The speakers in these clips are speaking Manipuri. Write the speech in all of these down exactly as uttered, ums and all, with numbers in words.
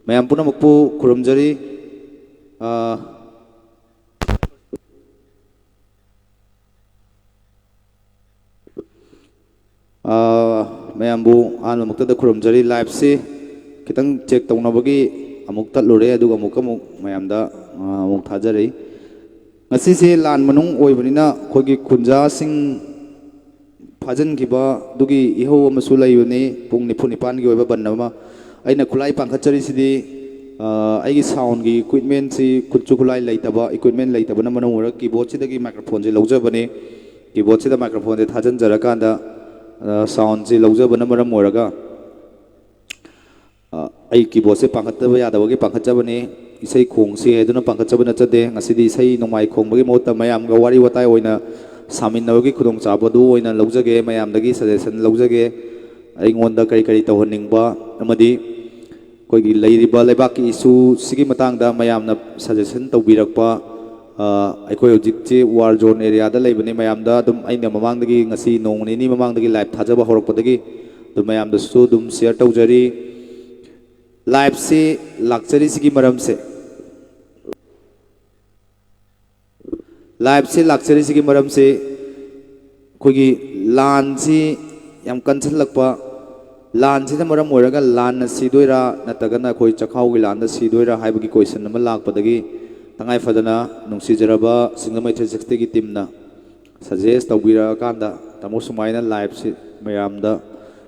ꯃꯌꯥꯝ ꯄꯨꯝꯅꯃꯛꯄꯨ ꯈꯨꯔꯨꯝꯖꯔꯤ꯫ ꯑ, ꯑ, ꯃꯌꯥꯝꯕꯨ ꯑꯍꯥꯟꯕꯃꯛꯇꯗ ꯈꯨꯔꯨꯝꯖꯔꯤ꯫ Live-ꯁꯤ ꯈꯤꯇꯪ check ꯇꯧꯅꯕꯒꯤ ꯑꯃꯨꯛ ꯇꯠꯂꯨꯔꯦ, ꯑꯗꯨꯒ ꯑꯃꯨꯛꯀ ꯑꯃꯨꯛ ꯃꯌꯥꯝꯗ, ꯑ, ꯑꯃꯨꯛ ꯊꯥꯖꯔꯤ꯫ ꯉꯁꯤꯁꯦ ꯂꯥꯟ ꯃꯅꯨꯡ ꯑꯣꯏꯕꯅꯤꯅ ꯑꯩꯈꯣꯏꯒꯤ ꯈꯨꯟꯖꯥꯁꯤꯡ ꯐꯥꯖꯤꯟꯈꯤꯕ ꯑꯗꯨꯒꯤ ꯏꯍꯧ ꯑꯃꯁꯨ ꯂꯩꯕꯅꯤ, ꯄꯨꯡ ꯅꯤꯐꯨ ꯅꯤꯄꯥꯟꯒꯤ ꯑꯣꯏꯕ ꯕꯟ ꯑꯃ꯫ ꯑꯩꯅ ꯈꯨꯠꯂꯥꯏ ꯄꯥꯟꯈꯠꯆꯔꯤꯁꯤꯗꯤ, ꯑ, ꯑꯩꯒꯤ sound-ꯒꯤ equipment-ꯁꯤ, ꯈꯨꯠꯁꯨ ꯈꯨꯠꯂꯥꯏ ꯂꯩꯇꯕ, equipment ꯂꯩꯇꯕꯅ ꯃꯔꯝ ꯑꯣꯏꯔꯒ keyboard-ꯁꯤꯗꯒꯤ microphone-ꯁꯦ ꯂꯧꯖꯕꯅꯤ꯫ Keyboard-ꯁꯤꯗ microphone-ꯁꯦ ꯊꯥꯖꯤꯟꯖꯔꯀꯥꯟꯗ, ꯑ, sound-ꯁꯤ ꯂꯧꯖꯕꯅ ꯃꯔꯝ ꯑꯣꯏꯔꯒ, ꯑ, ꯑꯩ keyboard-ꯁꯦ ꯄꯥꯡꯈꯠꯇꯕ ꯌꯥꯗꯕꯒꯤ ꯄꯥꯡꯈꯠꯆꯕꯅꯤ꯫ ꯏꯁꯩ ꯈꯣꯡꯁꯤ ꯍꯥꯏꯗꯨꯅ ꯄꯥꯡꯈꯠꯆꯕ ꯅꯠꯆꯗꯦ꯫ ꯉꯁꯤꯗꯤ ꯏꯁꯩ ꯅꯣꯡꯃꯥꯏ ꯈꯣꯡꯕꯒꯤ ꯃꯍꯨꯠꯇ ꯃꯌꯥꯝꯒ ꯋꯥꯔꯤ ꯋꯥꯇꯥꯏ ꯑꯣꯏꯅ ꯁꯥꯃꯤꯟꯅꯕꯒꯤ ꯈꯨꯗꯣꯡꯆꯥꯕꯗꯨ ꯑꯣꯏꯅ ꯂꯧꯖꯒꯦ, ꯃꯌꯥꯝꯗꯒꯤ suggestion ꯂꯧꯖꯒꯦ꯫ ꯑꯩꯉꯣꯟꯗ ꯀꯔꯤ ꯀꯔꯤ ꯇꯧꯍꯟꯅꯤꯡꯕ ꯑꯃꯗꯤ ꯑꯩꯈꯣꯏꯒꯤ ꯂꯩꯔꯤꯕ ꯂꯩꯕꯥꯛꯀꯤ issue-ꯁꯤꯒꯤ ꯃꯇꯥꯡꯗ ꯃꯌꯥꯝꯅ suggestion ꯇꯧꯕꯤꯔꯛꯄ, ꯑ, ꯑꯩꯈꯣꯏ ꯍꯧꯖꯤꯛꯁꯤ war zone area-ꯗ ꯂꯩꯕꯅꯤ꯫ ꯃꯌꯥꯝꯗ ꯑꯗꯨꯝ ꯑꯩꯅ ꯃꯃꯥꯡꯗꯒꯤ, ꯉꯁꯤ ꯅꯣꯡꯃ ꯅꯤꯅꯤ ꯃꯃꯥꯡꯗꯒꯤ live ꯊꯥꯖꯕ ꯍꯧꯔꯛꯄꯗꯒꯤ ꯑꯗꯨꯝ ꯃꯌꯥꯝꯗꯁꯨ ꯑꯗꯨꯝ share ꯇꯧꯖꯔꯤ꯫ Live-ꯁꯤ ꯂꯥꯛꯆꯔꯤꯁꯤꯒꯤ ꯃꯔꯝꯁꯦ, live-ꯁꯤ ꯂꯥꯛꯆꯔꯤꯁꯤꯒꯤ ꯃꯔꯝꯁꯤ ꯑꯩꯈꯣꯏꯒꯤ ꯂꯥꯟꯁꯤ ꯌꯥꯝ ꯀꯟꯁꯤꯜꯂꯛꯄ, ꯂꯥꯟꯁꯤꯅ ꯃꯔꯝ ꯑꯣꯏꯔꯒ ꯂꯥꯟꯅ ꯁꯤꯗꯣꯏꯔꯥ ꯅꯠꯇ꯭ꯔꯒꯅ ꯑꯩꯈꯣꯏ ꯆꯥꯛꯈꯥꯎꯒꯤ ꯂꯥꯟꯗ ꯁꯤꯗꯣꯏꯔꯥ ꯍꯥꯏꯕꯒꯤ question ꯑꯃ ꯂꯥꯛꯄꯗꯒꯤ ꯇꯉꯥꯏ ꯐꯗꯅ ꯅꯨꯡꯁꯤꯖꯔꯕ ꯁꯤꯡꯖꯃꯩ three sixty-ꯒꯤ team-ꯅ suggest ꯇꯧꯕꯤꯔꯛꯑꯀꯥꯟꯗ, "ꯇꯥꯃꯣ, ꯁꯨꯃꯥꯏꯅ live-ꯁꯤ ꯃꯌꯥꯝꯗ,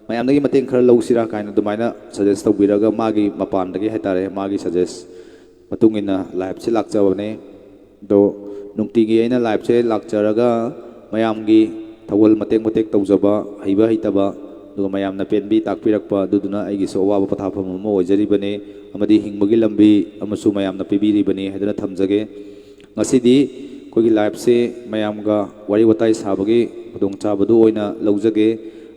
ꯃꯌꯥꯝꯗꯒꯤ ꯃꯇꯦꯡ ꯈꯔ ꯂꯧꯁꯤꯔꯥ?" ꯀꯥꯏꯅ ꯑꯗꯨꯃꯥꯏꯅ suggest ꯇꯧꯕꯤꯔꯒ, ꯃꯥꯒꯤ ꯃꯄꯥꯟꯗꯒꯤ ꯍꯥꯏꯇꯥꯔꯦ, ꯃꯥꯒꯤ suggest ꯃꯇꯨꯡ ꯏꯟꯅ live-ꯁꯤ ꯂꯥꯛꯆꯕꯅꯦ꯫ ꯑꯗꯣ ꯅꯨꯡꯇꯤꯒꯤ ꯑꯩꯅ live-ꯁꯦ ꯂꯥꯛꯆꯔꯒ ꯃꯌꯥꯝꯒꯤ ꯊꯧꯒꯜ ꯃꯇꯦꯛ ꯃꯇꯦꯛ ꯇꯧꯖꯕ, ꯍꯩꯕ ꯍꯩꯇꯕ, ꯑꯗꯨꯒ ꯃꯌꯥꯝꯅ ꯄꯦꯟꯕꯤ ꯇꯥꯛꯄꯤꯔꯛꯄ, ꯑꯗꯨꯗꯨꯅ ꯑꯩꯒꯤꯁꯨ ꯑꯋꯥꯕ ꯄꯣꯊꯥꯐꯝ ꯑꯃ ꯑꯣꯏꯖꯔꯤꯕꯅꯤ꯫ ꯑꯃꯗꯤ ꯍꯤꯡꯕꯒꯤ ꯂꯝꯕꯤ ꯑꯃꯁꯨ ꯃꯌꯥꯝꯅ ꯄꯤꯕꯤꯔꯤꯕꯅꯤ ꯍꯥꯏꯗꯨꯅ ꯊꯝꯖꯒꯦ꯫ ꯉꯁꯤꯗꯤ ꯑꯩꯈꯣꯏꯒꯤ live-ꯁꯦ ꯃꯌꯥꯝꯒ ꯋꯥꯔꯤ ꯋꯥꯇꯥꯏ ꯁꯥꯕꯒꯤ ꯈꯨꯗꯣꯡꯆꯥꯕꯗꯨ ꯑꯣꯏꯅ ꯂꯧꯖꯒꯦ꯫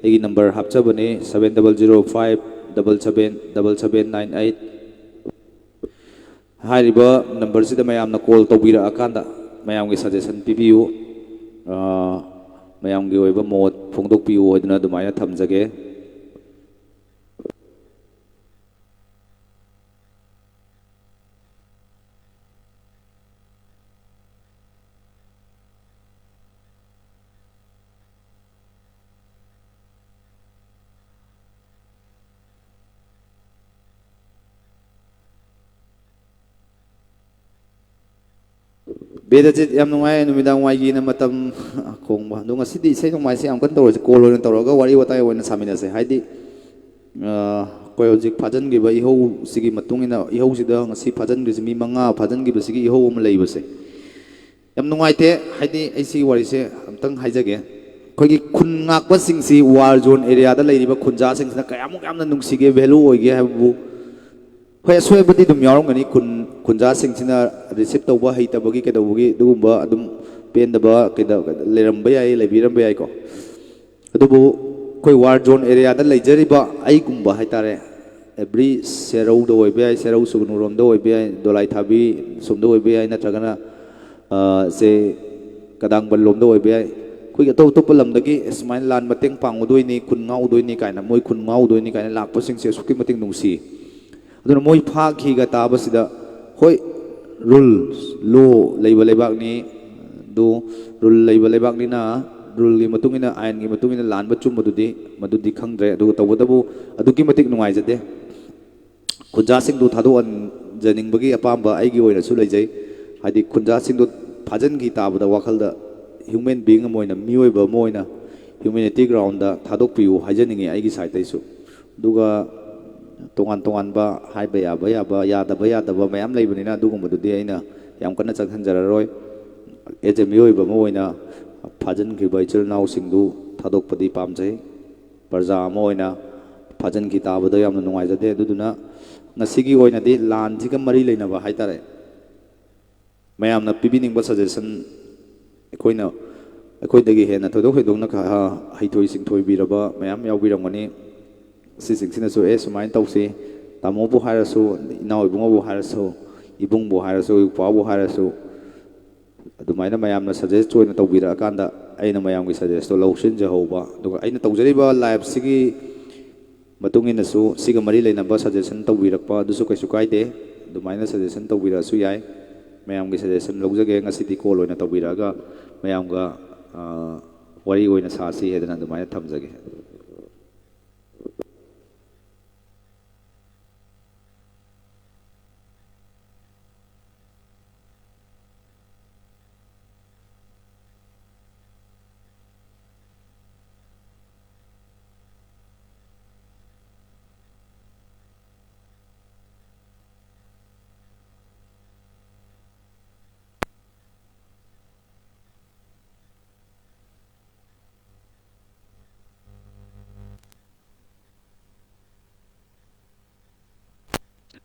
ꯑꯩꯒꯤ number ꯍꯥꯞꯆꯕꯅꯦ, seven double zero five double seven double seven nine eight꯫ ꯍꯥꯏꯔꯤꯕ number-ꯁꯤꯗ ꯃꯌꯥꯝꯅ call ꯇꯧꯕꯤꯔꯛꯑꯀꯥꯟꯗ ꯃꯌꯥꯝꯒꯤ suggestion ꯄꯤꯕꯤꯌꯨ, ꯑ, ꯃꯌꯥꯝꯒꯤ ꯑꯣꯏꯕ ꯃꯣꯠ ꯐꯣꯡꯗꯣꯛꯄꯤꯌꯨ ꯍꯥꯏꯗꯨꯅ ꯑꯗꯨꯃꯥꯏꯅ ꯊꯝꯖꯒꯦ꯫ ꯕꯦꯗꯖꯤꯠ, ꯌꯥꯝ ꯅꯨꯡꯉꯥꯏ ꯅꯨꯃꯤꯗꯥꯡ ꯋꯥꯏꯒꯤꯅ ꯃꯇꯝ ꯈꯣꯡꯕ꯫ ꯑꯗꯣ ꯉꯁꯤꯗꯤ ꯏꯁꯩ ꯅꯣꯡꯃꯥꯏꯁꯦ ꯌꯥꯝ ꯀꯟꯅ ꯇꯧꯔꯁꯦ, ꯀꯣꯜ ꯑꯣꯏꯅ ꯇꯧꯔꯒ ꯋꯥꯔꯤ ꯋꯥꯇꯥꯏ ꯑꯣꯏꯅ ꯁꯥꯃꯤꯟꯅꯁꯦ꯫ ꯍꯥꯏꯗꯤ, ꯑ, ꯑꯩꯈꯣꯏ ꯍꯧꯖꯤꯛ ꯐꯥꯖꯤꯟꯈꯤꯕ ꯏꯍꯧꯁꯤꯒꯤ ꯃꯇꯨꯡ ꯏꯟꯅ, ꯏꯍꯧꯁꯤꯗ ꯉꯁꯤ ꯐꯥꯖꯤꯟꯈ꯭ꯔꯤꯁꯤ ꯃꯤ ꯃꯉꯥ ꯐꯥꯖꯤꯟꯈꯤꯕꯁꯤꯒꯤ ꯏꯍꯧ ꯑꯃ ꯂꯩꯕꯁꯦ ꯌꯥꯝ ꯅꯨꯡꯉꯥꯏꯇꯦ꯫ ꯍꯥꯏꯗꯤ, ꯑꯩ ꯁꯤꯒꯤ ꯋꯥꯔꯤꯁꯦ ꯑꯝꯇꯪ ꯍꯥꯏꯖꯒꯦ꯫ ꯑꯩꯈꯣꯏꯒꯤ ꯈꯨꯟ ꯉꯥꯛꯄꯁꯤꯡꯁꯤ ꯋꯥꯔ ꯖꯣꯟ ꯑꯦꯔꯤꯌꯥꯗ ꯂꯩꯔꯤꯕ ꯈꯨꯟꯖꯥꯁꯤꯡꯁꯤꯅ ꯀꯌꯥꯃꯨꯛ ꯌꯥꯝꯅ ꯅꯨꯡꯁꯤꯒꯦ, ꯚꯦꯂꯨ ꯑꯣꯏꯒꯦ ꯍꯥꯏꯕꯕꯨ, ꯍꯣꯏ, ꯑꯁꯣꯏꯕꯗꯤ ꯑꯗꯨꯝ ꯌꯥꯎꯔꯝꯒꯅꯤ꯫ ꯈꯨꯟ, ꯈꯨꯟꯖꯥꯁꯤꯡꯁꯤꯅ ꯔꯤꯁꯤꯞ ꯇꯧꯕ ꯍꯩꯇꯕꯒꯤ ꯀꯩꯗꯧꯕꯒꯤ ꯑꯗꯨꯒꯨꯝꯕ ꯑꯗꯨꯝ ꯄꯦꯟꯗꯕ ꯀꯩꯗ-, ꯂꯩꯔꯝꯕ ꯌꯥꯏ, ꯂꯩꯕꯤꯔꯝꯕ ꯌꯥꯏꯀꯣ꯫ ꯑꯗꯨꯕꯨ ꯑꯩꯈꯣꯏ ꯋꯥꯔ ꯖꯣꯟ ꯑꯦꯔꯤꯌꯥꯗ ꯂꯩꯖꯔꯤꯕ ꯑꯩꯒꯨꯝꯕ ꯍꯥꯏꯇꯥꯔꯦ, ꯑꯦꯕ꯭ꯔꯤ ꯁꯦꯔꯧꯗ ꯑꯣꯏꯕ ꯌꯥꯏ, ꯁꯦꯔꯧ ꯁꯨꯒꯅꯨꯔꯣꯝꯗ ꯑꯣꯏꯕ ꯌꯥꯏ, ꯗꯣꯂꯥꯏ ꯊꯥꯕꯤ ꯁꯣꯝꯗ ꯑꯣꯏꯕ ꯌꯥꯏ, ꯅꯠꯇ꯭ꯔꯒꯅ, ꯑ, ꯁꯦ ꯀꯗꯥꯡꯕꯟ ꯂꯣꯝꯗ ꯑꯣꯏꯕ ꯌꯥꯏ꯫ ꯑꯩꯈꯣꯏꯒꯤ ꯑꯇꯣꯞ ꯑꯇꯣꯞꯄ ꯂꯝꯗꯒꯤ ꯁꯨꯃꯥꯏꯅ ꯂꯥꯟ ꯃꯇꯦꯡ ꯄꯥꯡꯉꯨꯗꯣꯏꯅꯤ, ꯈꯨꯟ ꯉꯥꯛꯎꯗꯣꯏꯅꯤ ꯀꯥꯏꯅ, ꯃꯣꯏ ꯈꯨꯟ ꯉꯥꯛꯎꯗꯣꯏꯅꯤ ꯀꯥꯏꯅ ꯂꯥꯛꯄꯁꯤꯡꯁꯦ ꯑꯁꯨꯛꯀꯤ ꯃꯇꯤꯛ ꯅꯨꯡꯁꯤ꯫ ꯑꯗꯨꯅ ꯃꯣꯏ ꯐꯥꯈꯤꯒ ꯇꯥꯕꯁꯤꯗ, ꯍꯣꯏ, ꯔꯨꯜ, ꯂꯣ ꯂꯩꯕ ꯂꯩꯕꯥꯛꯅꯤ꯫ ꯑꯗꯨ ꯔꯨꯜ ꯂꯩꯕ ꯂꯩꯕꯥꯛꯅꯤꯅ, ꯔꯨꯜꯒꯤ ꯃꯇꯨꯡ ꯏꯟꯅ, ꯑꯥꯏꯟꯒꯤ ꯃꯇꯨꯡ ꯏꯟꯅ ꯂꯥꯟꯕ ꯆꯨꯝꯕꯗꯨꯗꯤ, ꯃꯗꯨꯗꯤ ꯈꯪꯗ꯭ꯔꯦ꯫ ꯑꯗꯨꯒ ꯇꯧꯕꯇꯕꯨ ꯑꯗꯨꯛꯀꯤ ꯃꯇꯤꯛ ꯅꯨꯡꯉꯥꯏꯖꯗꯦ꯫ ꯈꯨꯟꯖꯥꯁꯤꯡꯗꯨ ꯊꯥꯗꯣꯛꯍꯟꯖꯅꯤꯡꯕꯒꯤ ꯑꯄꯥꯝꯕ ꯑꯩꯒꯤ ꯑꯣꯏꯅꯁꯨ ꯂꯩꯖꯩ꯫ ꯍꯥꯏꯗꯤ, ꯈꯨꯟꯖꯥꯁꯤꯡꯗꯨ ꯐꯥꯖꯤꯟꯈꯤ ꯇꯥꯕꯗ ꯋꯥꯈꯜꯗ human being ꯑꯃ ꯑꯣꯏꯅ, ꯃꯤꯑꯣꯏꯕ ꯑꯃ ꯑꯣꯏꯅ, humanity ground ꯊꯥꯗꯣꯛꯄꯤꯌꯨ ꯍꯥꯏꯖꯅꯤꯡꯉꯤ ꯑꯩꯒꯤ side ꯇꯩꯁꯨ꯫ ꯑꯗꯨꯒ ꯇꯣꯉꯥꯟ ꯇꯣꯉꯥꯟꯕ ꯍꯥꯏꯕ ꯌꯥꯕ ꯌꯥꯕ, ꯌꯥꯗꯕ ꯌꯥꯗꯕ ꯃꯌꯥꯝ ꯂꯩꯕꯅꯤꯅ, ꯑꯗꯨꯒꯨꯝꯕꯗꯨꯗꯤ ꯑꯩꯅ ꯌꯥꯝ ꯀꯟꯅ ꯆꯪꯍꯟꯖꯔꯔꯣꯏ꯫ As a ꯃꯤꯑꯣꯏꯕ ꯑꯃ ꯑꯣꯏꯅ, ꯐꯥꯖꯤꯟꯈ꯭ꯔꯤꯕ ꯏꯆꯤꯜ ꯏꯅꯥꯎꯁꯤꯡꯗꯨ ꯊꯥꯗꯣꯛꯄꯗꯤ ꯄꯥꯝꯖꯩ꯫ ꯄ꯭ꯔꯖꯥ ꯑꯃ ꯑꯣꯏꯅ ꯐꯥꯖꯤꯟꯈꯤ ꯇꯥꯕꯗ ꯌꯥꯝꯅ ꯅꯨꯡꯉꯥꯏꯖꯗꯦ꯫ ꯑꯗꯨꯗꯨꯅ ꯉꯁꯤꯒꯤ ꯑꯣꯏꯅꯗꯤ ꯂꯥꯟꯁꯤꯒ ꯃꯔꯤ ꯂꯩꯅꯕ ꯍꯥꯏꯇꯥꯔꯦ, ꯃꯌꯥꯝꯅ ꯄꯤꯕꯤꯅꯤꯡꯕ suggestion, ꯑꯩꯈꯣꯏꯅ, ꯑꯩꯈꯣꯏꯗꯒꯤ ꯍꯦꯟꯅ ꯊꯣꯏꯗꯣꯛ ꯍꯦꯟꯗꯣꯛꯅ ꯈ-, ꯍꯩꯊꯣꯏ ꯁꯤꯡꯊꯣꯏꯕꯤꯔꯕ ꯃꯌꯥꯝ ꯌꯥꯎꯕꯤꯔꯝꯒꯅꯤ꯫ ꯁꯤꯁꯤꯡꯁꯤꯅꯁꯨ, "ꯑꯦ, ꯁꯨꯃꯥꯏꯅ ꯇꯧꯁꯤ", ꯇꯥꯃꯣꯕꯨ ꯍꯥꯏꯔꯁꯨ, ꯏꯅꯥꯎ ꯏꯕꯨꯡꯉꯣꯕꯨ ꯍꯥꯏꯔꯁꯨ, ꯏꯕꯨꯡꯕꯨ ꯍꯥꯏꯔꯁꯨ, ꯏꯄ꯭ꯋꯥꯕꯨ ꯍꯥꯏꯔꯁꯨ, ꯑꯗꯨꯃꯥꯏꯅ ꯃꯌꯥꯝꯅ suggest ꯑꯣꯏꯅ ꯇꯧꯕꯤꯔꯛꯑꯀꯥꯟꯗ, ꯑꯩꯅ ꯃꯌꯥꯝꯒꯤ suggest ꯇꯣ ꯂꯧꯁꯤꯟꯖꯍꯧꯕ꯫ ꯑꯗꯨꯒ ꯑꯩꯅ ꯇꯧꯖꯔꯤꯕ live ꯁꯤꯒꯤ ꯃꯇꯨꯡ ꯏꯟꯅꯁꯨ, ꯁꯤꯒ ꯃꯔꯤ ꯂꯩꯅꯕ suggestion ꯇꯧꯕꯤꯔꯛꯄ ꯑꯗꯨꯁꯨ ꯀꯩꯁꯨ ꯀꯥꯏꯗꯦ꯫ ꯑꯗꯨꯃꯥꯏꯅ suggestion ꯇꯧꯕꯤꯔꯛꯑꯁꯨ ꯌꯥꯏ꯫ ꯃꯌꯥꯝꯒꯤ suggestion ꯂꯧꯖꯒꯦ꯫ ꯉꯁꯤꯗꯤ call ꯑꯣꯏꯅ ꯇꯧꯕꯤꯔꯛꯑꯒ ꯃꯌꯥꯝꯒ, ꯑ, ꯋꯥꯔꯤ ꯑꯣꯏꯅ ꯁꯥꯁꯤ ꯍꯥꯏꯗꯅ ꯑꯗꯨꯃꯥꯏꯅ ꯊꯝꯖꯒꯦ꯫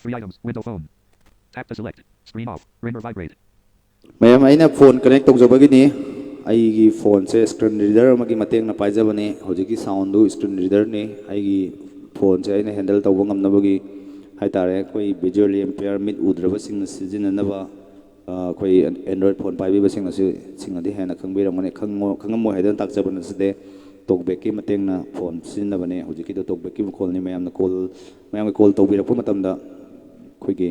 Three items. Window phone. Tap to select. Screen off. Ring or vibrate. ꯃꯌꯥꯝ, ꯑꯩꯅ ꯐꯣꯟ ꯀꯅꯦꯛ ꯇꯧꯖꯕꯒꯤꯅꯤ꯫ ꯑꯩꯒꯤ ꯐꯣꯟꯁꯦ ꯁ꯭ꯀ꯭ꯔꯤꯟ ꯔꯤꯗꯔ ꯑꯃꯒꯤ ꯃꯇꯦꯡꯅ ꯄꯥꯏꯖꯕꯅꯤ꯫ ꯍꯧꯖꯤꯛꯀꯤ ꯁꯥꯎꯟꯗꯨ ꯁ꯭ꯀ꯭ꯔꯤꯟ ꯔꯤꯗꯔꯅꯤ꯫ ꯑꯩꯒꯤ ꯐꯣꯟꯁꯦ ꯑꯩꯅ ꯍꯦꯟꯗꯜ ꯇꯧꯕ ꯉꯝꯅꯕꯒꯤ ꯍꯥꯏ ꯇꯥꯔꯦ, ꯑꯩꯈꯣꯏ ꯚꯤꯖꯨꯋꯦꯜꯂꯤ ꯏꯝꯄꯦꯌꯔ, ꯃꯤꯠ ꯎꯗ꯭ꯔꯕꯁꯤꯡꯅ ꯁꯤꯖꯤꯟꯅꯅꯕ, ꯑ, ꯑꯩꯈꯣꯏ ꯑꯦꯟ-, ꯑꯦꯟꯗ꯭ꯔꯣꯏꯗ ꯐꯣꯟ ꯄꯥꯏꯕꯤꯕꯁꯤꯡꯅꯁꯨ, ꯁꯤꯡꯅꯗꯤ ꯍꯦꯟꯅ ꯈꯪꯕꯤꯔꯝꯒꯅꯤ, ꯈꯪꯉꯣ-, ꯈꯪꯉꯝꯃꯣꯏ ꯍꯥꯏꯗꯅ ꯇꯥꯛꯆꯕ ꯅꯠꯆꯗꯦ꯫ ꯇꯣꯛꯕꯦꯛꯀꯤ ꯃꯇꯦꯡꯅ ꯐꯣꯟ ꯁꯤꯖꯤꯟꯅꯕꯅꯦ꯫ ꯍꯧꯖꯤꯛꯀꯤꯗꯣ ꯇꯣꯛꯕꯦꯛꯀꯤ ꯃꯈꯣꯜꯅꯤ꯫ ꯃꯌꯥꯝꯅ ꯀꯣꯜ, ꯃꯌꯥꯝꯒꯤ ꯀꯣꯜ ꯇꯧꯕꯤꯔꯛꯄ ꯃꯇꯝꯗ ꯑꯩꯈꯣꯏꯒꯤ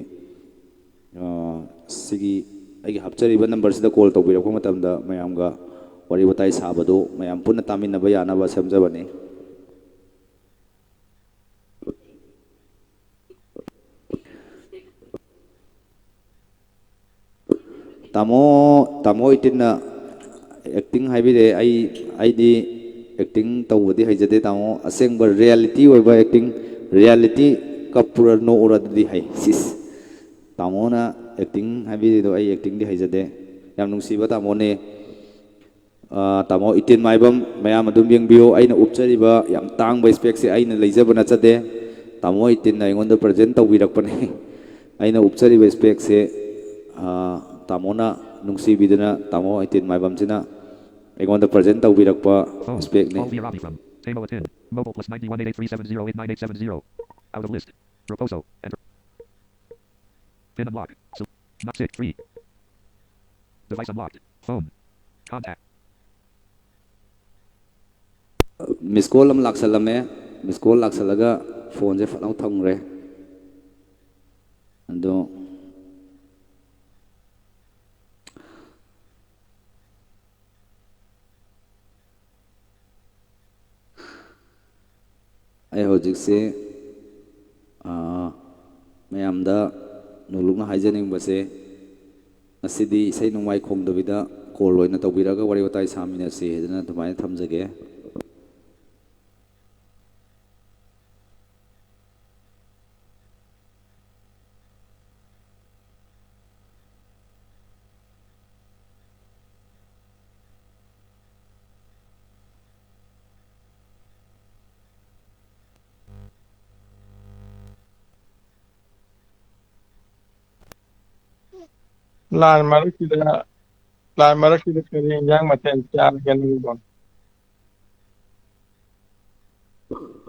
ꯑ, ꯁꯤꯒꯤ ꯑꯩꯒꯤ ꯍꯥꯞꯆꯔꯤꯕ ꯅꯝꯕꯔꯁꯤꯗ ꯀꯣꯜ ꯇꯧꯕꯤꯔꯛꯄ ꯃꯇꯝꯗ ꯃꯌꯥꯝꯒ ꯋꯥꯔꯤ ꯋꯥꯇꯥꯏ ꯁꯥꯕꯗꯨ ꯃꯌꯥꯝ ꯄꯨꯟꯅ ꯇꯥꯃꯤꯟꯅꯕ ꯌꯥꯅꯕ ꯁꯦꯝꯖꯕꯅꯤ꯫ ꯇꯥꯃꯣ, ꯇꯥꯃꯣ ꯏꯇꯤꯟꯅ ꯑꯦꯛꯇꯤꯡ ꯍꯥꯏꯕꯤꯔꯦ꯫ ꯑꯩ, ꯑꯩꯗꯤ ꯑꯦꯛꯇꯤꯡ ꯇꯧꯕꯗꯤ ꯍꯩꯖꯗꯦ ꯇꯥꯃꯣ꯫ ꯑꯁꯦꯡꯕ ꯔꯤꯌꯦꯂꯤꯇꯤ ꯑꯣꯏꯕ ꯑꯦꯛꯇꯤꯡ, ꯔꯤꯌꯦꯂꯤꯇꯤ ꯀꯞꯄꯨꯔ ꯅꯣꯛꯎꯔ ꯑꯗꯨꯗꯤ ꯍꯩ꯫ ꯁꯤꯁ꯫ ꯇꯥꯃꯣꯅ ꯑꯦꯛꯇꯤꯡ ꯍꯥꯏꯕꯤꯔꯤꯗꯣ, ꯑꯩ ꯑꯦꯛꯇꯤꯡꯗꯤ ꯍꯩꯖꯗꯦ꯫ ꯌꯥꯝ ꯅꯨꯡꯁꯤꯕ ꯇꯥꯃꯣꯅꯦ꯫ ꯑ, ꯇꯥꯃꯣ ꯏꯇꯤꯟ ꯃꯥꯏꯕꯝ, ꯃꯌꯥꯝ ꯑꯗꯨꯝ ꯌꯦꯡꯕꯤꯌꯨ꯫ ꯑꯩꯅ ꯎꯞꯆꯔꯤꯕ ꯌꯥꯝ ꯇꯥꯡꯕ ꯏꯁꯄꯦꯛꯁꯦ ꯑꯩꯅ ꯂꯩꯖꯕ ꯅꯠꯆꯗꯦ꯫ ꯇꯥꯃꯣ ꯏꯇꯤꯟꯅ ꯑꯩꯉꯣꯟꯗ ꯄ꯭ꯔꯖꯦꯟ ꯇꯧꯕꯤꯔꯛꯄꯅꯦ꯫ ꯑꯩꯅ ꯎꯞꯆꯔꯤꯕ ꯏꯁꯄꯦꯛꯁꯦ, ꯑ, ꯇꯥꯃꯣꯅ ꯅꯨꯡꯁꯤꯕꯤꯗꯨꯅ ꯇꯥꯃꯣ ꯏꯇꯤꯟ ꯃꯥꯏꯕꯝꯁꯤꯅ ꯑꯩꯉꯣꯟꯗ ꯄ꯭ꯔꯖꯦꯟ ꯇꯧꯕꯤꯔꯛꯄ ꯏꯁꯄꯦꯛꯅꯤ꯫ Call Vierabi from Tamo Atin. Mobile plus nine one eight three seven zero eight nine eight seven zero. Out of list. Reposo. Enter. Pin unlock. So, not six three. Device unlocked. Phone. Contact. Miss call ꯑꯃ ꯂꯥꯛꯁꯜꯂꯝꯃꯦ꯫ ꯃꯤꯁ ꯀꯣꯜ ꯂꯥꯛꯁꯜꯂꯒ ꯐꯣꯟꯁꯦ ꯐꯠ ꯂꯥꯎ ꯊꯝꯈ꯭ꯔꯦ꯫ ꯑꯗꯣ ꯑꯩ ꯍꯧꯖꯤꯛꯁꯦ, ꯑꯥ, ꯃꯌꯥꯝꯗ ꯅꯣꯂꯨꯛꯅ ꯍꯥꯏꯖꯅꯤꯡꯕꯁꯦ, ꯉꯁꯤꯗꯤ ꯏꯁꯩ ꯅꯣꯡꯃꯥꯏ ꯈꯣꯡꯗꯕꯤꯗ ꯀꯣꯜ ꯑꯣꯏꯅ ꯇꯧꯕꯤꯔꯒ ꯋꯥꯔꯤ ꯋꯥꯇꯥꯏ ꯁꯥꯃꯤꯟꯅꯁꯤ ꯍꯥꯏꯗꯅ ꯑꯗꯨꯃꯥꯏꯅ ꯊꯝꯖꯒꯦ꯫ ꯂꯥꯟ ꯃꯔꯛꯁꯤꯗ, ꯂꯥꯟ ꯃꯔꯛꯁꯤꯗ ꯀꯔꯤ ꯏꯟꯖꯥꯡ ꯃꯊꯦꯜ ꯆꯥꯔꯒꯦ ꯅꯪꯕꯣ?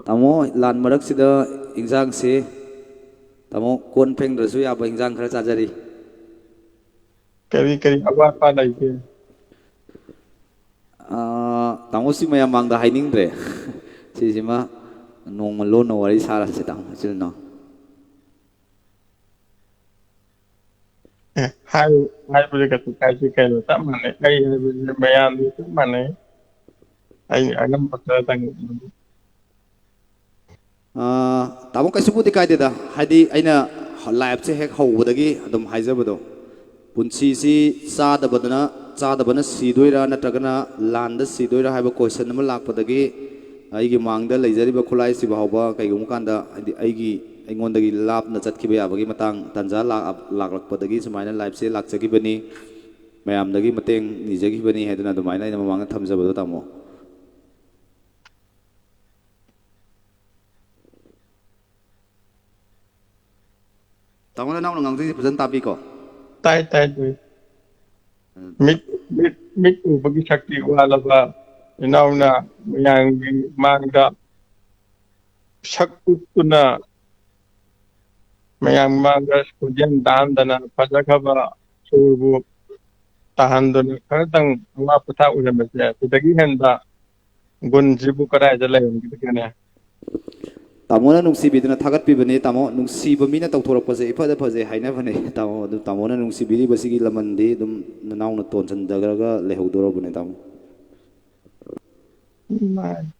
ꯇꯥꯃꯣ, ꯂꯥꯟ ꯃꯔꯛꯁꯤꯗ ꯏꯟꯖꯥꯡꯁꯤ, ꯇꯥꯃꯣ, ꯀꯣꯟ ꯐꯦꯡꯗ꯭ꯔꯁꯨ ꯌꯥꯕ ꯏꯟꯖꯥꯡ ꯈꯔ ꯆꯥꯖꯔꯤ꯫ ꯀꯔꯤ ꯀꯔꯤ ꯑꯋꯥꯠ ꯑꯄꯥ ꯂꯩꯒꯦ? ꯑꯥ, ꯇꯥꯃꯣ, ꯁꯤ ꯃꯌꯥꯝ ꯃꯥꯡꯗ ꯍꯥꯏꯅꯤꯡꯗ꯭ꯔꯦ꯫ ꯁꯤꯁꯤꯃ ꯅꯣꯡꯃ ꯂꯣꯟꯅ ꯋꯥꯔꯤ ꯁꯥꯔꯁꯦ, ꯇꯥꯃꯣ, ꯏꯆꯤꯜ ꯏꯅꯥꯎ꯫ ꯑꯦ, ꯍꯥꯏꯌꯨ, ꯍꯥꯏꯕꯗꯤ ꯀꯩꯁꯨ ꯀꯥꯏꯗꯦ ꯀꯩꯅꯣ, ꯆꯞ ꯃꯥꯟꯅꯩ꯫ ꯑꯩ ꯍꯥꯏꯕꯗꯤ ꯃꯌꯥꯝꯗꯤ ꯆꯞ ꯃꯥꯟꯅꯩ꯫ ꯑꯩ ꯑꯉꯝꯕ ꯈꯔꯗꯪ ꯑꯗꯨꯝ ꯑꯥ, ꯇꯥꯃꯣ, ꯀꯩꯁꯨꯕꯨꯗꯤ ꯀꯥꯏꯗꯦꯗ꯫ ꯍꯥꯏꯗꯤ, ꯑꯩꯅ ꯂꯥꯏꯐꯁꯦ ꯍꯦꯛ ꯍꯧꯕꯗꯒꯤ ꯑꯗꯨꯝ ꯍꯥꯏꯖꯕꯗꯣ, ꯄꯨꯟꯁꯤꯁꯤ ꯆꯥꯗꯕꯗꯅ, ꯆꯥꯗꯕꯅ ꯁꯤꯗꯣꯏꯔꯥ ꯅꯠꯇ꯭ꯔꯒꯅ ꯂꯥꯟꯗ ꯁꯤꯗꯣꯏꯔꯥ ꯍꯥꯏꯕ ꯀꯣꯏꯁꯟ ꯑꯃ ꯂꯥꯛꯄꯗꯒꯤ, ꯑꯩꯒꯤ ꯃꯥꯡꯗ ꯂꯩꯖꯔꯤꯕ ꯈꯨꯠꯂꯥꯏꯁꯤ ꯐꯥꯎꯕ ꯀꯩꯒꯨꯝꯕ ꯀꯥꯟꯗ, ꯍꯥꯏꯗꯤ, ꯑꯩꯒꯤ, ꯑꯩꯉꯣꯟꯗꯒꯤ ꯂꯥꯞꯅ ꯆꯠꯈꯤꯕ ꯌꯥꯕꯒꯤ ꯃꯇꯥꯡ ꯇꯥꯟꯖꯥ ꯂꯥꯛ-, ꯂꯥꯛꯂꯛꯄꯗꯒꯤ ꯁꯨꯃꯥꯏꯅ ꯂꯥꯏꯐꯁꯦ ꯂꯥꯛꯆꯈꯤꯕꯅꯤ, ꯃꯌꯥꯝꯗꯒꯤ ꯃꯇꯦꯡ ꯅꯤꯖꯈꯤꯕꯅꯤ ꯍꯥꯏꯗꯅ ꯑꯗꯨꯃꯥꯏꯅ ꯑꯩꯅ ꯃꯃꯥꯡꯗ ꯊꯝꯖꯕꯗꯣ, ꯇꯥꯃꯣ꯫ ꯇꯥꯃꯣ, ꯅꯅꯥꯎꯅ ꯉꯥꯡꯖꯩꯁꯦ ꯐꯖꯅ ꯇꯥꯕꯤꯀꯣ? ꯇꯥꯏ, ꯇꯥꯏ, ꯇꯥꯏ꯫ ꯎꯝ꯫ ꯃꯤꯠ, ꯃꯤꯠ, ꯃꯤꯠ ꯎꯕꯒꯤ ꯁꯛꯇꯤ ꯋꯥꯠꯂꯕ ꯏꯅꯥꯎꯅ ꯃꯌꯥꯝꯒꯤ ꯃꯥꯡꯗ ꯁꯛ ꯎꯠꯇꯨꯅ, ꯃꯌꯥꯝ ꯃꯥꯡꯗ ꯈꯣꯟꯖꯦꯜ ꯇꯥꯍꯟꯗꯅ, ꯐꯖꯈ꯭ꯔꯕ ꯁꯨꯔꯕꯨ ꯇꯥꯍꯟꯗꯨꯅ ꯈꯔꯇꯪ ꯋꯥ ꯄꯣꯊꯥ ꯑꯣꯏꯔꯝꯕꯁꯦ, ꯁꯤꯗꯒꯤ ꯍꯦꯟꯕ ꯒꯨꯟꯁꯤꯕꯨ ꯀꯗꯥꯏꯗ ꯂꯩꯔꯝꯒꯗꯒꯦꯅꯦ? ꯇꯥꯃꯣꯅ ꯅꯨꯡꯁꯤꯕꯤꯗꯅ ꯊꯥꯒꯠꯄꯤꯕꯅꯤ, ꯇꯥꯃꯣ꯫ ꯅꯨꯡꯁꯤꯕ ꯃꯤꯅ ꯇꯧꯊꯣꯔꯛꯄꯁꯦ ꯏꯐꯗ ꯐꯖꯩ ꯍꯥꯏꯅꯕꯅꯦ, ꯇꯥꯃꯣ꯫ ꯑꯗꯨ ꯇꯥꯃꯣꯅ ꯅꯨꯡꯁꯤꯕꯤꯔꯤꯕꯁꯤꯒꯤ ꯂꯃꯟꯗꯤ ꯑꯗꯨꯝ ꯅꯅꯥꯎꯅ ꯇꯣꯟꯁꯤꯟꯖꯈ꯭ꯔꯒ ꯂꯩꯍꯧꯗꯣꯔꯕꯅꯦ, ꯇꯥꯃꯣ꯫ ꯃꯥꯅꯤ꯫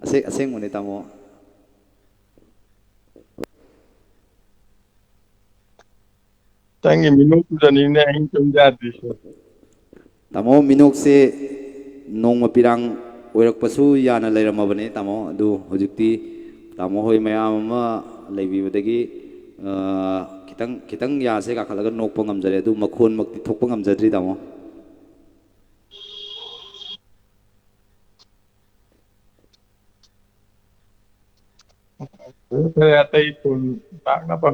ꯑꯁꯦ-, ꯑꯁꯦꯡꯕꯅꯦ, ꯇꯥꯃꯣ꯫ ꯅꯪꯒꯤ ꯃꯤꯅꯣꯛꯇꯨꯗꯅꯤꯅꯦ ꯑꯍꯤꯡ ꯇꯨꯝ ꯌꯥꯗ꯭ꯔꯤꯁꯦ꯫ ꯇꯥꯃꯣ, ꯃꯤꯅꯣꯛꯁꯦ ꯅꯣꯡꯃ ꯄꯤꯔꯥꯡ ꯑꯣꯏꯔꯛꯄꯁꯨ ꯌꯥꯅ ꯂꯩꯔꯝꯃꯕꯅꯦ, ꯇꯥꯃꯣ꯫ ꯑꯗꯨ ꯍꯧꯖꯤꯛꯇꯤ ꯇꯥꯃꯣ ꯍꯣꯏ ꯃꯌꯥꯝ ꯑꯃ ꯂꯩꯕꯤꯕꯗꯒꯤ, ꯑ, ꯈꯤꯇꯪ, ꯈꯤꯇꯪ ꯌꯥꯁꯦ ꯀꯥꯈꯠꯂꯒ ꯅꯣꯛꯄ ꯉꯝꯖꯔꯦ, ꯑꯗꯨ ꯃꯈꯣꯟꯃꯛꯇꯤ ꯊꯣꯛꯄ ꯉꯝꯖꯗ꯭ꯔꯤ, ꯇꯥꯃꯣ꯫ ꯐꯔꯦ, ꯑꯇꯩ ꯇꯨꯟ ꯇꯥꯛꯅꯕ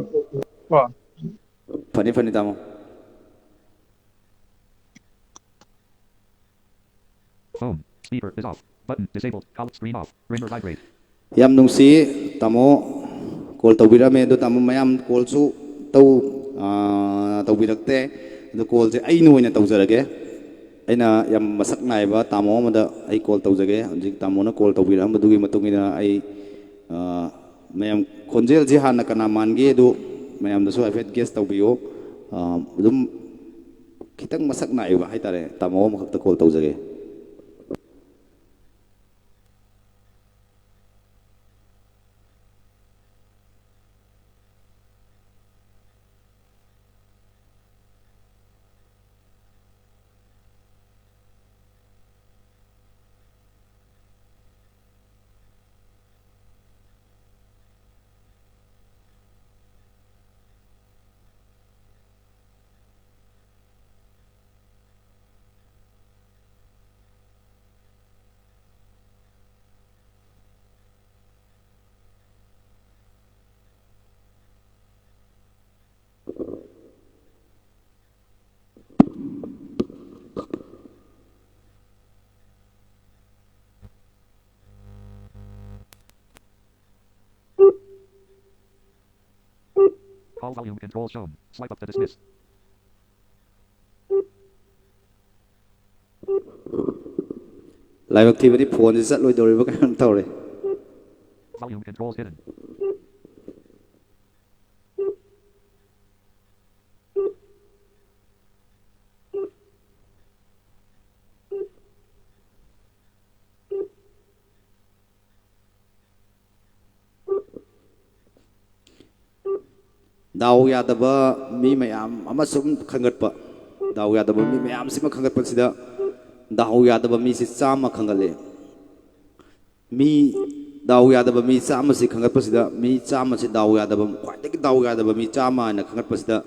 ꯀꯣ꯫ ꯐꯅꯤ, ꯐꯅꯤ, ꯇꯥꯃꯣ꯫ Home. Speaker is off. Button disabled. Call screen off. Ringer vibrate. ꯌꯥꯝ ꯅꯨꯡꯁꯤ, ꯇꯥꯃꯣ꯫ ꯀꯣꯜ ꯇꯧꯕꯤꯔꯛꯑꯝꯃꯦ꯫ ꯑꯗꯣ ꯇꯥꯃꯣ, ꯃꯌꯥꯝ ꯀꯣꯜꯁꯨ ꯇꯧ, ꯑꯥ, ꯇꯧꯕꯤꯔꯛꯇꯦ꯫ ꯑꯗꯣ ꯀꯣꯜꯁꯦ ꯑꯩꯅ ꯑꯣꯏꯅ ꯇꯧꯖꯔꯒꯦ꯫ ꯑꯩꯅ ꯌꯥꯝ ꯃꯁꯛ ꯅꯥꯏꯕ ꯇꯥꯃꯣ ꯑꯃꯗ ꯑꯩ ꯀꯣꯜ ꯇꯧꯖꯒꯦ꯫ ꯍꯧꯖꯤꯛ ꯇꯥꯃꯣꯅ ꯀꯣꯜ ꯇꯧꯕꯤꯔꯛꯑꯝꯕꯗꯨꯒꯤ ꯃꯇꯨꯡ ꯏꯟꯅ ꯑꯩ, ꯑꯥ, ꯃꯌꯥꯝ ꯈꯣꯟꯖꯦꯜꯁꯤ ꯍꯥꯟꯅ ꯀꯅꯥ ꯃꯥꯟꯒꯦ ꯑꯗꯨ ꯃꯌꯥꯝꯗꯁꯨ ꯍꯥꯏꯐꯦꯠ ꯒꯦꯁ ꯇꯧꯕꯤꯌꯣ꯫ ꯑꯥ, ꯑꯗꯨꯝ ꯈꯤꯇꯪ ꯃꯁꯛ ꯅꯥꯏꯕ ꯍꯥꯏꯇꯥꯔꯦ꯫ ꯇꯥꯃꯣ ꯑꯃꯈꯛꯇ ꯀꯣꯜ ꯇꯧꯖꯒꯦ꯫ Call volume control shown. Swipe up to dismiss. ꯂꯥꯏꯕꯛ ꯊꯤꯕꯗꯤ ꯐꯣꯟꯁꯦ ꯆꯠꯂꯣꯏꯗꯧꯔꯤꯕ ꯀꯩꯅꯣꯝ ꯇꯧꯔꯦ꯫ Volume controls hidden. ꯗꯥꯎ ꯌꯥꯗꯕ ꯃꯤ ꯃꯌꯥꯝ ꯑꯃ ꯁꯨꯝ ꯈꯟꯒꯠꯄ꯫ ꯗꯥꯎ ꯌꯥꯗꯕ ꯃꯤ ꯃꯌꯥꯝꯁꯤꯃ ꯈꯟꯒꯠꯄꯁꯤꯗ ꯗꯥꯎ ꯌꯥꯗꯕ ꯃꯤꯁꯤ ꯆꯥꯝꯃ ꯈꯟꯒꯠꯂꯦ꯫ ꯃꯤ ꯗꯥꯎ ꯌꯥꯗꯕ ꯃꯤ ꯆꯥꯝꯃꯁꯤ ꯈꯟꯒꯠꯄꯁꯤꯗ, ꯃꯤ ꯆꯥꯝꯃꯁꯤ ꯗꯥꯎ ꯌꯥꯗꯕ, ꯈ꯭ꯋꯥꯏꯗꯒꯤ ꯗꯥꯎ ꯌꯥꯗꯕ ꯃꯤ ꯆꯥꯝꯃ ꯍꯥꯏꯅ ꯈꯟꯒꯠꯄꯁꯤꯗ,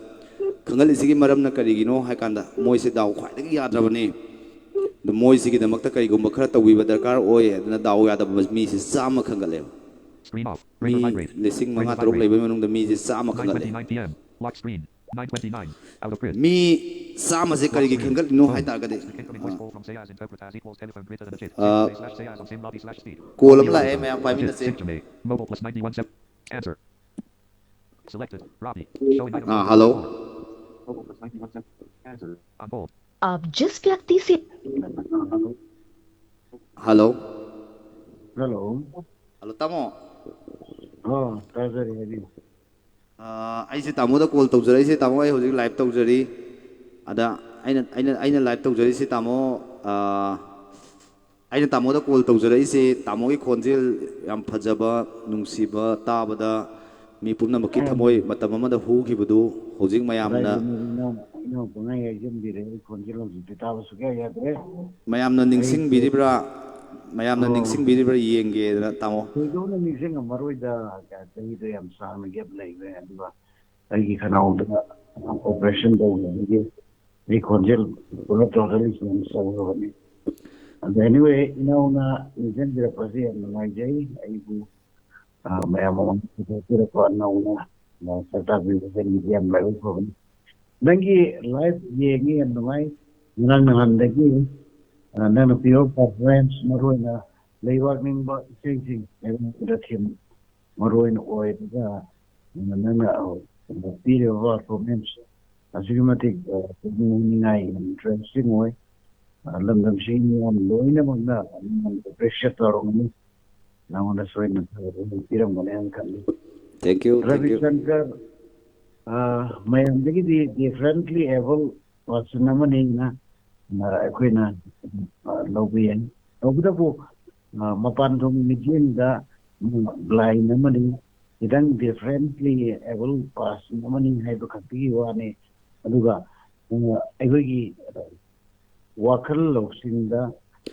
ꯈꯟꯒꯠꯂꯤꯁꯤꯒꯤ ꯃꯔꯝꯅ ꯀꯔꯤꯒꯤꯅꯣ ꯍꯥꯏ ꯀꯥꯟꯗ, ꯃꯣꯏꯁꯦ ꯗꯥꯎ ꯈ꯭ꯋꯥꯏꯗꯒꯤ ꯌꯥꯗ꯭ꯔꯕꯅꯤ꯫ ꯑꯗꯨ ꯃꯣꯏꯁꯤꯒꯤꯗꯃꯛꯇ ꯀꯔꯤꯒꯨꯝꯕ ꯈꯔ ꯇꯧꯕꯤꯕ ꯗꯔꯀꯥꯔ ꯑꯣꯏ꯫ ꯑꯗꯨꯅ ꯗꯥꯎ ꯌꯥꯗꯕ ꯃꯤꯁꯤ ꯆꯥꯝꯃ ꯈꯟꯒꯠꯂꯦꯕ꯫ Screen off. Ring or vibrate. ꯃꯤ ꯂꯤꯁꯤꯡ ꯃꯉꯥ ꯇꯔꯨꯛ ꯂꯩꯕꯒꯤ ꯃꯅꯨꯡꯗ ꯃꯤꯁꯦ ꯆꯥꯝꯃ ꯈꯟꯒꯠꯂꯦ꯫ Nine twenty-nine p.m. Lock screen. Nine twenty-nine. Out of grid. ꯃꯤ ꯆꯥꯝꯃꯁꯦ ꯀꯔꯤꯒꯤ ꯈꯟꯒꯠꯂꯤꯅꯣ ꯍꯥꯏ ꯇꯥꯔꯒꯗꯤ, incoming voice call from Sayaz interpret as equals telephone grid to the digit. Slash Sayaz on same lobby slash speed. Call ꯑꯃ ꯂꯥꯛꯑꯦ, ꯃꯌꯥꯝ ꯄꯥꯏꯃꯤꯟꯅꯁꯦ꯫ Mobile plus ninety-one seven. Answer. Selected. Robbie. Showing item. Ah, hello. Mobile plus ninety-one seven. Answer. On hold. आप जिस व्यक्ति से Hello. Hello. Hello, ꯇꯥꯃꯣ꯫ ꯑꯣ, ꯇꯥꯖꯔꯤ, ꯍꯥꯏꯕꯤꯌꯨ꯫ ꯑꯥ, ꯑꯩꯁꯦ ꯇꯥꯃꯣꯗ ꯀꯣꯜ ꯇꯧꯖꯔꯛꯏꯁꯦ, ꯇꯥꯃꯣ, ꯑꯩ ꯍꯧꯖꯤꯛ ꯂꯥꯏꯚ ꯇꯧꯖꯔꯤ꯫ ꯑꯗ ꯑꯩꯅ, ꯑꯩꯅ, ꯑꯩꯅ ꯂꯥꯏꯚ ꯇꯧꯖꯔꯤꯁꯦ, ꯇꯥꯃꯣ, ꯑꯥ, ꯑꯩꯅ ꯇꯥꯃꯣꯗ ꯀꯣꯜ ꯇꯧꯖꯔꯛꯏꯁꯦ, ꯇꯥꯃꯣꯒꯤ ꯈꯣꯟꯖꯦꯜ ꯌꯥꯝ ꯐꯖꯕ, ꯅꯨꯡꯁꯤꯕ, ꯇꯥꯕꯗ ꯃꯤ ꯄꯨꯝꯅꯃꯛꯀꯤ ꯎꯝ꯫ ꯊꯃꯣꯏ ꯃꯇꯝ ꯑꯃꯗ ꯍꯨꯈꯤꯕꯗꯨ ꯍꯧꯖꯤꯛ ꯃꯌꯥꯝꯅ ꯀꯗꯥꯏꯗꯅꯣ ꯏꯅꯥꯎ, ꯏꯅꯥꯎ ꯄꯪꯍꯥꯏ ꯍꯥꯏꯖꯟꯕꯤꯔꯦ꯫ ꯑꯩ ꯈꯣꯟꯖꯦꯜ ꯍꯧꯖꯤꯛꯇꯤ ꯇꯥꯕ ꯁꯨꯛꯌꯥ ꯌꯥꯗ꯭ꯔꯦ꯫ ꯃꯌꯥꯝꯅ ꯑꯩꯁꯦ ꯅꯤꯡꯁꯤꯡꯕꯤꯔꯤꯕ꯭ꯔꯥ, ꯃꯌꯥꯝꯅ ꯑꯣ꯫ ꯅꯤꯡꯁꯤꯡꯕꯤꯔꯤꯕ꯭ꯔꯥ ꯌꯦꯡꯒꯦꯗꯅ, ꯇꯥꯃꯣ꯫ ꯊꯣꯏꯗꯣꯛꯅ ꯅꯤꯡꯁꯤꯡꯉꯝꯃꯔꯣꯏꯗ, ꯆꯍꯤꯗꯣ ꯌꯥꯝ ꯁꯥꯡꯅ gap ꯂꯩꯈ꯭ꯔꯦ꯫ ꯑꯗꯨꯒ ꯑꯩꯒꯤ ꯈꯅꯥꯎꯗ operation ꯇꯧꯅꯕꯒꯤ ꯑꯩ ꯈꯣꯟꯖꯦꯜ ꯄꯨꯔꯥ totally change ꯇꯧꯔꯕꯅꯤ꯫ ꯑꯗꯣ anyway, ꯏꯅꯥꯎꯅ ꯅꯤꯡꯁꯤꯡꯕꯤꯔꯛꯄꯁꯦ ꯌꯥꯝ ꯅꯨꯡꯉꯥꯏꯖꯩ꯫ ꯑꯩꯕꯨ, ꯑ, ꯃꯌꯥꯝ ꯃꯃꯥꯡꯗ ꯄꯨꯊꯣꯛꯄꯤꯔꯛꯄ ꯅꯧꯅ, ꯑ, ꯁꯛ ꯇꯥꯛꯄꯤꯕꯁꯤꯡꯒꯤꯗꯤ ꯌꯥꯝ ꯂꯥꯏꯕꯛ ꯐꯕꯅꯤ꯫ ꯅꯪꯒꯤ live ꯌꯦꯡꯉꯤ, ꯌꯥꯝ ꯅꯨꯡꯉꯥꯏ꯫ ꯉꯔꯥꯡ ꯅꯍꯥꯟꯗꯒꯤ, ꯑ, ꯅꯪꯅ ꯄꯤꯕ performance, ꯃꯔꯨꯑꯣꯏꯅ ꯂꯩꯕꯥꯛ ꯅꯤꯡꯕ ꯏꯁꯩꯁꯤꯡ, ꯑꯩꯉꯣꯟꯗ theme ꯃꯔꯨꯑꯣꯏꯅ ꯑꯣꯏꯔꯒ, ꯑ, ꯅꯪꯅ, ꯑ, ꯄꯤꯔꯤꯕ performance ꯑꯁꯨꯛꯀꯤ ꯃꯇꯤꯛ, ꯑ, ꯄꯨꯛꯅꯤꯡ ꯍꯨꯅꯤꯡꯉꯥꯏ, ꯌꯥꯝ interesting ꯑꯣꯏ꯫ ꯑ, ꯂꯝꯗꯝꯁꯤꯒꯤ ꯃꯤꯌꯥꯝ ꯂꯣꯏꯅꯃꯛꯅ ꯅꯉꯣꯟꯗ appreciate ꯇꯧꯔꯝꯒꯅꯤ, ꯅꯉꯣꯟꯗ ꯁꯣꯏꯗꯅ ꯊꯥꯒꯠꯄ ꯄꯤꯔꯝꯒꯅꯤ ꯍꯥꯏꯅ ꯈꯜꯂꯤ꯫ Thank you, thank you. ꯔꯕꯤꯁꯪꯀꯔ, ꯑ, ꯃꯌꯥꯝꯗꯒꯤꯗꯤ differently able person ꯑꯃꯅꯤꯅ, ꯑ, ꯑꯩꯈꯣꯏꯅ, ꯑ, ꯂꯧꯕ ꯌꯥꯏ꯫ ꯇꯧꯕꯇꯕꯨ, ꯑ, ꯃꯄꯥꯟ ꯊꯣꯡꯒꯤ ꯃꯤꯠꯌꯦꯡꯗ, ꯎꯝ, blind ꯑꯃꯅꯤ, ꯈꯤꯇꯪ differently able person ꯑꯃꯅꯤ ꯍꯥꯏꯕ ꯈꯛꯇꯒꯤ ꯋꯥꯅꯤ꯫ ꯑꯗꯨꯒ, ꯑ, ꯑꯩꯈꯣꯏꯒꯤ, ꯑ, ꯋꯥꯈꯜ ꯂꯧꯁꯤꯡꯗ,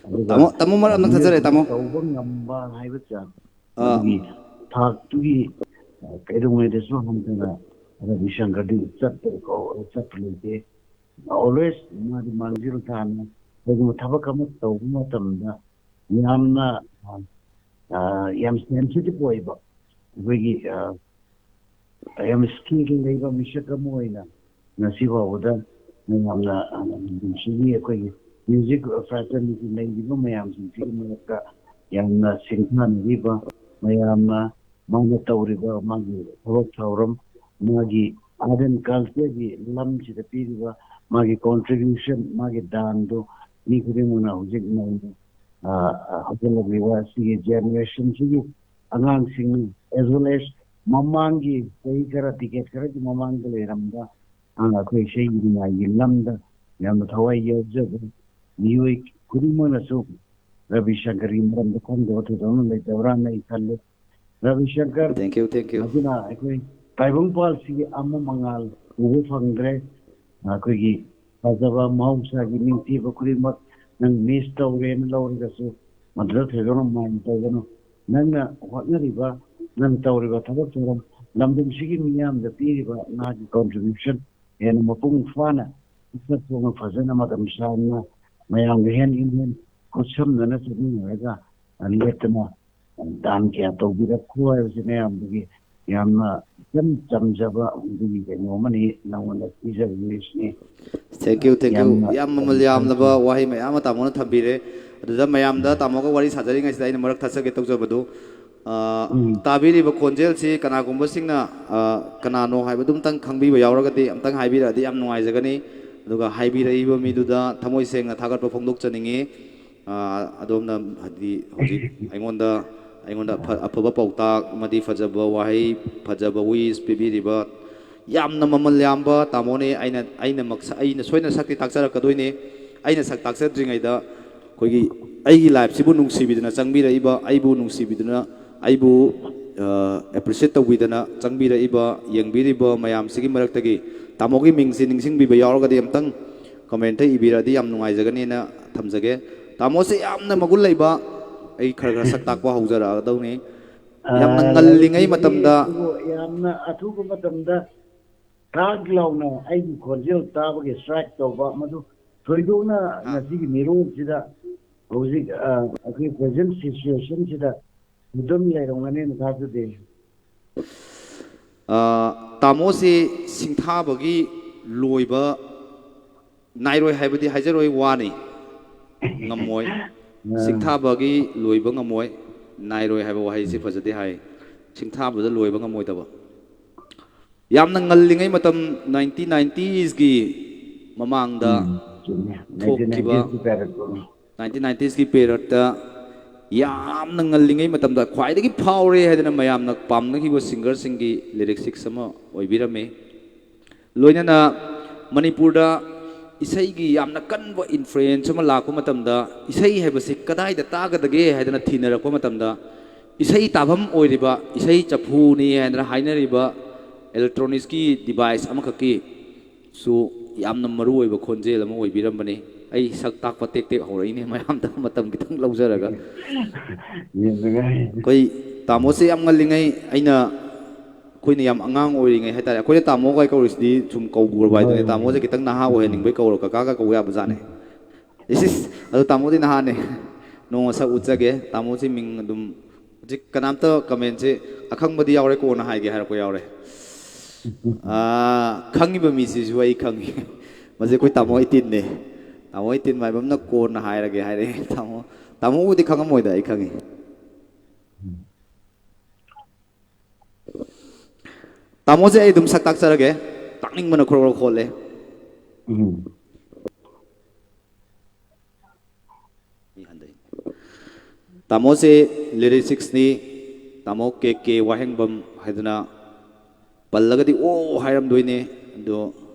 ꯑꯗꯨꯒ ꯇꯥꯃꯣ, ꯇꯥꯃꯣ, ꯃꯔꯛ ꯑꯃ ꯊꯠꯆꯔꯦ, ꯃꯤꯑꯣꯏꯕ ꯇꯥꯃꯣ꯫ ꯇꯧꯕ ꯉꯝꯕ ꯍꯥꯏꯕ ꯆꯥꯡ ꯑꯥ꯫ ꯑꯗꯨꯒꯤ ꯊꯥꯛꯇꯨꯒꯤ, ꯑ, ꯀꯩꯗꯧꯉꯩꯗꯁꯨ ꯍꯟꯊꯅ ꯔꯕꯤꯁꯪꯀꯔꯗꯤ ꯆꯠꯄ, ꯆꯠꯄ ꯂꯩꯇꯦ꯫ Always ꯃꯥꯗꯤ ꯃꯥꯡꯖꯤꯜ ꯊꯥꯅ ꯀꯩꯒꯨꯝꯕ ꯊꯕꯛ ꯑꯃ ꯇꯧꯕ ꯃꯇꯝꯗ ꯌꯥꯝꯅ, ꯑ, ꯑ, ꯌꯥꯝ ꯁꯦꯟꯁꯤꯇꯤꯚ ꯑꯣꯏꯕ, ꯑꯩꯈꯣꯏꯒꯤ, ꯑ, ꯌꯥꯝ ꯁ꯭ꯀꯤꯜ ꯂꯩꯕ ꯃꯤꯁꯛ ꯑꯃ ꯑꯣꯏꯅ ꯉꯁꯤ ꯐꯥꯎꯕꯗ ꯃꯌꯥꯝꯅ, ꯑ, ꯁꯤꯒꯤ ꯑꯩꯈꯣꯏꯒꯤ ꯃ꯭ꯌꯨꯖꯤꯛ ꯐ꯭ꯔꯦꯇꯔꯅꯤꯇꯤ ꯂꯩꯔꯤꯕ ꯃꯌꯥꯝꯁꯤꯡꯁꯤꯒꯤ ꯃꯔꯛꯇ ꯌꯥꯝꯅ ꯁꯤꯡꯊꯥꯅꯔꯤꯕ, ꯃꯌꯥꯝꯅ ꯃꯥꯅ ꯇꯧꯔꯤꯕ ꯃꯥꯒꯤ ꯊꯕꯛ ꯊꯧꯔꯝ, ꯃꯥꯒꯤ ꯑꯥꯔꯠ ꯑꯦꯟ ꯀꯜꯆꯔꯒꯤ ꯂꯝꯁꯤꯗ ꯄꯤꯔꯤꯕ ꯃꯥꯒꯤ ꯀꯣꯟꯇ꯭ꯔꯤꯕ꯭ꯌꯨꯁꯟ, ꯃꯥꯒꯤ ꯗꯥꯟꯗꯨ ꯃꯤ ꯈꯨꯗꯤꯡꯃꯛꯅ ꯍꯧꯖꯤꯛ ꯅꯧꯅ, ꯑ, ꯑ, ꯍꯧꯒꯠꯂꯛꯂꯤꯕ ꯁꯤꯒꯤ ꯖꯦꯅꯦꯔꯦꯁꯟꯁꯤꯒꯤ ꯑꯉꯥꯡꯁꯤꯡ, as well as ꯃꯃꯥꯡꯒꯤ ꯆꯍꯤ ꯈꯔ, ꯗꯤꯀꯦꯠ ꯈꯔꯒꯤ ꯃꯃꯥꯡꯗ ꯂꯩꯔꯝꯕ, ꯑ, ꯑꯩꯈꯣꯏ ꯏꯁꯩ ꯅꯣꯡꯃꯥꯏꯒꯤ ꯂꯝꯗ ꯌꯥꯝꯅ ꯊꯋꯥꯏ ꯌꯥꯎꯖꯕ ꯃꯤꯑꯣꯏ ꯈꯨꯗꯤꯡꯃꯛꯅꯁꯨ ꯔꯕꯤ ꯁꯪꯀꯔꯒꯤ ꯃꯔꯝꯗ ꯈꯪꯗꯕ ꯊꯣꯏꯗꯣꯛꯅ ꯂꯩꯇꯕ꯭ꯔꯥꯅ ꯑꯩ ꯈꯜꯂꯤ꯫ Ravi Shankar, Thank you, thank you. ꯑꯗꯨꯅ ꯑꯩꯈꯣꯏ ꯇꯥꯏꯕꯪꯄꯥꯜꯁꯤꯒꯤ ꯑꯃ ꯃꯉꯥꯜ ꯎꯕ ꯐꯪꯗ꯭ꯔꯦ꯫ ꯑꯩꯈꯣꯏꯒꯤ ꯐꯖꯕ ꯃꯍꯧꯁꯥꯒꯤ ꯅꯤꯡꯊꯤꯕ ꯈꯨꯗꯤꯡꯃꯛ ꯅꯪ ꯃꯤꯁ ꯇꯧꯔꯦꯅ ꯂꯧꯔꯒꯁꯨ, ꯃꯗꯨꯗ ꯊꯣꯏꯗꯣꯛꯅ ꯃꯥꯏꯟ ꯇꯧꯒꯅꯨ꯫ ꯅꯪꯅ ꯍꯣꯠꯅꯔꯤꯕ, ꯅꯪ ꯇꯧꯔꯤꯕ ꯊꯕꯛ ꯊꯧꯔꯝ, ꯂꯝꯗꯝꯁꯤꯒꯤ ꯃꯤꯌꯥꯝꯗ ꯄꯤꯔꯤꯕ ꯅꯍꯥꯛꯀꯤ ꯀꯣꯟꯇ꯭ꯔꯤꯕ꯭ꯌꯨꯁꯟ ꯍꯦꯟꯅ ꯃꯄꯨꯡ ꯐꯥꯅ ꯁꯛ ꯊꯣꯛꯅ ꯐꯖꯅ ꯃꯇꯝ ꯆꯥꯅ ꯃꯌꯥꯝꯒ ꯍꯦꯟ ꯏꯟ ꯍꯦꯟ ꯈꯨꯠꯁꯝꯅꯅ ꯆꯠꯃꯤꯟꯅꯔꯒ ꯂꯦꯞꯇꯅ ꯗꯥꯟ ꯀꯌꯥ ꯇꯧꯕꯤꯔꯛꯈꯣ ꯍꯥꯏꯕꯁꯤ ꯃꯌꯥꯝꯗꯒꯤ ꯌꯥꯝꯅ ꯏꯆꯝ ꯆꯝꯖꯕ ꯑꯗꯨꯒꯤ ꯀꯩꯅꯣ ꯑꯃꯅꯤ ꯅꯉꯣꯟꯗ ꯄꯤꯖꯕꯅꯤ ꯁꯤꯅꯤ꯫ Thank you, thank you. ꯌꯥꯝꯅ ꯌꯥꯝ ꯃꯃꯜ ꯌꯥꯝꯂꯕ ꯋꯥꯍꯩ ꯃꯌꯥꯝ ꯑꯃ ꯇꯥꯃꯣꯅ ꯊꯝꯕꯤꯔꯦ꯫ ꯑꯗꯨꯗ ꯃꯌꯥꯝꯗ ꯇꯥꯃꯣꯒ ꯋꯥꯔꯤ ꯁꯥꯖꯔꯤꯉꯩꯁꯤꯗ ꯑꯩꯅ ꯃꯔꯛ ꯊꯠꯆꯒꯦ ꯇꯧꯖꯕꯗꯨ, ꯑ, ꯎꯝ꯫ ꯇꯥꯕꯤꯔꯤꯕ ꯈꯣꯟꯖꯦꯜꯁꯤ ꯀꯅꯥꯒꯨꯝꯕꯁꯤꯡꯅ, ꯑ, ꯀꯅꯥꯅꯣ ꯍꯥꯏꯕꯗꯨ ꯑꯝꯇꯪ ꯈꯪꯕꯤꯕ ꯌꯥꯎꯔꯒꯗꯤ ꯑꯝꯇꯪ ꯍꯥꯏꯕꯤꯔꯛꯑꯗꯤ ꯌꯥꯝ ꯅꯨꯡꯉꯥꯏꯖꯒꯅꯤ꯫ ꯑꯗꯨꯒ ꯍꯥꯏꯕꯤꯔꯛꯏꯕ ꯃꯤꯗꯨꯗ ꯊꯃꯣꯏ ꯁꯦꯡꯅ ꯊꯥꯒꯠꯄ ꯐꯣꯡꯗꯣꯛꯆꯅꯤꯡꯉꯤ꯫ ꯑ, ꯑꯗꯣꯝꯅ ꯍꯥꯏꯗꯤ ꯍꯧꯖꯤꯛ ꯑꯩꯉꯣꯟꯗ, ꯑꯩꯉꯣꯟꯗ ꯑꯐ-, ꯑꯐꯕ ꯄꯥꯎꯇꯥꯛ ꯑꯃꯗꯤ ꯐꯖꯕ ꯋꯥꯍꯩ, ꯐꯖꯕ ꯋꯤꯁ ꯄꯤꯕꯤꯔꯤꯕ ꯌꯥꯝꯅ ꯃꯃꯜ ꯌꯥꯝꯕ ꯇꯥꯃꯣꯅꯦ꯫ ꯑꯩꯅ, ꯑꯩꯅ ꯃꯛꯁ-, ꯑꯩꯅ ꯁꯣꯏꯅ ꯁꯛꯇꯤ ꯇꯥꯛꯆꯔꯛꯀꯗꯣꯏꯅꯦ꯫ ꯑꯩꯅ ꯁꯛ ꯇꯥꯛꯆꯗ꯭ꯔꯤꯉꯩꯗ ꯑꯩꯈꯣꯏꯒꯤ ꯑꯩꯒꯤ ꯂꯥꯏꯐꯁꯤꯕꯨ ꯅꯨꯡꯁꯤꯕꯤꯗꯨꯅ ꯆꯪꯕꯤꯔꯛꯏꯕ, ꯑꯩꯕꯨ ꯅꯨꯡꯁꯤꯕꯤꯗꯨꯅ, ꯑꯩꯕꯨ, ꯑ, ꯑꯦꯄ꯭ꯔꯤꯁꯤꯌꯦꯠ ꯇꯧꯕꯤꯗꯅ ꯆꯪꯕꯤꯔꯛꯏꯕ, ꯌꯦꯡꯕꯤꯔꯤꯕ ꯃꯌꯥꯝꯁꯤꯒꯤ ꯃꯔꯛꯇꯒꯤ ꯇꯥꯃꯣꯒꯤ ꯃꯤꯡꯁꯤ ꯅꯤꯡꯁꯤꯡꯕꯤꯕ ꯌꯥꯎꯔꯒꯗꯤ ꯑꯝꯇꯪ ꯀꯃꯦꯟꯇ ꯏꯕꯤꯔꯛꯑꯗꯤ ꯌꯥꯝ ꯅꯨꯡꯉꯥꯏꯖꯒꯅꯤꯅ ꯊꯝꯖꯒꯦ꯫ ꯇꯥꯃꯣꯁꯦ ꯌꯥꯝꯅ ꯃꯒꯨꯟ ꯂꯩꯕ, ꯑꯩ ꯈꯔ ꯈꯔ ꯁꯛ ꯇꯥꯛꯄ ꯍꯧꯖꯔꯛꯑꯗꯧꯅꯤ꯫ ꯌꯥꯝꯅ ꯑꯥ, ꯉꯜꯂꯤꯉꯩ ꯂꯩꯇꯦ, ꯃꯇꯝꯗ ꯑꯗꯨꯕꯨ ꯌꯥꯝꯅ ꯑꯊꯨꯕ ꯃꯇꯝꯗ ꯊꯥꯛ ꯂꯥꯎꯅ ꯑꯩꯒꯤ ꯈꯣꯟꯖꯦꯜ ꯇꯥꯕꯒꯤ ꯁ꯭ꯇ꯭ꯔꯥꯏꯛ ꯇꯧꯕ, ꯃꯗꯨ ꯊꯣꯏꯗꯣꯛꯅ ꯑꯥ꯫ ꯉꯁꯤꯒꯤ ꯃꯤꯔꯣꯜꯁꯤꯗ ꯍꯧꯖꯤꯛ, ꯑꯥ, ꯑꯩꯈꯣꯏ ꯄ꯭ꯔꯦꯖꯦꯟ ꯁꯤꯆꯨꯋꯦꯁꯟꯁꯤꯗ ꯑꯗꯨꯝ ꯂꯩꯔꯝꯒꯅꯤ ꯃꯈꯥꯗꯨꯗꯤ꯫ ꯑ, ꯇꯥꯃꯣꯁꯤ ꯁꯤꯡꯊꯥꯕꯒꯤ ꯂꯣꯏꯕ ꯅꯥꯏꯔꯣꯏ ꯍꯥꯏꯕꯗꯤ ꯍꯥꯏꯖꯔꯣꯏ, ꯋꯥꯅꯤ, ꯉꯝꯃꯣꯏ꯫ ꯁꯤꯡꯊꯥꯕꯒꯤ ꯂꯣꯏꯕ ꯉꯝꯃꯣꯏ, ꯅꯥꯏꯔꯣꯏ ꯍꯥꯏꯕ ꯋꯥꯍꯩꯁꯤ ꯐꯖꯗꯦ ꯍꯥꯏ꯫ ꯁꯤꯡꯊꯥꯕꯗ ꯂꯣꯏꯕ ꯉꯝꯃꯣꯏꯗꯕ꯫ ꯌꯥꯝꯅ ꯉꯜꯂꯤꯉꯩ ꯃꯇꯝ, ꯅꯥꯏꯟꯇꯤꯟ ꯅꯥꯏꯟꯇꯤꯁꯀꯤ ꯃꯃꯥꯡꯗ ꯎꯝ, ꯆꯨꯝꯃꯦ꯫ ꯊꯣꯛꯈꯤꯕ ꯅꯥꯏꯟꯇꯤꯟ ꯅꯥꯏꯟꯇꯤꯁꯀꯤ ꯄꯦꯔꯠꯇꯣ꯫ ꯅꯥꯏꯟꯇꯤꯟ ꯅꯥꯏꯟꯇꯤꯁꯀꯤ ꯄꯦꯔꯠꯇ ꯌꯥꯝꯅ ꯉꯜꯂꯤꯉꯩ ꯃꯇꯝꯗ ꯈ꯭ꯋꯥꯏꯗꯒꯤ ꯐꯥꯎꯔꯦ ꯍꯥꯏꯗꯅ ꯃꯌꯥꯝꯅ ꯄꯥꯝꯅꯈꯤꯕ ꯁꯤꯡꯒꯔꯁꯤꯡꯒꯤ ꯂꯤꯔꯤꯛꯁꯤꯛꯁ ꯑꯃ ꯑꯣꯏꯕꯤꯔꯝꯃꯤ꯫ ꯂꯣꯏꯅꯅ ꯃꯅꯤꯄꯨꯔꯗ ꯏꯁꯩꯒꯤ ꯌꯥꯝꯅ ꯀꯟꯕ ꯏꯟꯐ꯭ꯂꯨꯌꯦꯟꯁ ꯑꯃ ꯂꯥꯛꯄ ꯃꯇꯝꯗ, ꯏꯁꯩ ꯍꯥꯏꯕꯁꯤ ꯀꯗꯥꯏꯗ ꯇꯥꯒꯗꯒꯦ ꯍꯥꯏꯗꯅ ꯊꯤꯅꯔꯛꯄ ꯃꯇꯝꯗ, ꯏꯁꯩ ꯇꯥꯐꯝ ꯑꯣꯏꯔꯤꯕ, ꯏꯁꯩ ꯆꯐꯨꯅꯤ ꯍꯥꯏꯗꯅ ꯍꯥꯏꯅꯔꯤꯕ ꯏꯂꯦꯛꯇ꯭ꯔꯣꯅꯤꯛꯁꯀꯤ ꯗꯤꯚꯥꯏꯁ ꯑꯃꯈꯛꯀꯤ ꯁꯨ ꯌꯥꯝꯅ ꯃꯔꯨ ꯑꯣꯏꯕ ꯈꯣꯟꯖꯦꯜ ꯑꯃ ꯑꯣꯏꯕꯤꯔꯝꯕꯅꯤ꯫ ꯑꯩ ꯁꯛ ꯇꯥꯛꯄ ꯇꯦꯛ ꯇꯦꯛ ꯍꯧꯔꯛꯏꯅꯦ ꯃꯌꯥꯝꯗ, ꯃꯇꯝ ꯈꯤꯇꯪ ꯂꯧꯖꯔꯒ꯫ ꯌꯥꯝ ꯅꯨꯡꯉꯥꯏ꯫ ꯑꯩꯈꯣꯏ ꯇꯥꯃꯣꯁꯦ ꯌꯥꯝ ꯉꯜꯂꯤꯉꯩ, ꯑꯩꯅ, ꯑꯩꯈꯣꯏꯅ ꯌꯥꯝ ꯑꯉꯥꯡ ꯑꯣꯏꯔꯤꯉꯩ ꯍꯥꯏꯇꯥꯔꯦ, ꯑꯩꯈꯣꯏꯅ ꯇꯥꯃꯣꯒ ꯀꯧꯔꯤꯁꯤꯗꯤ ꯁꯨꯝ ꯀꯧꯕ꯭ꯔꯕ ꯍꯥꯏꯗꯨꯅꯦ꯫ ꯍꯣꯏ꯫ ꯇꯥꯃꯣꯁꯦ ꯈꯤꯇꯪ ꯅꯍꯥ ꯑꯣꯏꯍꯟꯅꯤꯡꯕꯩ ꯀꯧꯔꯣ, ꯀꯀꯥꯒ ꯀꯧꯕ ꯌꯥꯕꯖꯥꯠꯅꯦ꯫ ꯏꯁ, ꯏꯁ, ꯑꯗꯣ ꯇꯥꯃꯣꯗꯤ ꯅꯍꯥꯅꯦ, ꯅꯣꯡꯃ ꯁꯛ ꯎꯠꯆꯒꯦ꯫ ꯇꯥꯃꯣꯁꯤ ꯃꯤꯡ ꯑꯗꯨꯝ, ꯍꯧꯖꯤꯛ ꯀꯅꯥꯝꯇ ꯀꯃꯦꯟꯁꯦ, "ꯑꯈꯪꯕꯗꯤ ꯌꯥꯎꯔꯦ, ꯀꯣꯟꯅ ꯍꯥꯏꯒꯦ" ꯍꯥꯏꯔꯛꯄ ꯌꯥꯎꯔꯦ꯫ ꯑꯥ, ꯈꯪꯉꯤꯕ ꯃꯤꯁꯤꯁꯨ ꯑꯩ ꯈꯪꯉꯤ꯫ ꯃꯁꯤ ꯑꯩꯈꯣꯏ ꯇꯥꯃꯣ ꯏꯇꯤꯟꯅꯦ꯫ ꯇꯥꯃꯣ ꯏꯇꯤꯟ ꯃꯥꯏꯕꯝꯅ "ꯀꯣꯟꯅ ꯍꯥꯏꯔꯒꯦ" ꯍꯥꯏꯔꯛꯑꯦ꯫ ꯇꯥꯃꯣ, ꯇꯥꯃꯣꯕꯨꯗꯤ ꯈꯪꯉꯝꯃꯣꯏꯗ, ꯑꯩ ꯈꯪꯉꯤ꯫ ꯇꯥꯃꯣꯁꯦ ꯑꯩ ꯑꯗꯨꯝ ꯁꯛ ꯇꯥꯛꯆꯔꯒꯦ꯫ ꯇꯥꯛꯅꯤꯡꯕꯅ ꯈ꯭ꯔꯣ ꯈ꯭ꯔꯣ ꯈꯣꯠꯂꯦ꯫ ꯎꯝ꯫ ꯃꯤ ꯍꯟꯗꯩ꯫ ꯇꯥꯃꯣꯁꯦ ꯂꯤꯔꯤꯁꯤꯛꯁꯅꯤ, ꯇꯥꯃꯣ ꯀꯦ ꯀꯦ ꯋꯥꯍꯦꯡꯕꯝ ꯍꯥꯏꯗꯅ ꯄꯜꯂꯒꯗꯤ ꯑꯣ ꯍꯥꯏꯔꯝꯗꯣꯏꯅꯦ꯫ ꯑꯗꯣ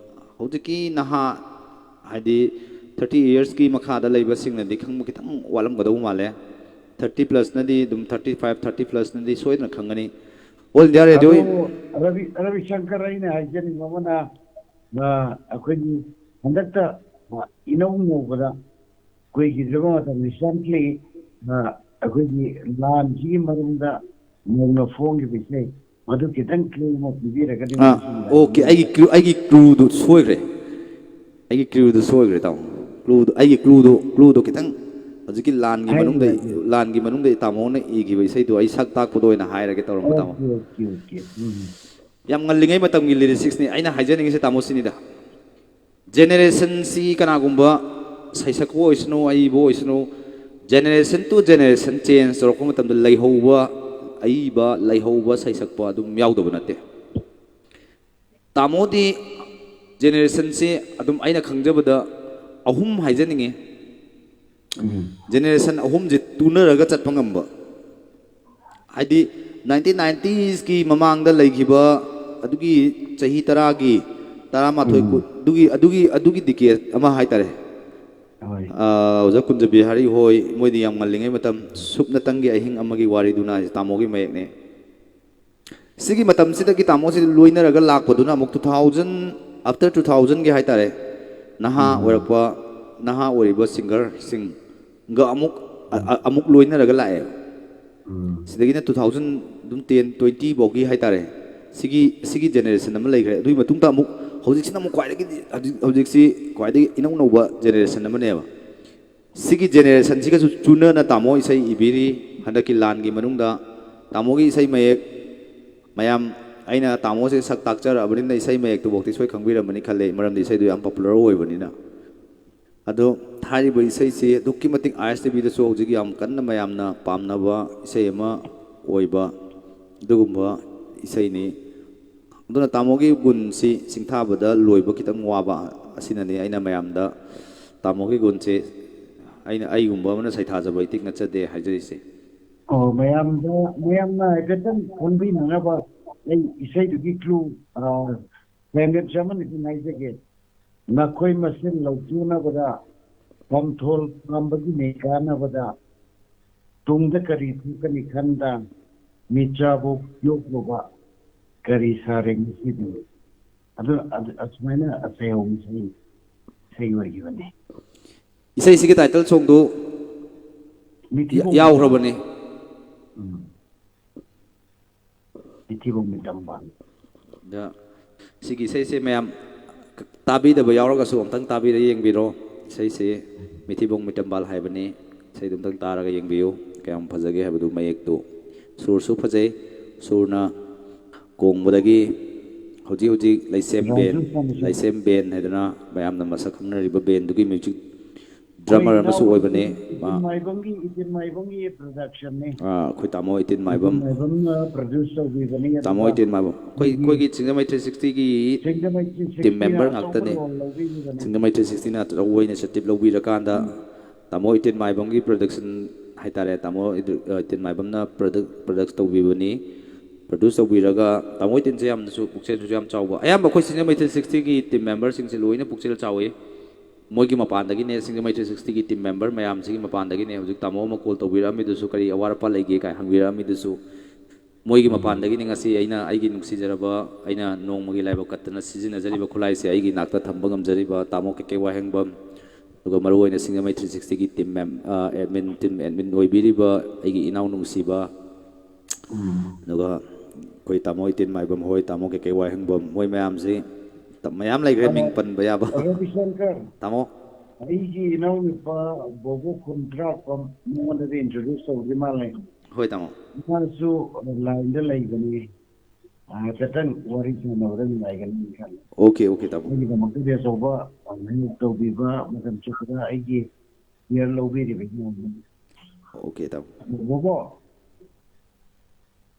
ꯍꯧꯖꯤꯛꯀꯤ ꯅꯍꯥ, ꯍꯥꯏꯗꯤ ꯊꯥꯔꯇꯤ ꯏꯌꯔꯁꯀꯤ ꯃꯈꯥꯗ ꯂꯩꯕꯁꯤꯡꯅꯗꯤ ꯈꯪꯕ ꯈꯤꯇꯪ ꯋꯥꯠꯂꯝꯒꯗꯧ ꯃꯥꯜꯂꯦ꯫ ꯊꯥꯔꯇꯤ ꯄ꯭ꯂꯁꯅꯗꯤ ꯑꯗꯨꯝ, ꯊꯥꯔꯇꯤ ꯐꯥꯏꯚ, ꯊꯥꯔꯇꯤ ꯄ꯭ꯂꯁꯅꯗꯤ ꯁꯣꯏꯗꯅ ꯈꯪꯒꯅꯤ꯫ All India radio. ꯑꯗꯣ ꯔꯕꯤ, ꯔꯕꯤ ꯁꯪꯀꯔ, ꯑꯩꯅ ꯍꯥꯏꯖꯅꯤꯡꯕ ꯑꯃꯅ, ꯑ, ꯑꯩꯈꯣꯏꯒꯤ ꯍꯟꯗꯛꯇ, ꯑ, ꯏꯅꯧ ꯅꯧꯕꯗ ꯀꯨꯏꯈꯤꯗ꯭ꯔꯕ ꯃꯇꯝ, ꯔꯤꯁꯦꯟꯠꯂꯤ, ꯑ, ꯑꯩꯈꯣꯏꯒꯤ ꯂꯥꯟꯁꯤꯒꯤ ꯃꯔꯝꯗ ꯅꯧꯅ ꯐꯣꯡꯈꯤꯕ ꯏꯁꯩ, ꯃꯗꯨ ꯈꯤꯇꯪ ꯀ꯭ꯂꯨ ꯑꯃ ꯄꯤꯕꯤꯔꯒꯗꯤ꯫ ꯑꯥ, ꯃꯁꯤꯒꯤ ꯑꯣꯀꯦ, ꯑꯩꯒꯤ ꯀ꯭ꯂꯨ, ꯑꯩꯒꯤ ꯀ꯭ꯂꯨꯗꯨ ꯁꯣꯏꯈ꯭ꯔꯦ꯫ ꯑꯩꯒꯤ ꯀ꯭ꯂꯨꯗꯨ ꯁꯣꯏꯈ꯭ꯔꯦ, ꯇꯥꯃꯣ꯫ ꯀ꯭ꯂꯨꯗꯨ, ꯑꯩꯒꯤ ꯀ꯭ꯂꯨꯗꯨ, ꯀ꯭ꯂꯨꯗꯨ ꯈꯤꯇꯪ ꯍꯧꯖꯤꯛꯀꯤ ꯂꯥꯟꯒꯤ ꯍꯥꯏꯌꯨ, ꯃꯅꯨꯡꯗ ꯍꯥꯏꯌꯨ꯫ ꯂꯥꯟꯒꯤ ꯃꯅꯨꯡꯗ ꯇꯥꯃꯣꯅ ꯏꯈꯤꯕ ꯏꯁꯩꯗꯣ ꯑꯩ ꯁꯛ ꯇꯥꯛꯄꯗ ꯑꯣꯏꯅ ꯍꯥꯏꯔꯒꯦ ꯇꯧꯔꯝꯕ, ꯇꯥꯃꯣ꯫ Okay, okay, okay. ꯎꯝ꯫ ꯌꯥꯝ ꯉꯜꯂꯤꯉꯩ ꯃꯇꯝꯒꯤ ꯂꯤꯔꯤꯁꯤꯛꯁꯅꯤ꯫ ꯑꯩꯅ ꯍꯥꯏꯖꯅꯤꯡꯉꯤꯁꯦ, ꯇꯥꯃꯣ, ꯁꯤꯅꯤꯗ, ꯖꯦꯅꯦꯔꯦꯁꯟꯁꯤ ꯀꯅꯥꯒꯨꯝꯕ ꯁꯩꯁꯛꯄ ꯑꯣꯏꯁꯅꯨ, ꯑꯏꯕ ꯑꯣꯏꯁꯅꯨ, ꯖꯦꯅꯦꯔꯦꯁꯟ ꯇꯨ ꯖꯦꯅꯦꯔꯦꯁꯟ ꯆꯦꯟꯖ ꯇꯧꯔꯛꯄ ꯃꯇꯝꯗ ꯂꯩꯍꯧꯕ, ꯑꯏꯕ ꯂꯩꯍꯧꯕ ꯁꯩꯁꯛꯄ ꯑꯗꯨꯝ ꯌꯥꯎꯗꯕ ꯅꯠꯇꯦ꯫ ꯇꯥꯃꯣꯗꯤ ꯖꯦꯅꯦꯔꯦꯁꯟꯁꯤ ꯑꯗꯨꯝ ꯑꯩꯅ ꯈꯪꯖꯕꯗ ꯑꯍꯨꯝ ꯍꯥꯏꯖꯅꯤꯡꯉꯤ꯫ ꯖꯦꯅꯦꯔꯦꯁꯟ ꯑꯍꯨꯝꯁꯦ ꯇꯨꯅꯔꯒ ꯆꯠꯄ ꯉꯝꯕ, ꯍꯥꯏꯗꯤ ꯅꯥꯏꯟꯇꯤꯟ ꯅꯥꯏꯟꯇꯤꯁꯀꯤ ꯃꯃꯥꯡꯗ ꯂꯩꯈꯤꯕ ꯑꯗꯨꯒꯤ ꯆꯍꯤ ꯇꯔꯥꯒꯤ, ꯇꯔꯥꯃꯥꯊꯣꯏ, ꯀꯨꯟ, ꯑꯗꯨꯒꯤ ꯑꯗꯨꯒꯤ ꯑꯗꯨꯒꯤ ꯗꯤꯀꯦꯠ ꯑꯃ ꯍꯥꯏꯇꯥꯔꯦ꯫ ꯍꯣꯏ꯫ ꯑꯣꯖꯥ ꯀꯨꯟꯖꯕꯤꯍꯥꯔꯤ ꯍꯣꯏ, ꯃꯣꯏꯗꯤ ꯌꯥꯝ ꯉꯜꯂꯤꯉꯩ ꯃꯇꯝ, ꯁꯨꯞꯅꯇꯪꯒꯤ ꯑꯍꯤꯡ ꯑꯃꯒꯤ ꯋꯥꯔꯤꯗꯨꯅ ꯍꯥꯏꯁꯦ ꯇꯥꯃꯣꯒꯤ ꯃꯌꯦꯛꯅꯦ꯫ ꯁꯤꯒꯤ ꯃꯇꯝꯁꯤꯗꯒꯤ ꯇꯥꯃꯣꯁꯤ ꯂꯣꯏꯅꯔꯒ ꯂꯥꯛꯄꯗꯨꯅ ꯑꯃꯨꯛ ꯇꯨ ꯊꯥꯎꯖꯟ, ꯑꯥꯐꯇꯔ ꯇꯨ ꯊꯥꯎꯖꯟꯒꯤ ꯍꯥꯏꯇꯥꯔꯦ, ꯅꯍꯥ ꯑꯣꯏꯔꯛꯄ, ꯅꯍꯥ ꯑꯣꯏꯔꯤꯕ ꯁꯤꯡꯒꯔꯁꯤꯡꯒ ꯑꯃꯨꯛ ꯑ- ꯑ- ꯑꯃꯨꯛ ꯂꯣꯏꯅꯔꯒ ꯂꯥꯛꯑꯦ꯫ ꯎꯝ꯫ ꯁꯤꯗꯒꯤꯅ ꯇꯨ ꯊꯥꯎꯖꯟ ꯑꯗꯨꯝ ꯇꯦꯟ, ꯇ꯭ꯋꯦꯟꯇꯤ ꯐꯥꯎꯒꯤ ꯍꯥꯏꯇꯥꯔꯦ, ꯁꯤꯒꯤ ꯁꯤꯒꯤ ꯖꯦꯅꯦꯔꯦꯁꯟ ꯑꯃ ꯂꯩꯈ꯭ꯔꯦ꯫ ꯑꯗꯨꯒꯤ ꯃꯇꯨꯡꯗ ꯑꯃꯨꯛ ꯍꯧꯖꯤꯛꯁꯤꯅ ꯑꯃꯨꯛ ꯈ꯭ꯋꯥꯏꯗꯒꯤ, ꯍꯧꯖꯤꯛ ꯍꯧꯖꯤꯛꯁꯤ ꯈ꯭ꯋꯥꯏꯗꯒꯤ ꯏꯅꯧ ꯅꯧꯕ ꯖꯦꯅꯦꯔꯦꯁꯟ ꯑꯃꯅꯦꯕ꯫ ꯁꯤꯒꯤ ꯖꯦꯅꯦꯔꯦꯁꯟꯁꯤꯒꯁꯨ ꯆꯨꯅꯅ ꯇꯥꯃꯣ ꯏꯁꯩ ꯏꯕꯤꯔꯤ꯫ ꯍꯟꯗꯛꯀꯤ ꯂꯥꯟꯒꯤ ꯃꯅꯨꯡꯗ ꯇꯥꯃꯣꯒꯤ ꯏꯁꯩ ꯃꯌꯦꯛ ꯃꯌꯥꯝ, ꯑꯩꯅ ꯇꯥꯃꯣꯁꯦ ꯁꯛ ꯇꯥꯛꯆꯔꯛꯑꯕꯅꯤꯅ ꯏꯁꯩ ꯃꯌꯦꯛꯇꯨꯐꯥꯎꯗꯤ ꯁꯣꯏ ꯈꯪꯕꯤꯔꯝꯃꯅꯤ ꯈꯜꯂꯦ, ꯃꯔꯝꯗꯤ ꯏꯁꯩꯗꯨ ꯌꯥꯝ ꯄꯣꯄꯨꯂꯔ ꯑꯣꯏꯕꯅꯤꯅ꯫ ꯑꯗꯣ ꯍꯥꯏꯔꯤꯕ ꯏꯁꯩꯁꯤ ꯑꯗꯨꯛꯀꯤ ꯃꯇꯤꯛ ꯑꯥꯏ ꯑꯦꯁ ꯇꯤ ꯚꯤꯗꯁꯨ ꯍꯧꯖꯤꯛ ꯌꯥꯝ ꯀꯟꯅ ꯃꯌꯥꯝꯅ ꯄꯥꯝꯅꯕ ꯏꯁꯩ ꯑꯃ ꯑꯣꯏꯕ ꯑꯗꯨꯒꯨꯝꯕ ꯏꯁꯩꯅꯤ꯫ ꯑꯗꯨꯅ ꯇꯥꯃꯣꯒꯤ ꯒꯨꯟꯁꯤ ꯁꯤꯡꯊꯥꯕꯗ ꯂꯣꯏꯕ ꯈꯤꯇꯪ ꯋꯥꯕ ꯑꯁꯤꯅꯅꯤ ꯑꯩꯅ ꯃꯌꯥꯝꯗ ꯇꯥꯃꯣꯒꯤ ꯒꯨꯟꯁꯦ ꯑꯩꯅ, ꯑꯩꯒꯨꯝꯕ ꯑꯃꯅ ꯁꯩꯊꯥꯖꯕ ꯏꯇꯤꯛ ꯅꯠꯆꯗꯦ ꯍꯥꯏꯖꯔꯤꯁꯦ꯫ ꯑꯣ, ꯃꯌꯥꯝꯗ, ꯃꯌꯥꯝꯅ ꯍꯥꯏꯐꯦꯠꯇꯪ ꯈꯪꯕꯤꯅꯅꯕ ꯑꯩ ꯏꯁꯩꯗꯨꯒꯤ ꯀ꯭ꯂꯨ, ꯀ꯭ꯂꯥꯏꯃꯦꯛꯁ ꯑꯃꯅꯤꯗꯪ ꯍꯥꯏꯖꯒꯦ꯫ ꯅꯈꯣꯏ ꯃꯁꯦꯟ ꯂꯧꯊꯣꯛꯅꯕꯗ ꯄꯝꯊꯣꯜ ꯄꯥꯝꯕꯒꯤ ꯃꯤ ꯀꯥꯟꯅꯕꯗ ꯇꯨꯡꯗ ꯀꯔꯤ ꯊꯣꯛꯀꯅꯤ ꯈꯟꯗ ꯃꯤꯆꯥꯕꯨ ꯌꯣꯛꯂꯨꯕ ꯀꯔꯤ ꯁꯥꯔꯦ ꯉꯁꯤꯗꯤ? ꯑꯗꯨ, ꯑꯗꯨ, ꯑꯁꯨꯃꯥꯏꯅ ꯑꯆꯩꯍꯧ ꯏꯁꯩ, ꯏꯁꯩ ꯑꯣꯏꯈꯤꯕꯅꯤ꯫ ꯏꯁꯩꯁꯤꯒꯤ ꯇꯥꯏꯇꯜ ꯁꯣꯡꯗꯨ ꯃꯤꯊꯤꯕꯣꯡ ꯌꯥꯎꯈ꯭ꯔꯕꯅꯤ꯫ ꯎꯝ꯫ ꯃꯤꯊꯤꯕꯣꯡ ꯃꯤꯇꯝꯕꯥꯜ꯫ ꯑꯗ ꯁꯤꯒꯤ ꯏꯁꯩꯁꯦ ꯃꯌꯥꯝ ꯇꯥꯕꯤꯗꯕ ꯌꯥꯎꯔꯒꯁꯨ ꯑꯝꯇꯪ ꯇꯥꯕꯤꯔ ꯌꯦꯡꯕꯤꯔꯣ꯫ ꯏꯁꯩꯁꯦ ꯃꯤꯊꯤꯕꯣꯡ ꯃꯤꯇꯝꯕꯥꯜ ꯍꯥꯏꯕꯅꯤ꯫ ꯏꯁꯩꯗꯨ ꯑꯝꯇꯪ ꯇꯥꯔꯒ ꯌꯦꯡꯕꯤꯌꯨ, ꯀꯌꯥꯝ ꯐꯖꯒꯦ ꯍꯥꯏꯕꯗꯨ꯫ ꯃꯌꯦꯛꯇꯨ, ꯁꯨꯔꯁꯨ ꯐꯖꯩ, ꯁꯨꯔꯅ ꯀꯣꯡꯕꯗꯒꯤ ꯍꯧꯖꯤꯛ ꯍꯧꯖꯤꯛ ꯂꯩꯁꯦꯝ ꯕꯦꯟ, ꯂꯩꯁꯦꯝ ꯕꯦꯟ ꯍꯥꯏꯗꯅ ꯃꯌꯥꯝꯅ ꯃꯁꯛ ꯈꯪꯅꯔꯤꯕ ꯕꯦꯟꯗꯨꯒꯤ ꯃ꯭ꯌꯨꯖꯤꯛ ꯗ꯭ꯔꯃꯔ ꯑꯃꯁꯨ ꯑꯣꯏꯕꯅꯦ꯫ ꯏꯇꯤꯟ ꯃꯥꯏꯕꯝꯒꯤ, ꯏꯇꯤꯟ ꯃꯥꯏꯕꯝꯒꯤ ꯄ꯭ꯔꯗꯛꯁꯟꯅꯤ꯫ ꯑꯥ, ꯑꯩꯈꯣꯏ ꯇꯥꯃꯣ ꯏꯇꯤꯟ ꯃꯥꯏꯕꯝ, ꯏꯇꯤꯟ ꯃꯥꯏꯕꯝꯅ ꯄ꯭ꯔꯗ꯭ꯌꯨꯁ ꯇꯧꯕꯤꯕꯅꯤ꯫ ꯇꯥꯃꯣ ꯑꯗꯨꯒ ꯏꯇꯤꯟ ꯃꯥꯏꯕꯝ, ꯑꯩꯈꯣꯏ, ꯑꯩꯈꯣꯏꯒꯤ ꯁꯤꯡꯖꯃꯩ ꯊ꯭ꯔꯤ ꯁꯤꯛꯁꯇꯤꯒꯤ ꯁꯤꯡꯖꯃꯩ ꯊ꯭ꯔꯤ ꯁꯤꯛꯁꯇꯤꯅ ꯇꯤꯝ ꯃꯦꯝꯕꯔ ꯑꯆꯧꯕ ꯉꯥꯛꯇꯅꯤ꯫ ꯔꯣꯜ ꯂꯧꯕꯤꯈꯤꯕꯅꯤ꯫ ꯁꯤꯡꯖꯃꯩ ꯊ꯭ꯔꯤ ꯁꯤꯛꯁꯇꯤꯅ ꯑꯆꯧꯕ ꯑꯣꯏꯅ ꯏꯅꯤꯁꯤꯌꯦꯇꯤꯚ ꯂꯧꯕꯤꯔꯀꯥꯟꯗ ꯇꯥꯃꯣ ꯏꯇꯤꯟ ꯃꯥꯏꯕꯝꯒꯤ ꯄ꯭ꯔꯗꯛꯁꯟ ꯍꯥꯏꯇꯥꯔꯦ, ꯇꯥꯃꯣ ꯏꯗꯨ-, ꯑ, ꯏꯇꯤꯟ ꯃꯥꯏꯕꯝꯅ ꯄ꯭ꯔꯗꯛ-, ꯄ꯭ꯔꯗꯛꯁ ꯇꯧꯕꯤꯕꯅꯤ꯫ ꯄ꯭ꯔꯗ꯭ꯌꯨꯁ ꯇꯧꯕꯤꯔꯒ ꯇꯥꯃꯣ ꯏꯇꯤꯟꯁꯦ ꯌꯥꯝꯅꯁꯨ ꯄꯨꯛꯆꯦꯜꯁꯨ ꯌꯥꯝ ꯆꯥꯎꯕ꯫ ꯑꯌꯥꯝꯕ ꯑꯩꯈꯣꯏ ꯁꯤꯡꯖꯃꯩ ꯊ꯭ꯔꯤ ꯁꯤꯛꯁꯇꯤꯒꯤ ꯇꯤꯝ ꯃꯦꯝꯕꯔꯁꯤꯡꯁꯦ ꯂꯣꯏꯅ ꯄꯨꯛꯆꯦꯜ ꯆꯥꯎꯏ꯫ ꯃꯣꯏꯒꯤ ꯃꯄꯥꯟꯗꯒꯤꯅꯦ, ꯁꯤꯡꯖꯃꯩ ꯊ꯭ꯔꯤ ꯁꯤꯛꯁꯇꯤꯒꯤ ꯇꯤꯝ ꯃꯦꯝꯕꯔ ꯃꯌꯥꯝꯁꯤꯒꯤ ꯃꯄꯥꯟꯗꯒꯤꯅꯦ ꯍꯧꯖꯤꯛ ꯇꯥꯃꯣ ꯑꯃ ꯀꯣꯜ ꯇꯧꯕꯤꯔꯛꯑꯝꯃꯤꯗꯨꯁꯨ, ꯀꯔꯤ ꯑꯋꯥꯠ ꯑꯄꯥ ꯂꯩꯒꯦ ꯀꯥꯏ ꯍꯪꯕꯤꯔꯛꯑꯝꯃꯤꯗꯨꯁꯨ꯫ ꯃꯣꯏꯒꯤ ꯃꯄꯥꯟꯗꯒꯤꯅꯤ ꯉꯁꯤ ꯑꯩꯅ ꯑꯩꯒꯤ ꯅꯨꯡꯁꯤꯖꯔꯕ, ꯑꯩꯅ ꯅꯣꯡꯃꯒꯤ ꯂꯥꯏꯕꯛ ꯀꯠꯇꯅ ꯁꯤꯖꯤꯟꯅꯖꯔꯤꯕ ꯈꯨꯠꯂꯥꯏꯁꯦ ꯑꯩꯒꯤ ꯏꯅꯥꯛꯇ ꯊꯝꯕ ꯉꯝꯖꯔꯤꯕ ꯇꯥꯃꯣ ꯀꯦ ꯀꯦ ꯋꯥꯍꯦꯡꯕꯝ, ꯑꯗꯨꯒ ꯃꯔꯨꯑꯣꯏꯅ ꯁꯤꯡꯖꯃꯩ ꯊ꯭ꯔꯤ ꯁꯤꯛꯁꯇꯤꯒꯤ ꯇꯤꯝ ꯃꯦꯝ-, ꯑ, ꯑꯦꯗꯃꯤꯟ, ꯇꯤꯝ ꯑꯦꯗꯃꯤꯟ ꯑꯣꯏꯕꯤꯔꯤꯕ ꯑꯩꯒꯤ ꯏꯅꯥꯎ ꯅꯨꯡꯁꯤꯕ, ꯑꯗꯨꯒ ꯑꯩꯈꯣꯏ ꯇꯥꯃꯣ ꯏꯇꯤꯟ ꯃꯥꯏꯕꯝ ꯍꯣꯏ, ꯇꯥꯃꯣ ꯀꯦ ꯀꯦ ꯋꯥꯍꯦꯡꯕꯝ ꯍꯣꯏ ꯃꯌꯥꯝꯁꯤ ꯃꯌꯥꯝ ꯂꯩꯈ꯭ꯔꯦ, ꯃꯤꯡ ꯄꯟꯕ ꯌꯥꯕ꯫ ꯔꯕꯤꯁꯪꯀꯔ, ꯇꯥꯃꯣ꯫ ꯑꯩꯒꯤ ꯏꯅꯥꯎꯅꯨꯄꯥ ꯕꯣꯕꯣ ꯈꯨꯟꯗ꯭ꯔꯥꯛꯄꯝ, ꯃꯉꯣꯟꯗꯗꯤ ꯏꯟꯇ꯭ꯔꯣꯗ꯭ꯌꯨꯁ ꯇꯧꯗ꯭ꯔꯤ ꯃꯥꯜꯂꯦ꯫ ꯍꯣꯏ, ꯇꯥꯃꯣ꯫ ꯃꯥꯁꯨ ꯂꯥꯏꯟꯗ ꯂꯩꯕꯅꯤ꯫ ꯍꯥꯏꯐꯦꯠꯇꯪ ꯋꯥꯔꯤ ꯁꯥꯟꯅꯕꯗ ꯅꯨꯡꯉꯥꯏꯒꯅꯤ ꯈꯜꯂꯤ꯫ ꯑꯣꯀꯦ, ꯑꯣꯀꯦ, ꯇꯥꯃꯣ꯫ ꯑꯩꯒꯤꯗꯃꯛꯇꯗꯤ ꯑꯆꯧꯕ ꯍꯦꯜꯞ ꯇꯧꯕꯤꯕ, ꯃꯇꯝ ꯆꯨꯞꯄꯗ ꯑꯩꯒꯤ ꯀꯤꯌꯔ ꯂꯧꯕꯤꯔꯤꯕ ꯏꯅꯥꯎꯅꯤ꯫ ꯑꯣꯀꯦ, ꯇꯥꯃꯣ꯫ ꯕꯣꯕꯣ꯫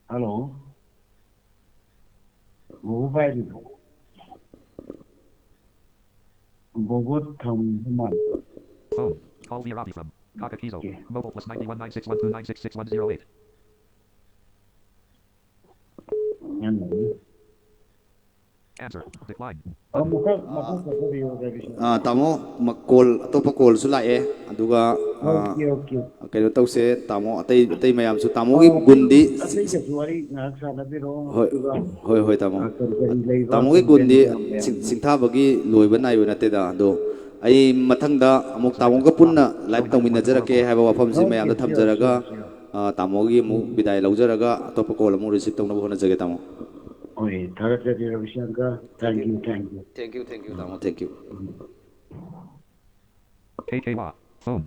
ꯍꯜꯂꯣ꯫ ꯕꯣꯕꯣ ꯄꯥꯏꯔꯤꯕꯣ? ꯕꯣꯕꯣ ꯊꯝꯕ ꯃꯥꯜꯂꯦ꯫ Phone. Call via Robbie from Kakakizo. Okay. Mobile plus nine one nine six one two nine six six one zero eight. Answer. Decline. ꯑꯃꯨꯛꯀ ꯃꯈꯥ ꯆꯠꯊꯕꯤꯌꯨ, ꯔꯕꯤꯁꯟ꯫ ꯑꯥ, ꯇꯥꯃꯣ, ꯃ-, ꯀꯣꯜ, ꯑꯇꯣꯞꯄ ꯀꯣꯜꯁꯨ ꯂꯥꯛꯑꯦ, ꯑꯗꯨꯒ, ꯑꯥ, ꯑꯣꯀꯦ, ꯑꯣꯀꯦ꯫ ꯀꯩꯅꯣ ꯇꯧꯁꯦ, ꯇꯥꯃꯣ, ꯑꯇꯩ, ꯑꯇꯩ ꯃꯌꯥꯝꯁꯨ, ꯇꯥꯃꯣꯒꯤ ꯑꯥ, ꯑꯇꯩ, ꯒꯨꯟꯗꯤ ꯑꯇꯩꯒꯁꯨ ꯋꯥꯔꯤ ꯉꯥꯏꯍꯥꯛ ꯁꯥꯟꯅꯕꯤꯔꯣ, ꯍꯣꯏ, ꯑꯗꯨꯒ, ꯍꯣꯏ, ꯍꯣꯏ, ꯇꯥꯃꯣ꯫ ꯑꯥ, ꯀꯔꯤ ꯀꯔꯤ ꯂꯩꯕ, ꯇꯥꯃꯣꯒꯤ ꯀꯔꯤ ꯀꯔꯤ ꯒꯨꯟꯗꯤ ꯃꯌꯥꯝ ꯂꯩ꯫ ꯁꯤꯡ-, ꯁꯤꯡꯊꯥꯕꯒꯤ ꯂꯣꯏꯕ ꯅꯥꯏꯕ ꯅꯠꯇꯦꯗ, ꯑꯗꯣ ꯑꯩ ꯃꯊꯪꯗ ꯑꯃꯨꯛ ꯇꯥꯃꯣꯒ ꯄꯨꯟꯅ ꯂꯥꯏꯚ ꯇꯧꯃꯤꯟꯅꯖꯔꯛꯀꯦ ꯍꯥꯏꯕ ꯋꯥꯐꯝꯁꯤ ꯑꯣꯀꯦ, ꯃꯌꯥꯝꯗ ꯁꯤꯌꯣꯔ, ꯊꯝꯖꯔꯒ, ꯁꯤꯌꯣꯔ, ꯁꯤꯌꯣꯔ꯫ ꯑꯥ, ꯇꯥꯃꯣꯒꯤ ꯑꯃꯨꯛ ꯕꯤꯗꯥꯏ ꯂꯧꯖꯔꯒ ꯑꯇꯣꯞꯄ ꯀꯣꯜ ꯑꯃꯨꯛ ꯔꯤꯁꯤꯚ ꯇꯧꯅꯕ ꯍꯣꯠꯅꯖꯒꯦ, ꯇꯥꯃꯣ꯫ ꯍꯣꯏ, ꯊꯥꯒꯠꯆꯔꯤ, ꯔꯕꯤꯁꯪꯀꯔ꯫ Thank you, thank you꯫ Thank you, thank you, ꯇꯥꯃꯣ, thank you꯫ K K Y, phone.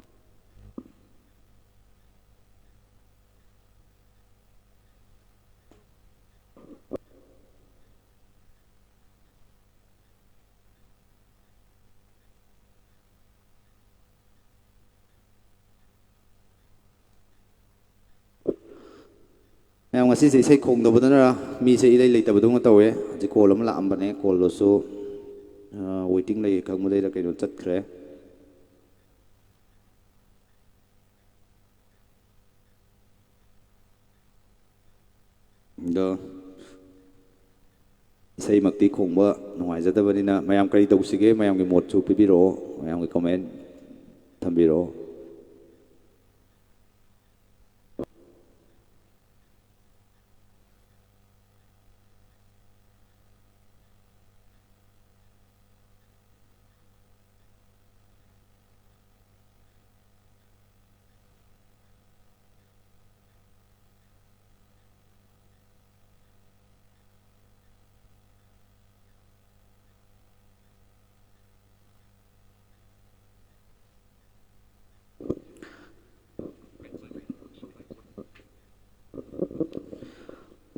ꯃꯌꯥꯝ, ꯉꯁꯤꯁꯦ ꯏꯁꯩ ꯈꯣꯡꯗꯕꯗꯅꯔ ꯃꯤꯁꯦ ꯏꯂꯩ ꯂꯩꯇꯕꯗꯧꯅ ꯇꯧꯋꯦ꯫ ꯍꯧꯖꯤꯛ ꯀꯣꯜ ꯑꯃ ꯂꯥꯛꯑꯝꯕꯅꯦ, ꯀꯣꯜꯗꯨꯁꯨ, ꯑ, ꯋꯦꯇꯤꯡ ꯂꯩ ꯈꯪꯕꯗꯩꯗ ꯀꯩꯅꯣ ꯆꯠꯈ꯭ꯔꯦ꯫ ꯑꯗꯣ ꯏꯁꯩꯃꯛꯇꯤ ꯈꯣꯡꯕ ꯅꯨꯡꯉꯥꯏꯖꯗꯕꯅꯤꯅ, ꯃꯌꯥꯝ ꯀꯔꯤ ꯇꯧꯁꯤꯒꯦ? ꯃꯌꯥꯝꯒꯤ ꯃꯣꯠꯁꯨ ꯄꯤꯕꯤꯔꯛꯑꯣ, ꯃꯌꯥꯝꯒꯤ ꯀꯣꯃꯦꯟ ꯊꯝꯕꯤꯔꯛꯑꯣ꯫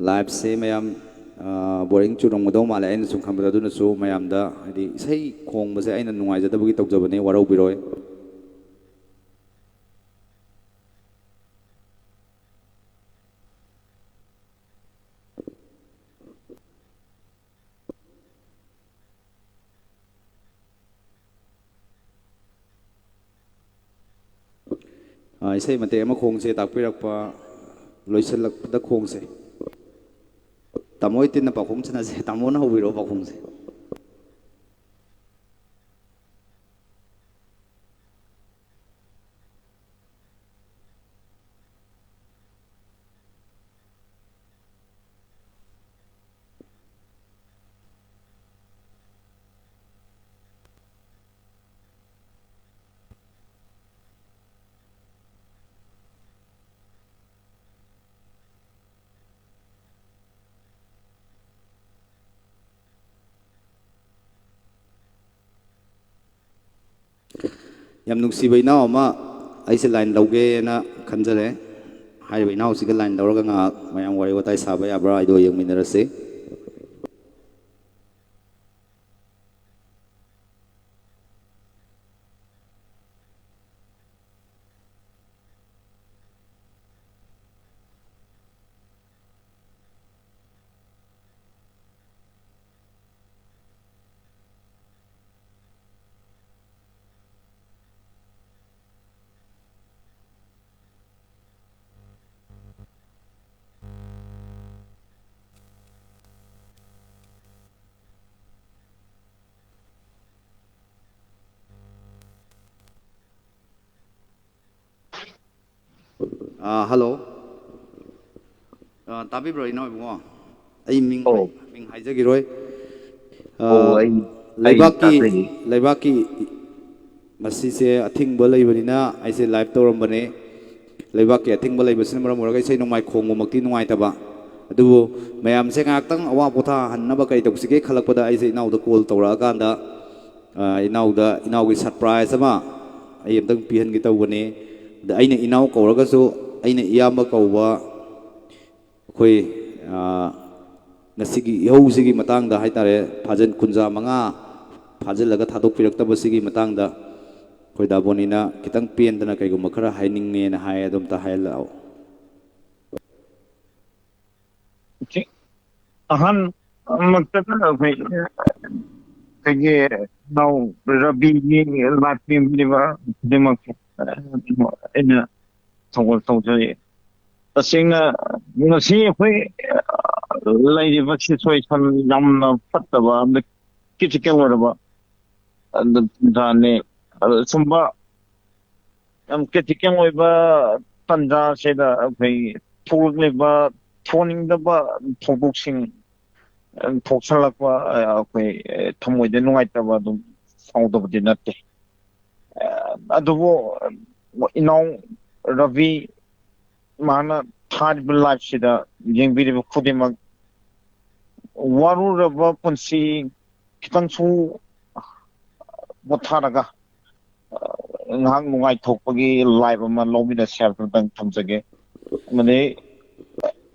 ꯂꯥꯏꯞꯁꯦ ꯃꯌꯥꯝ, ꯑ, ꯕꯣꯔꯤꯡ ꯆꯨꯔꯝꯒꯗꯧ ꯃꯥꯜꯂꯦ, ꯑꯩꯅ ꯁꯨꯝ ꯈꯟꯕꯗ꯫ ꯑꯗꯨꯅꯁꯨ ꯃꯌꯥꯝꯗ, ꯍꯥꯏꯗꯤ, ꯏꯁꯩ ꯈꯣꯡꯕꯁꯦ ꯑꯩꯅ ꯅꯨꯡꯉꯥꯏꯖꯗꯕꯒꯤ ꯇꯧꯖꯕꯅꯦ, ꯋꯥꯔꯧꯕꯤꯔꯣꯏ꯫ ꯑ, ꯏꯁꯩ ꯃꯇꯦꯛ ꯑꯃ ꯈꯣꯡꯁꯦ ꯇꯥꯛꯄꯤꯔꯛꯄ, ꯂꯣꯏꯁꯤꯜꯂꯛꯄꯗ ꯈꯣꯡꯁꯦ꯫ ꯇꯥꯃꯣ ꯏꯇꯤꯟꯅ ꯄꯥꯎꯈꯣꯡ ꯁꯥꯟꯅꯁꯦ, ꯇꯥꯃꯣꯅ ꯍꯧꯕꯤꯔꯛꯑꯣ ꯄꯥꯎꯈꯣꯡꯁꯦ꯫ ꯌꯥꯝ ꯅꯨꯡꯁꯤꯕ ꯏꯅꯥꯎ ꯑꯃ ꯑꯩꯁꯦ ꯂꯥꯏꯟ ꯂꯧꯒꯦꯅ ꯈꯟꯖꯔꯦ꯫ ꯍꯥꯏꯔꯤꯕ ꯏꯅꯥꯎꯁꯤꯒ ꯂꯥꯏꯟ ꯂꯧꯔꯒ ꯉꯥꯏꯍꯥꯛ ꯃꯌꯥꯝ ꯋꯥꯔꯤ ꯋꯥꯇꯥꯏ ꯁꯥꯕ ꯌꯥꯕ꯭ꯔꯥ ꯍꯥꯏꯗꯣ ꯌꯦꯡꯃꯤꯟꯅꯔꯁꯤ꯫ ꯑꯥ, ꯍꯜꯂꯣ꯫ ꯑꯥ, ꯇꯥꯕꯤꯕ꯭ꯔꯣ, ꯏꯅꯥꯎ ꯏꯕꯨꯡꯉꯣ? ꯑꯩ ꯃꯤꯡ ꯑꯧ꯫ ꯍꯥꯏ-, ꯃꯤꯡ ꯍꯥꯏꯖꯈꯤꯔꯣꯏ꯫ ꯑꯥ, ꯑꯧ, ꯑꯩ, ꯑꯩ ꯂꯩꯕꯥꯛꯀꯤ, ꯇꯥꯖꯩ꯫ ꯂꯩꯕꯥꯛꯀꯤ ꯉꯁꯤꯁꯦ ꯑꯊꯤꯡꯕ ꯂꯩꯕꯅꯤꯅ ꯑꯩꯁꯦ live ꯇꯧꯔꯝꯕꯅꯦ꯫ ꯂꯩꯕꯥꯛꯀꯤ ꯑꯊꯤꯡꯕ ꯂꯩꯕꯁꯤꯅ ꯃꯔꯝ ꯑꯣꯏꯔꯒ ꯏꯁꯩ ꯅꯣꯡꯃꯥꯏ ꯈꯣꯡꯕꯃꯛꯇꯤ ꯅꯨꯡꯉꯥꯏꯇꯕ꯫ ꯑꯗꯨꯕꯨ ꯃꯌꯥꯝꯁꯦ ꯉꯥꯏꯍꯥꯛꯇꯪ ꯑꯋꯥ ꯄꯣꯊꯥꯍꯟꯅꯕ ꯀꯔꯤ ꯇꯧꯁꯤꯒꯦ ꯈꯜꯂꯛꯄꯗ ꯑꯩꯁꯦ ꯏꯅꯥꯎꯗ call ꯇꯧꯔꯛꯑꯀꯥꯟꯗ, ꯑ, ꯏꯅꯥꯎꯗ, ꯏꯅꯥꯎꯒꯤ surprise ꯑꯃ ꯑꯩ ꯑꯝꯇꯪ ꯄꯤꯍꯟꯒꯦ ꯇꯧꯕꯅꯤ꯫ ꯑꯗ ꯑꯩꯅ ꯏꯅꯥꯎ ꯀꯧꯔꯒꯁꯨ ꯑꯩꯅ ꯏꯌꯥꯝꯕ ꯀꯧꯕ ꯑꯩꯈꯣꯏ, ꯑ, ꯉꯁꯤꯒꯤ ꯏꯍꯧꯁꯤꯒꯤ ꯃꯇꯥꯡꯗ ꯍꯥꯏꯇꯥꯔꯦ, ꯐꯥꯖꯤꯟ ꯀꯨꯟꯖꯥ ꯃꯉꯥ ꯐꯥꯖꯤꯜꯂꯒ ꯊꯥꯗꯣꯛꯄꯤꯔꯛꯇꯕꯁꯤꯒꯤ ꯃꯇꯥꯡꯗ ꯑꯩꯈꯣꯏ ꯗꯥꯕꯣꯅꯤꯅ ꯈꯤꯇꯪ ꯄꯦꯟꯗꯅ ꯀꯩꯒꯨꯝꯕ ꯈꯔ ꯍꯥꯏꯅꯤꯡꯉꯦꯅ ꯍꯥꯏ, ꯑꯗꯨꯝꯇ ꯍꯥꯏꯍꯜꯂꯛꯑꯣ꯫ ꯑꯍꯥꯟꯃꯛꯇꯗ ꯑꯩꯈꯣꯏ, ꯑꯩꯈꯣꯏꯒꯤ ꯏꯅꯥꯎ ꯔꯕꯤꯒꯤ ꯂꯥꯛꯄꯤꯕ ꯈꯨꯗꯤꯡꯃꯛ ꯑꯩꯅ ꯊꯧꯒꯜ ꯇꯧꯖꯔꯤ꯫ ꯇꯁꯦꯡꯅ ꯉꯁꯤ ꯑꯩꯈꯣꯏ ꯂꯩꯔꯤꯕ situation ꯌꯥꯝꯅ ꯐꯠꯇꯕ ꯑꯃꯗꯤ critical ꯑꯣꯏꯔꯕ ꯇꯥꯟꯖꯥꯅꯤ꯫ ꯑꯗꯨ ꯁꯨꯝꯕ ꯌꯥꯝ critical ꯑꯣꯏꯕ ꯇꯥꯟꯖꯥꯁꯤꯗ ꯑꯩꯈꯣꯏ ꯊꯣꯛꯂꯛꯂꯤꯕ ꯊꯣꯛꯍꯟꯅꯤꯡꯗꯕ ꯊꯧꯗꯣꯛꯁꯤꯡ ꯊꯣꯛꯁꯜꯂꯛꯄ ꯑꯩꯈꯣꯏ ꯊꯃꯣꯏꯗ ꯅꯨꯡꯉꯥꯏꯇꯕ ꯑꯗꯨꯝ ꯐꯥꯎꯗꯕꯗꯤ ꯅꯠꯇꯦ꯫ ꯑꯗꯨꯕꯨ ꯏꯅꯥꯎ ꯔꯕꯤ ꯃꯥꯅ ꯊꯥꯔꯤꯕ live ꯁꯤꯗ ꯌꯦꯡꯕꯤꯔꯤꯕ ꯈꯨꯗꯤꯡꯃꯛ ꯋꯥꯔꯨꯔꯕ ꯄꯨꯟꯁꯤ ꯈꯤꯇꯪꯁꯨ ꯄꯣꯊꯥꯔꯒ, ꯑ, ꯉꯥꯏꯍꯥꯛ ꯅꯨꯡꯉꯥꯏꯊꯣꯛꯄꯒꯤ live ꯑꯃ ꯂꯧꯃꯤꯟꯅꯁꯦ ꯍꯥꯏꯕꯗꯨꯗꯪ ꯊꯝꯖꯒꯦ꯫ ꯑꯃꯗꯤ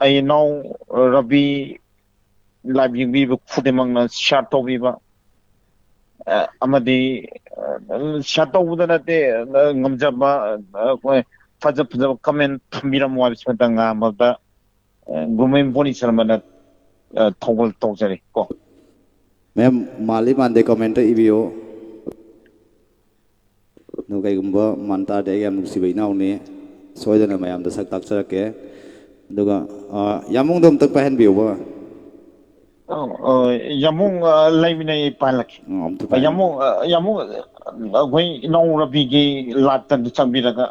ꯑꯩ ꯏꯅꯥꯎ ꯔꯕꯤ live ꯌꯦꯡꯕꯤꯕ ꯈꯨꯗꯤꯡꯃꯛꯅ share ꯇꯧꯕꯤꯕ, ꯑ, ꯑꯃꯗꯤ, ꯑ, share ꯇꯧꯕꯗ ꯅꯠꯇꯦ, ꯑ, ꯉꯝꯖꯕ, ꯑ, ꯑꯩꯈꯣꯏ ꯐꯖ ꯐꯖꯕ comment ꯊꯝꯕꯤꯔꯝꯃꯨ ꯍꯥꯏꯕꯁꯤꯃꯇꯪ ꯉꯥꯡꯕꯗ, ꯑ, ꯒꯨꯃꯦꯟ ꯕꯣꯅꯤ ꯁꯔꯃꯅ, ꯑ, ꯊꯧꯒꯜ ꯇꯧꯖꯔꯤ ꯀꯣ꯫ Ma'am, ꯃꯥꯜꯂꯤ ꯃꯥꯟꯗꯦ comment ꯏꯕꯤꯌꯨ꯫ ꯑꯗꯨ ꯀꯩꯒꯨꯝꯕ ꯃꯥꯟ ꯇꯥꯔꯗꯤ ꯑꯩꯒꯤ ꯌꯥꯝ ꯅꯨꯡꯁꯤꯕ ꯏꯅꯥꯎꯅꯤ꯫ ꯁꯣꯏꯗꯅ ꯃꯌꯥꯝꯗ ꯁꯛ ꯇꯥꯛꯆꯔꯛꯀꯦ꯫ ꯑꯗꯨꯒ, ꯑ, ꯌꯥꯃꯨꯡꯗꯣ ꯑꯝꯇꯪ ꯄꯥꯏꯍꯟꯕꯤꯌꯨꯕ꯫ ꯑ, ꯑ, ꯌꯥꯃꯨꯡ, ꯑ, ꯂꯩꯕꯅꯦ, ꯑꯩ ꯄꯥꯏꯍꯜꯂꯛꯀꯦ꯫ ꯑ, ꯑꯝꯇ ꯑ, ꯄꯥꯏꯍꯟ- ꯌꯥꯃꯨꯡ, ꯑ, ꯌꯥꯃꯨꯡ, ꯑ, ꯑꯩꯈꯣꯏ ꯏꯅꯥꯎ ꯔꯕꯤꯒꯤ live ꯇ ꯑꯝꯇ ꯆꯪꯕꯤꯔꯒ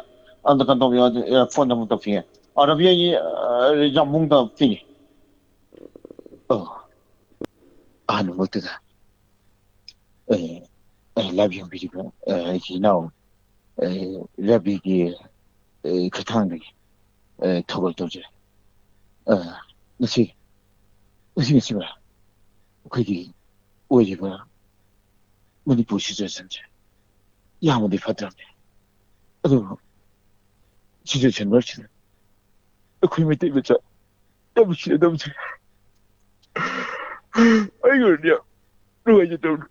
ꯑꯝꯇ ꯀꯩꯅꯣ ꯇꯧꯕꯤꯌꯣ, ꯑꯗꯨ, ꯑ, ꯐꯣꯟ ꯑꯃꯨꯛ ꯇꯧꯁꯤꯒꯦ꯫ ꯑ, ꯔꯕꯤ, ꯑꯩ, ꯑ, ꯌꯥꯝꯕꯨꯡꯗ ꯄꯤꯒꯦ꯫ ꯑ, ꯑꯍꯥꯟꯕꯃꯛꯇꯗ, ꯑ, ꯑ, live ꯌꯦꯡꯕꯤꯔꯤꯕ, ꯑ, ꯑꯩꯒꯤ ꯏꯅꯥꯎ, ꯑ, ꯔꯕꯤꯒꯤ, ꯑ, ꯈꯨꯠꯊꯥꯡꯗꯒꯤ, ꯑ, ꯊꯧꯒꯜ ꯇꯧꯖꯔꯤ꯫ ꯑ, ꯉꯁꯤ, ꯉꯁꯤ, ꯉꯁꯤ ꯑꯩꯈꯣꯏꯒꯤ ꯑꯣꯏꯔꯤꯕ ꯃꯅꯤꯄꯨꯔ situation-ꯁꯦ ꯌꯥꯝꯅꯗꯤ ꯐꯠꯇ꯭ꯔꯕꯅꯤ꯫ ꯑꯗꯨꯕꯨ situation ꯃꯔꯛꯁꯤꯗ ꯑꯩꯈꯣꯏ ꯃꯩꯇꯩ ꯃꯆꯥ ꯌꯥꯝ ꯅꯨꯡꯁꯤꯅꯗꯕꯁꯦ ꯑꯩꯒꯤ ꯑꯣꯏꯅꯗꯤ ꯌꯥꯝ ꯅꯨꯡꯉꯥꯏꯖꯗꯕꯅꯤ꯫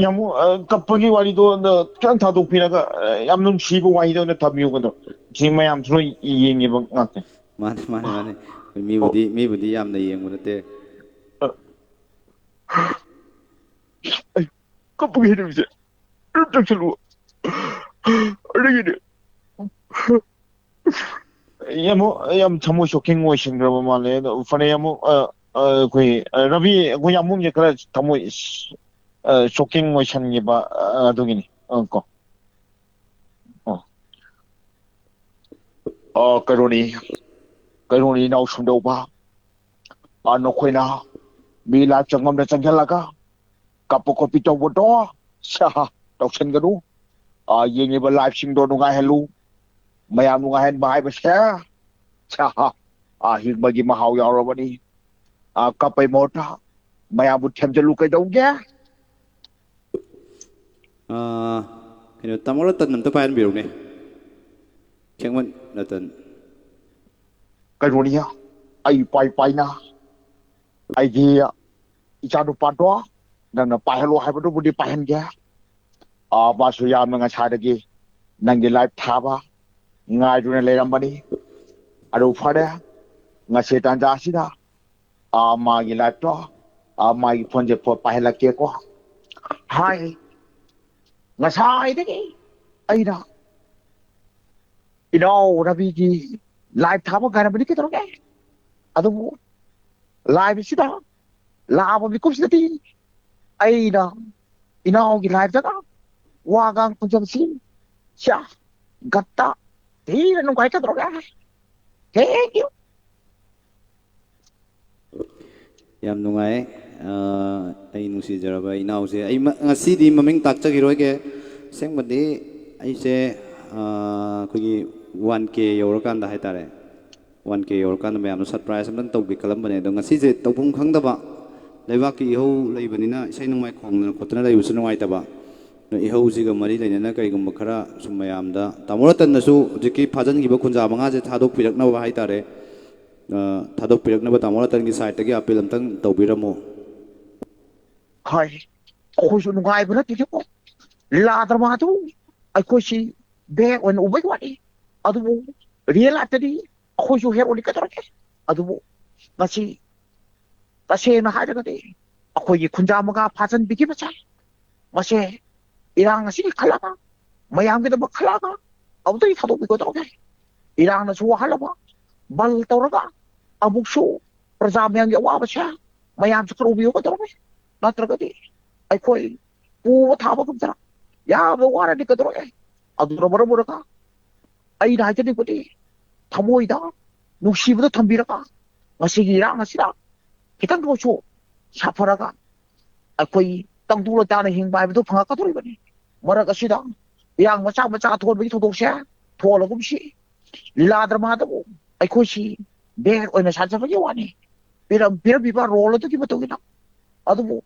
ꯌꯥꯝꯕꯨꯡ, ꯑ, ꯀꯞꯄꯒꯤ ꯋꯥꯔꯤꯗꯣ, ꯑ, ꯈꯤꯇꯪ ꯊꯥꯗꯣꯛꯄꯤꯔꯒ, ꯑ, ꯌꯥꯝ ꯅꯨꯡꯁꯤꯕ ꯋꯥꯔꯤꯗ ꯑꯣꯏꯅ ꯊꯝꯕꯤꯌꯨ ꯀꯩꯅꯣ꯫ ꯁꯤ ꯃꯌꯥꯝꯁꯨ ꯂꯣꯏ ꯌꯦꯡꯉꯤꯕ ꯉꯥꯛꯇꯅꯤ꯫ ꯃꯥꯅꯦ, ꯃꯥꯅꯦ, ꯃꯥꯅꯦ꯫ ꯑꯩꯈꯣꯏ ꯃꯤꯕꯨꯗꯤ, ꯃꯤꯕꯨꯗꯤ ꯌꯥꯝꯅ ꯌꯦꯡꯕ ꯅꯠꯇꯦ꯫ ꯑ, ꯑꯩ ꯀꯞꯄꯒꯤ ꯍꯩꯅꯕꯤꯁꯦ ꯑꯗꯨꯝ ꯆꯪꯁꯜꯂꯨ꯫ ꯑꯗꯒꯤꯗꯤ ꯌꯥꯝ, ꯌꯥꯝ ꯊꯃꯣꯏ shocking ꯑꯣꯏꯁꯤꯟꯈ꯭ꯔꯕ ꯃꯥꯜꯂꯦ꯫ ꯑꯗꯣ ꯐꯔꯦ, ꯑꯃꯨꯛ, ꯑ, ꯑ, ꯑꯩꯈꯣꯏ, ꯑ, ꯔꯕꯤ, ꯑꯩꯈꯣꯏ ꯌꯥꯝꯕꯨꯡꯁꯦ ꯈꯔ ꯊꯃꯣꯏ, ꯑ, shocking ꯑꯣꯏꯁꯤꯟꯈꯤꯕ, ꯑ, ꯑꯗꯨꯒꯤꯅꯤ꯫ ꯑ, ꯀꯣ꯫ ꯑ꯫ ꯑ, ꯀꯩꯅꯣꯅꯤ, ꯀꯩꯅꯣꯅꯤ, ꯏꯅꯥꯎ ꯁꯨꯝꯗꯧꯕ꯫ ꯑ, ꯅꯈꯣꯏꯅ ꯃꯤ live ꯆꯪꯐꯝꯗ ꯆꯪꯁꯤꯜꯂꯒ ꯀꯞꯄ ꯈꯣꯠꯄꯤ ꯇꯧꯕꯗꯣ, ꯁꯥ, ꯇꯧꯁꯟꯒꯅꯨ꯫ ꯑ, ꯌꯦꯡꯉꯤꯕ live-ꯁꯤꯡꯗꯣ ꯅꯨꯡꯉꯥꯏꯍꯜꯂꯨ꯫ ꯃꯌꯥꯝ ꯅꯨꯡꯉꯥꯏꯍꯟꯕ ꯍꯥꯏꯕꯁꯦ, ꯁꯥ, ꯑ, ꯍꯤꯡꯕꯒꯤ ꯃꯍꯥꯎ ꯌꯥꯎꯔꯕꯅꯤ꯫ ꯑ, ꯀꯞꯄꯩ ꯃꯍꯨꯠꯇ ꯃꯌꯥꯝꯕꯨ ꯊꯦꯝꯖꯤꯜꯂꯨ ꯀꯩꯗꯧꯒꯦ? ꯑ, ꯀꯩꯅꯣ, ꯇꯥꯃꯣ ꯔꯇꯟ ꯑꯝꯇ ꯄꯥꯏꯍꯟꯕꯤꯔꯨꯅꯦ꯫ ꯈꯦꯡꯃꯟ ꯔꯇꯟ꯫ ꯀꯩꯅꯣꯅꯤ, ꯑꯩ ꯄꯥꯏ ꯄꯥꯏꯅ ꯑꯩꯒꯤ ꯏꯆꯥ ꯅꯨꯄꯥꯗꯣ ꯅꯪꯅ ꯄꯥꯏꯍꯜꯂꯣ ꯍꯥꯏꯕꯗꯨꯕꯨꯗꯤ ꯄꯥꯏꯍꯟꯒꯦ꯫ ꯑ, ꯃꯥꯁꯨ ꯌꯥꯝꯅ ꯉꯁꯥꯏꯗꯒꯤ ꯅꯪꯒꯤ live ꯊꯥꯕ ꯉꯥꯏꯗꯨꯅ ꯂꯩꯔꯝꯕꯅꯤ꯫ ꯑꯗꯨ ꯐꯔꯦ, ꯉꯁꯤ ꯇꯥꯟꯖꯥ ꯑꯁꯤꯗ, ꯑ, ꯃꯥꯒꯤ live-ꯇꯣ, ꯑ, ꯃꯥꯒꯤ phone-ꯁꯦ ꯄꯣꯠ ꯄꯥꯏꯍꯜꯂꯛꯀꯦꯀꯣ꯫ ꯍꯥꯏ, ꯉꯁꯥꯏꯗꯒꯤ ꯑꯩꯅ ꯏꯅꯥꯎ ꯔꯕꯤꯒꯤ live ꯊꯥꯕ ꯉꯥꯏꯔꯝꯕꯅꯤ ꯀꯩꯗꯧꯔꯒꯦ? ꯑꯗꯨꯕꯨ live ꯑꯁꯤꯗ ꯂꯥꯛꯑꯕ ꯃꯤꯀꯨꯞꯁꯤꯗꯗꯤ ꯑꯩꯅ ꯏꯅꯥꯎꯒꯤ live-ꯇꯒ ꯋꯥꯒ ꯈꯨꯝꯖꯕꯁꯤ, ꯁ꯭ꯌꯥ, ꯒꯠꯇ ꯊꯤꯅ ꯅꯨꯡꯉꯥꯏ꯫ ꯀꯩꯗꯧꯔꯒꯦ? Thank you. ꯌꯥꯝ ꯅꯨꯡꯉꯥꯏ꯫ ꯑ, ꯑꯩ ꯅꯨꯡꯁꯤꯖꯔꯕ ꯏꯅꯥꯎꯁꯦ, ꯑꯩ ꯃ-, ꯉꯁꯤꯗꯤ ꯃꯃꯤꯡ ꯇꯥꯛꯆꯈꯤꯔꯣꯏꯒꯦ꯫ ꯑꯁꯦꯡꯕꯗꯤ ꯑꯩꯁꯦ, ꯑ, ꯑꯩꯈꯣꯏꯒꯤ ꯋꯥꯟ ꯀꯦ ꯌꯧꯔꯀꯥꯟꯗ ꯍꯥꯏꯇꯥꯔꯦ, ꯋꯥꯟ ꯀꯦ ꯌꯧꯔꯀꯥꯟꯗ ꯃꯌꯥꯝꯅ ꯁꯔꯄ꯭ꯔꯥꯏꯖ ꯑꯝꯇꯪ ꯇꯧꯒꯦ ꯈꯜꯂꯝꯕꯅꯦ꯫ ꯑꯗꯣ ꯉꯁꯤꯁꯦ ꯇꯧꯐꯝ ꯈꯪꯗꯕ, ꯂꯩꯕꯥꯛꯀꯤ ꯏꯍꯧ ꯂꯩꯕꯅꯤꯅ ꯏꯁꯩ ꯅꯣꯡꯃꯥꯏ ꯈꯣꯡꯗꯅ ꯈꯣꯠꯇꯅ ꯂꯩꯕꯁꯨ ꯅꯨꯡꯉꯥꯏꯇꯕ꯫ ꯑꯗꯣ ꯏꯍꯧꯁꯤꯒ ꯃꯔꯤ ꯂꯩꯅꯅ ꯀꯔꯤꯒꯨꯝꯕ ꯈꯔ ꯁꯨꯝ ꯃꯌꯥꯝꯗ, ꯇꯥꯃꯣ ꯔꯇꯟꯅꯁꯨ ꯍꯧꯖꯤꯛꯀꯤ ꯐꯥꯖꯤꯟꯈꯤꯕ ꯈꯨꯟꯖꯥ ꯃꯉꯥꯁꯦ ꯊꯥꯗꯣꯛꯄꯤꯔꯛꯅꯕ ꯍꯥꯏꯇꯥꯔꯦ, ꯑ, ꯊꯥꯗꯣꯛꯄꯤꯔꯛꯅꯕ ꯇꯥꯃꯣ ꯔꯇꯟꯒꯤ ꯁꯥꯏꯠꯇꯒꯤ ꯑꯄꯤꯜ ꯑꯝꯇꯪ ꯇꯧꯕꯤꯔꯝꯃꯣ꯫ ꯍꯣꯏ, ꯑꯩꯈꯣꯏꯁꯨ ꯅꯨꯡꯉꯥꯏꯕ ꯅꯠꯇꯦꯀꯣ꯫ ꯂꯤꯂꯥ ꯗ꯭ꯔꯃꯥꯗꯨ ꯑꯩꯈꯣꯏꯁꯤ ꯕꯦꯛ ꯑꯣꯏꯅ ꯎꯕꯩ ꯋꯥꯅꯤ, ꯑꯗꯨꯕꯨ ꯔꯤꯌꯦꯜ ꯂꯥꯏꯐꯇꯗꯤ ꯑꯩꯈꯣꯏꯁꯨ ꯍꯦꯔꯣꯅꯤ꯫ ꯀꯩꯗꯧꯔꯒꯦ? ꯑꯗꯨꯕꯨ ꯉꯁꯤ ꯇꯁꯦꯡꯅ ꯍꯥꯏꯔꯒꯗꯤ ꯑꯩꯈꯣꯏꯒꯤ ꯈꯨꯟꯖꯥ ꯃꯉꯥ ꯐꯥꯖꯤꯟꯕꯤꯈꯤꯕꯁꯦ, ꯃꯁꯦ ꯏꯔꯥꯡ ꯑꯁꯤꯒꯤ ꯈꯜꯂꯒ, ꯃꯌꯥꯝꯒꯤꯗꯃꯛ ꯈꯜꯂꯒ ꯑꯃꯨꯛꯇꯗꯤ ꯊꯥꯗꯣꯛꯄꯤꯒꯗꯧꯔꯦ꯫ ꯏꯔꯥꯡꯅꯁꯨ ꯋꯥꯍꯜꯂꯕ, ꯕꯟ ꯇꯧꯔꯒ ꯑꯃꯨꯛꯁꯨ ꯄ꯭ꯔꯖꯥ ꯃꯌꯥꯝꯒꯤ ꯑꯋꯥꯕꯁꯦ ꯃꯌꯥꯝꯁꯨ ꯈꯔ ꯎꯕꯤꯌꯨ꯫ ꯀꯩꯗꯧꯔꯒꯦ? ꯅꯠꯇ꯭ꯔꯒꯗꯤ ꯑꯩꯈꯣꯏ ꯄꯨꯕ ꯊꯥꯕ ꯉꯝꯗꯅ ꯌꯥꯝꯅ ꯋꯥꯔꯗꯤ ꯀꯩꯗꯧꯔꯒꯦ? ꯑꯗꯨꯅ ꯃꯔꯝ ꯑꯣꯏꯔꯒ ꯑꯩꯅ ꯍꯥꯏꯖꯅꯤꯡꯕꯗꯤ, ꯊꯃꯣꯏꯗ ꯅꯨꯡꯁꯤꯕꯗ ꯊꯝꯕꯤꯔꯒ ꯉꯁꯤꯒꯤ ꯏꯔꯥꯡ ꯑꯁꯤꯗ ꯈꯤꯇꯪꯗ ꯑꯣꯏꯁꯨ ꯁꯥꯐꯔꯒ ꯑꯩꯈꯣꯏ ꯇꯪꯗꯨ ꯂꯩꯇꯥꯅ ꯍꯤꯡꯕ ꯍꯥꯏꯕꯗꯨ ꯐꯪꯉꯛꯀꯗꯧꯔꯤꯕꯅꯤ꯫ ꯃꯔꯛ ꯑꯁꯤꯗ ꯏꯔꯥꯡ ꯃꯆꯥ ꯃꯆꯥ ꯊꯣꯛꯍꯟꯕꯒꯤ ꯊꯧꯗꯣꯛꯁꯦ ꯊꯣꯛꯍꯜꯂꯒꯨꯝꯁꯤ꯫ ꯂꯤꯂꯥ ꯗ꯭ꯔꯃꯥꯗꯕꯨ ꯑꯩꯈꯣꯏꯁꯤ ꯕꯦꯛ ꯑꯣꯏꯅ ꯁꯥꯖꯕꯒꯤ ꯋꯥꯅꯤ꯫ ꯄꯤꯔꯝ-, ꯄꯤꯔꯝꯃꯤꯕ ꯔꯣꯜ ꯑꯗꯨꯒꯤ ꯃꯇꯨꯡ ꯏꯟꯅ꯫ ꯑꯗꯨꯕꯨ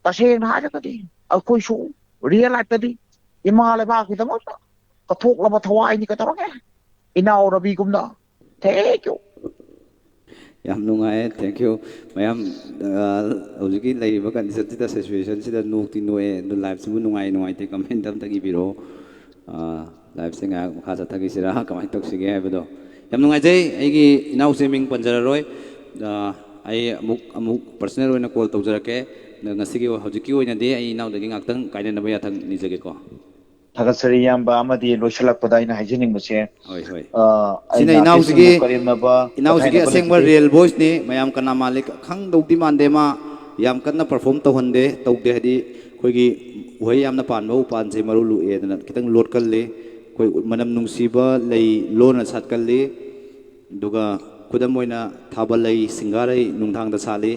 ꯇꯁꯦꯡꯅ ꯍꯥꯏꯔꯒꯗꯤ ꯑꯩꯈꯣꯏꯁꯨ ꯔꯤꯌꯦꯜ ꯂꯥꯏꯐꯇꯗꯤ ꯏꯃꯥ ꯂꯩꯕꯥꯛꯀꯤꯗꯃꯛꯇ ꯀꯠꯊꯣꯛꯂꯕ ꯊꯋꯥꯏꯅꯤ꯫ ꯀꯩꯗꯧꯔꯒꯦ? ꯏꯅꯥꯎ ꯔꯕꯤꯒꯨꯝꯅ꯫ Thank you. ꯌꯥꯝ ꯅꯨꯡꯉꯥꯏꯌꯦ, thank you꯫ ꯃꯌꯥꯝ, ꯑ, ꯍꯧꯖꯤꯛꯀꯤ ꯂꯩꯔꯤꯕ ꯀꯟꯗꯤꯁꯟꯁꯤꯗ, ꯁꯤꯆꯨꯋꯦꯁꯟꯁꯤꯗ ꯅꯣꯛꯇꯤ ꯅꯣꯛꯑꯦ, ꯑꯗꯨ ꯂꯥꯏꯐꯁꯤꯕꯨ ꯅꯨꯡꯉꯥꯏ ꯅꯨꯡꯉꯥꯏꯇꯦ ꯀꯃꯦꯟꯇ ꯑꯝꯇꯪ ꯏꯕꯤꯔꯛꯑꯣ꯫ ꯑ, ꯂꯥꯏꯐꯁꯦ ꯉꯥꯏꯍꯥꯛ ꯃꯈꯥ ꯆꯠꯊꯈꯤꯁꯤꯔꯥ, ꯀꯃꯥꯏꯅ ꯇꯧꯁꯤꯒꯦ ꯍꯥꯏꯕꯗꯣ꯫ ꯌꯥꯝ ꯅꯨꯡꯉꯥꯏꯖꯩ꯫ ꯑꯩꯒꯤ ꯏꯅꯥꯎꯁꯦ ꯃꯤꯡ ꯄꯟꯖꯔꯔꯣꯏ꯫ ꯑ, ꯑꯩ ꯑꯃꯨꯛ, ꯑꯃꯨꯛ ꯄꯔꯁꯅꯦꯜ ꯑꯣꯏꯅ ꯀꯣꯜ ꯇꯧꯖꯔꯛꯀꯦ꯫ ꯑꯗ ꯉꯁꯤꯒꯤ, ꯍꯧꯖꯤꯛꯀꯤ ꯑꯣꯏꯅꯗꯤ ꯑꯩ ꯏꯅꯥꯎꯗꯒꯤ ꯉꯥꯛꯇꯪ ꯀꯥꯏꯅꯅꯕ ꯌꯥꯊꯪ ꯅꯤꯖꯒꯦꯀꯣ꯫ ꯊꯥꯒꯠꯆꯔꯤ ꯏꯌꯥꯝꯕ꯫ ꯑꯃꯗꯤ ꯂꯣꯏꯁꯤꯜꯂꯛꯄꯗ ꯑꯩꯅ ꯍꯥꯏꯖꯅꯤꯡꯕꯁꯦ, ꯍꯣꯏ, ꯍꯣꯏ꯫ ꯑ, ꯁꯤꯅ ꯑꯩꯅ ꯏꯅꯥꯎꯁꯤꯒꯤ, ꯑꯇꯩꯁꯤꯡꯕꯨ ꯀꯔꯦꯝꯅꯕ, ꯏꯅꯥꯎꯁꯤꯒꯤ ꯀꯊꯥꯏꯅꯕ ꯑꯁꯦꯡꯕ ꯂꯩꯖꯗꯦ꯫ ꯔꯤꯌꯦꯜ ꯚꯣꯏꯁꯅꯤ꯫ ꯃꯌꯥꯝ ꯀꯅꯥ ꯃꯥꯜꯂꯤ ꯈꯪꯗꯧꯗꯤ ꯃꯥꯟꯗꯦ꯫ ꯃꯥ ꯌꯥꯝ ꯀꯟꯅ ꯄꯔꯐꯣꯔꯝ ꯇꯧꯍꯟꯗꯦ, ꯇꯧꯗꯦ ꯍꯥꯏꯗꯤ, ꯑꯩꯈꯣꯏꯒꯤ ꯎꯍꯩ ꯌꯥꯝꯅ ꯄꯥꯟꯕ ꯎꯄꯥꯟꯁꯦ ꯃꯔꯨ ꯂꯨꯛꯑꯦꯗꯅ ꯈꯤꯇꯪ ꯂꯣꯠꯀꯜꯂꯤ꯫ ꯑꯩꯈꯣꯏ ꯃꯅꯝ ꯅꯨꯡꯁꯤꯕ ꯂꯩ ꯂꯣꯟꯅ ꯁꯥꯠꯀꯜꯂꯤ꯫ ꯑꯗꯨꯒ ꯈꯨꯗꯝ ꯑꯣꯏꯅ ꯊꯥꯕꯜ ꯂꯩ, ꯁꯤꯡꯒꯥꯔꯩ ꯅꯨꯡꯗꯥꯡꯗ ꯁꯥꯠꯂꯤ꯫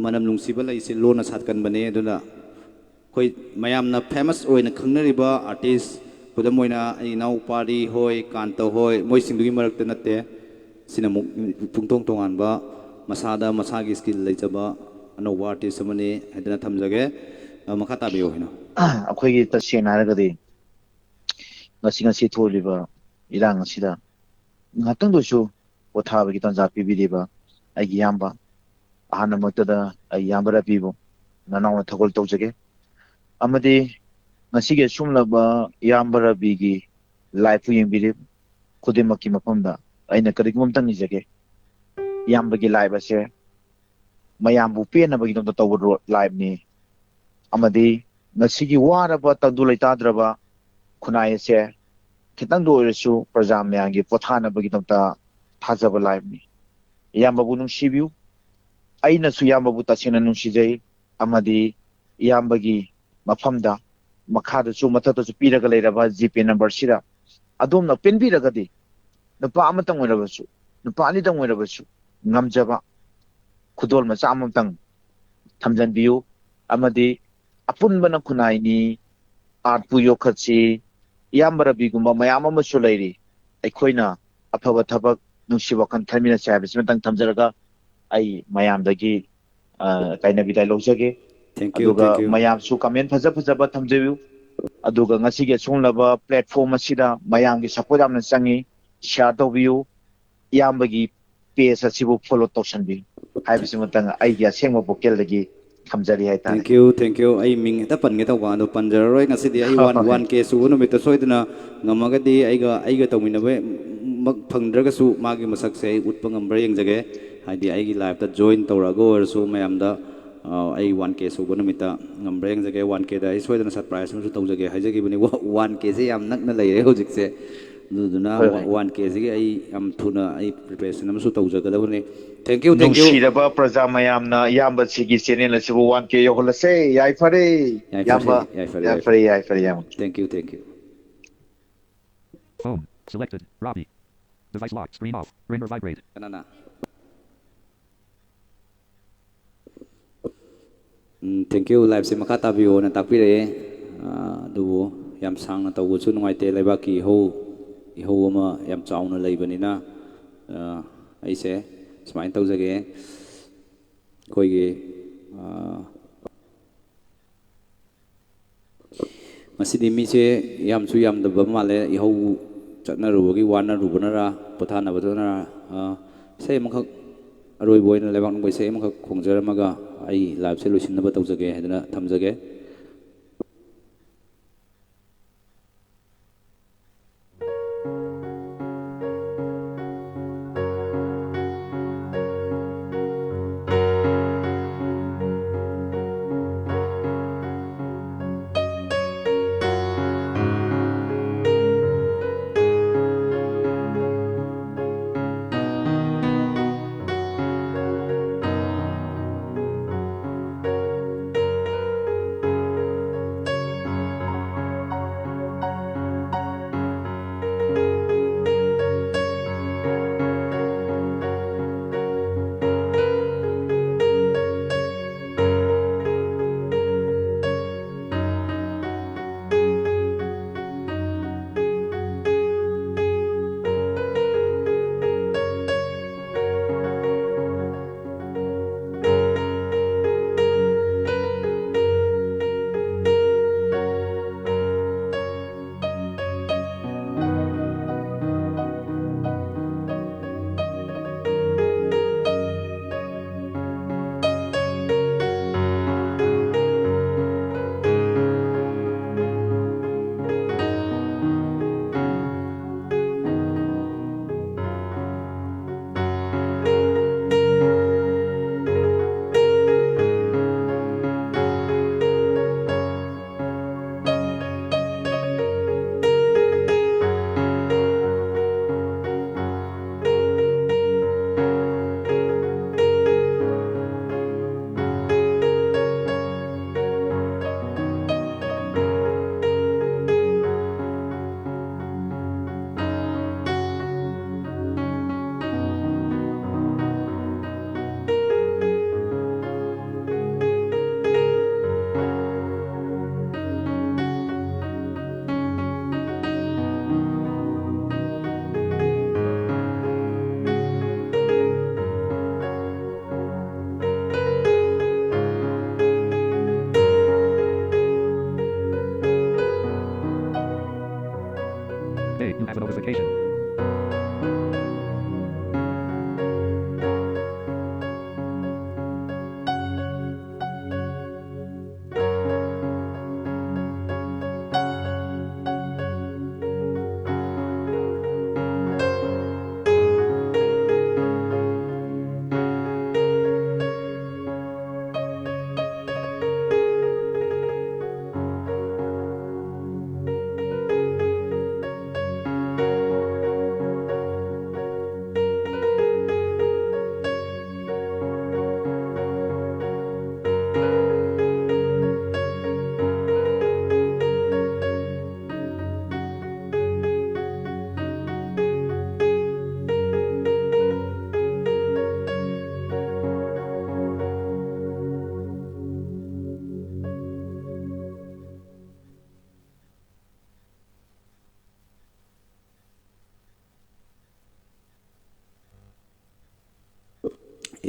ꯃꯅꯝ ꯅꯨꯡꯁꯤꯕ ꯂꯩꯁꯦ ꯂꯣꯟꯅ ꯁꯥꯠꯀꯟꯕꯅꯦ꯫ ꯑꯗꯨꯅ ꯑꯩꯈꯣꯏ ꯃꯌꯥꯝꯅ ꯐꯦꯃꯁ ꯑꯣꯏꯅ ꯈꯪꯅꯔꯤꯕ ꯑꯥꯔꯇꯤꯁ, ꯈꯨꯗꯝ ꯑꯣꯏꯅ ꯑꯩ ꯏꯅꯥꯎꯄꯥꯔꯤ ꯍꯣꯏ, ꯀꯥꯟꯇ ꯍꯣꯏ, ꯃꯣꯏꯁꯤꯡꯗꯨꯒꯤ ꯃꯔꯛꯇ ꯅꯠꯇꯦ꯫ ꯁꯤꯅ ꯑꯃꯨꯛ ꯄꯨꯡꯇꯣꯡ ꯇꯣꯉꯥꯟꯕ, ꯃꯁꯥꯗ ꯃꯁꯥꯒꯤ ꯁ꯭ꯀꯤꯜ ꯂꯩꯖꯕ ꯑꯅꯧꯕ ꯑꯥꯔꯇꯤꯁ ꯑꯃꯅꯤ ꯍꯥꯏꯗꯅ ꯊꯝꯖꯒꯦ꯫ ꯑ, ꯃꯈꯥ ꯇꯥꯕꯤꯌꯨ ꯍꯥꯏꯅ꯫ ꯑꯩꯈꯣꯏꯒꯤ ꯇꯁꯦꯡꯅ ꯍꯥꯏꯔꯒꯗꯤ ꯉꯁꯤ ꯉꯁꯤ ꯊꯣꯛꯂꯤꯕ ꯏꯔꯥꯡ ꯑꯁꯤꯗ ꯉꯥꯏꯍꯥꯛꯇꯪꯗꯁꯨ ꯄꯣꯊꯥꯕꯒꯤ ꯇꯥꯟꯖꯥ ꯄꯤꯕꯤꯔꯤꯕ ꯑꯩꯒꯤ ꯏꯌꯥꯝꯕ, ꯑꯍꯥꯟꯕꯃꯛꯇꯗ ꯑꯩ ꯏꯌꯥꯝꯕ ꯔꯕꯤꯕꯨ ꯅꯅꯥꯎꯅ ꯊꯧꯒꯜ ꯇꯧꯖꯒꯦ꯫ ꯑꯃꯗꯤ ꯉꯁꯤꯒꯤ ꯑꯁꯨꯝꯂꯕ ꯏꯌꯥꯝꯕ ꯔꯕꯤꯒꯤ ꯂꯥꯏꯐꯄꯨ ꯌꯦꯡꯕꯤꯔꯤꯕ ꯈꯨꯗꯤꯡꯃꯛꯀꯤ ꯃꯐꯝꯗ ꯑꯩꯅ ꯀꯔꯤꯒꯨꯝꯕ ꯑꯝꯇꯪ ꯅꯤꯖꯒꯦ꯫ ꯏꯌꯥꯝꯕꯒꯤ ꯂꯥꯏꯐ ꯑꯁꯦ ꯃꯌꯥꯝꯕꯨ ꯄꯦꯟꯅꯕꯒꯤꯗꯃꯛꯇ ꯇꯧꯕ ꯔꯣ-, ꯂꯥꯏꯐꯅꯤ꯫ ꯑꯃꯗꯤ ꯉꯁꯤꯒꯤ ꯋꯥꯔꯕ, ꯇꯪꯗꯨ ꯂꯩꯇꯥꯗ꯭ꯔꯕ ꯈꯨꯟꯅꯥꯏ ꯑꯁꯦ ꯈꯤꯇꯪꯗ ꯑꯣꯏꯔꯁꯨ ꯄ꯭ꯔꯖꯥ ꯃꯌꯥꯝꯒꯤ ꯄꯣꯊꯥꯅꯕꯒꯤꯗꯃꯛꯇ ꯊꯥꯖꯕ ꯂꯥꯏꯐꯅꯤ꯫ ꯏꯌꯥꯝꯕꯕꯨ ꯅꯨꯡꯁꯤꯕꯤꯌꯨ꯫ ꯑꯩꯅꯁꯨ ꯏꯌꯥꯝꯕꯕꯨ ꯇꯁꯦꯡꯅ ꯅꯨꯡꯁꯤꯖꯩ꯫ ꯑꯃꯗꯤ ꯏꯌꯥꯝꯕꯒꯤ ꯃꯐꯝꯗ ꯃꯈꯥꯗꯁꯨ ꯃꯊꯛꯇꯁꯨ ꯄꯤꯔꯒ ꯂꯩꯔꯕ ꯖꯤꯄꯦ ꯅꯝꯕꯔꯁꯤꯗ ꯑꯗꯣꯝꯅ ꯄꯦꯟꯕꯤꯔꯒꯗꯤ ꯅꯨꯄꯥ ꯑꯃꯇꯪ ꯑꯣꯏꯔꯕꯁꯨ, ꯅꯨꯄꯥ ꯑꯅꯤꯇꯪ ꯑꯣꯏꯔꯕꯁꯨ ꯉꯝꯖꯕ ꯈꯨꯗꯣꯜ ꯃꯆꯥ ꯑꯃꯇꯪ ꯊꯝꯖꯤꯟꯕꯤꯌꯨ꯫ ꯑꯃꯗꯤ ꯑꯄꯨꯟꯕꯅ ꯈꯨꯟꯅꯥꯏꯅꯤ, ꯑꯥꯔꯠꯄꯨ ꯌꯣꯛꯈꯠꯁꯤ, ꯏꯌꯥꯝꯕ ꯔꯕꯤꯒꯨꯝꯕ ꯃꯌꯥꯝ ꯑꯃꯁꯨ ꯂꯩꯔꯤ꯫ ꯑꯩꯈꯣꯏꯅ ꯑꯐꯕ ꯊꯕꯛ, ꯅꯨꯡꯁꯤ ꯋꯥꯈꯜ ꯈꯟꯃꯤꯟꯅꯁꯤ ꯍꯥꯏꯕꯁꯤꯃꯇꯪ ꯊꯝꯖꯔꯒ ꯑꯩ ꯃꯌꯥꯝꯗꯒꯤ, ꯑ, ꯀꯥꯏꯅ ꯕꯤꯗꯥꯏ ꯂꯧꯖꯒꯦ꯫ Thank you, ꯑꯗꯨꯒ thank you. ꯃꯌꯥꯝꯁꯨ ꯀꯃꯦꯟ ꯐꯖ ꯐꯖꯕ ꯊꯝꯖꯕꯤꯌꯨ꯫ ꯑꯗꯨꯒ ꯉꯁꯤꯒꯤ ꯑꯁꯤꯒꯨꯝꯂꯕ ꯄ꯭ꯂꯦꯠꯐꯣꯝ ꯑꯁꯤꯗ ꯃꯌꯥꯝꯒꯤ ꯁꯄꯣꯔꯠ ꯌꯥꯝꯅ ꯆꯪꯉꯤ꯫ ꯁꯤꯌꯥꯔ ꯇꯧꯕꯤꯌꯨ, ꯏꯌꯥꯝꯕꯒꯤ ꯄꯦꯖ ꯑꯁꯤꯕꯨ ꯐꯣꯂꯣ ꯇꯧꯁꯟꯕꯤꯌꯨ ꯍꯥꯏꯕꯁꯤꯃꯇꯪ ꯑꯩꯒꯤ ꯑꯁꯦꯡꯕ ꯄꯨꯛꯆꯦꯜꯗꯒꯤ ꯊꯝꯖꯔꯤ ꯍꯥꯏꯇꯥꯔꯦ꯫ Thank you, thank you. ꯑꯩ ꯃꯤꯡ ꯍꯦꯛꯇ ꯄꯟꯒꯦ ꯇꯧꯕ, ꯑꯗꯣ ꯄꯟꯖꯔꯔꯣꯏ꯫ ꯉꯁꯤꯗꯤ ꯑꯩ ꯋꯥꯟ ꯋꯥꯟ ꯀꯦ ꯁꯨꯕ ꯅꯨꯃꯤꯠꯇ ꯁꯣꯏꯗꯅ ꯉꯝꯃꯒꯗꯤ ꯑꯩꯒ ꯑꯩꯒ ꯇꯧꯃꯤꯟꯅꯕ ꯃꯛ ꯐꯪꯗ꯭ꯔꯒꯁꯨ ꯃꯥꯒꯤ ꯃꯁꯛꯁꯦ ꯑꯩ ꯎꯠꯄ ꯉꯝꯕ꯭ꯔꯥ ꯌꯦꯡꯖꯒꯦ꯫ ꯍꯥꯏꯗꯤ ꯑꯩꯒꯤ ꯂꯥꯏꯐꯇ ꯖꯣꯏꯟ ꯇꯧꯔꯛꯑꯒ ꯑꯣꯏꯔꯁꯨ ꯃꯌꯥꯝꯗ, ꯑ, ꯑꯩ ꯋꯥꯟ ꯀꯦ ꯁꯨꯕ ꯅꯨꯃꯤꯠꯇ ꯉꯝꯕ꯭ꯔꯥ ꯌꯦꯡꯖꯒꯦ꯫ ꯋꯥꯟ ꯀꯦꯗ ꯑꯩ ꯁꯣꯏꯗꯅ ꯁꯔꯄ꯭ꯔꯥꯏꯖ ꯑꯃꯁꯨ ꯇꯧꯖꯒꯦ ꯍꯥꯏꯖꯈꯤꯕꯅꯤ꯫ ꯋꯥꯟ ꯀꯦꯁꯦ ꯌꯥꯝ ꯅꯛꯅ ꯂꯩꯔꯦ ꯍꯧꯖꯤꯛꯁꯦ꯫ ꯑꯗꯨꯗꯨꯅ ꯍꯣꯏ, ꯍꯣꯏ꯫ ꯋꯥꯟ ꯀꯦꯁꯤꯒꯤ ꯑꯩ ꯌꯥꯝ ꯊꯨꯅ ꯑꯩ ꯄ꯭ꯔꯤꯄꯦꯔꯦꯁꯟ ꯑꯃꯁꯨ ꯇꯧꯖꯒꯗꯕꯅꯤ꯫ Thank you, thank you. ꯅꯨꯡꯁꯤꯔꯕ ꯄ꯭ꯔꯖꯥ ꯃꯌꯥꯝꯅ ꯏꯌꯥꯝꯕꯁꯤꯒꯤ ꯆꯦꯅꯦꯜ ꯑꯁꯤꯕꯨ ꯋꯥꯟ ꯀꯦ ꯌꯧꯍꯜꯂꯁꯦ꯫ ꯌꯥꯏꯐꯔꯦ꯫ ꯌꯥꯏꯐꯔꯦ, ꯏꯌꯥꯝꯕ꯫ ꯌꯥꯏꯐꯔꯦ, ꯌꯥꯏꯐꯔꯦ, ꯌꯥꯏꯐꯔꯦ, ꯏꯌꯥꯝꯕ꯫ Thank you, thank you. Home. Selected. Robbie. Device lock. Screen off. Ring or vibrate. ꯀꯅꯥꯅ? ꯎꯝ, thank you. ꯂꯥꯏꯐꯁꯦ ꯃꯈꯥ ꯇꯥꯕꯤꯌꯣꯅ ꯇꯥꯛꯄꯤꯔꯛꯑꯦ꯫ ꯑꯥ, ꯑꯗꯨꯕꯨ ꯌꯥꯝ ꯁꯥꯡꯅ ꯇꯧꯕꯁꯨ ꯅꯨꯡꯉꯥꯏꯇꯦ꯫ ꯂꯩꯕꯥꯛꯀꯤ ꯏꯍꯧ, ꯏꯍꯧ ꯑꯃ ꯌꯥꯝ ꯆꯥꯎꯅ ꯂꯩꯕꯅꯤꯅ, ꯑꯥ, ꯑꯩꯁꯦ ꯁꯨꯃꯥꯏꯅ ꯇꯧꯖꯒꯦ꯫ ꯑꯩꯈꯣꯏꯒꯤ, ꯑꯥ, ꯉꯁꯤꯗꯤ ꯃꯤꯁꯦ ꯌꯥꯝꯁꯨ ꯌꯥꯝꯗꯕ ꯃꯥꯜꯂꯦ꯫ ꯏꯍꯧ ꯆꯠꯅꯔꯨꯕꯒꯤ ꯋꯥꯅꯔꯨꯕꯅꯔꯥ, ꯄꯣꯊꯥꯅꯕꯗꯨꯅꯔꯥ, ꯑꯥ, ꯏꯁꯩ ꯑꯃꯈꯛ ꯑꯔꯣꯏꯕ ꯑꯣꯏꯅ ꯂꯩꯕꯥꯛ ꯅꯨꯡꯕ ꯏꯁꯩ ꯑꯃꯈꯛ ꯈꯣꯡꯖꯔꯝꯃꯒ ꯑꯩ ꯂꯥꯏꯐꯁꯦ ꯂꯣꯏꯁꯤꯟꯅꯕ ꯇꯧꯖꯒꯦ ꯍꯥꯏꯗꯅ ꯊꯝꯖꯒꯦ꯫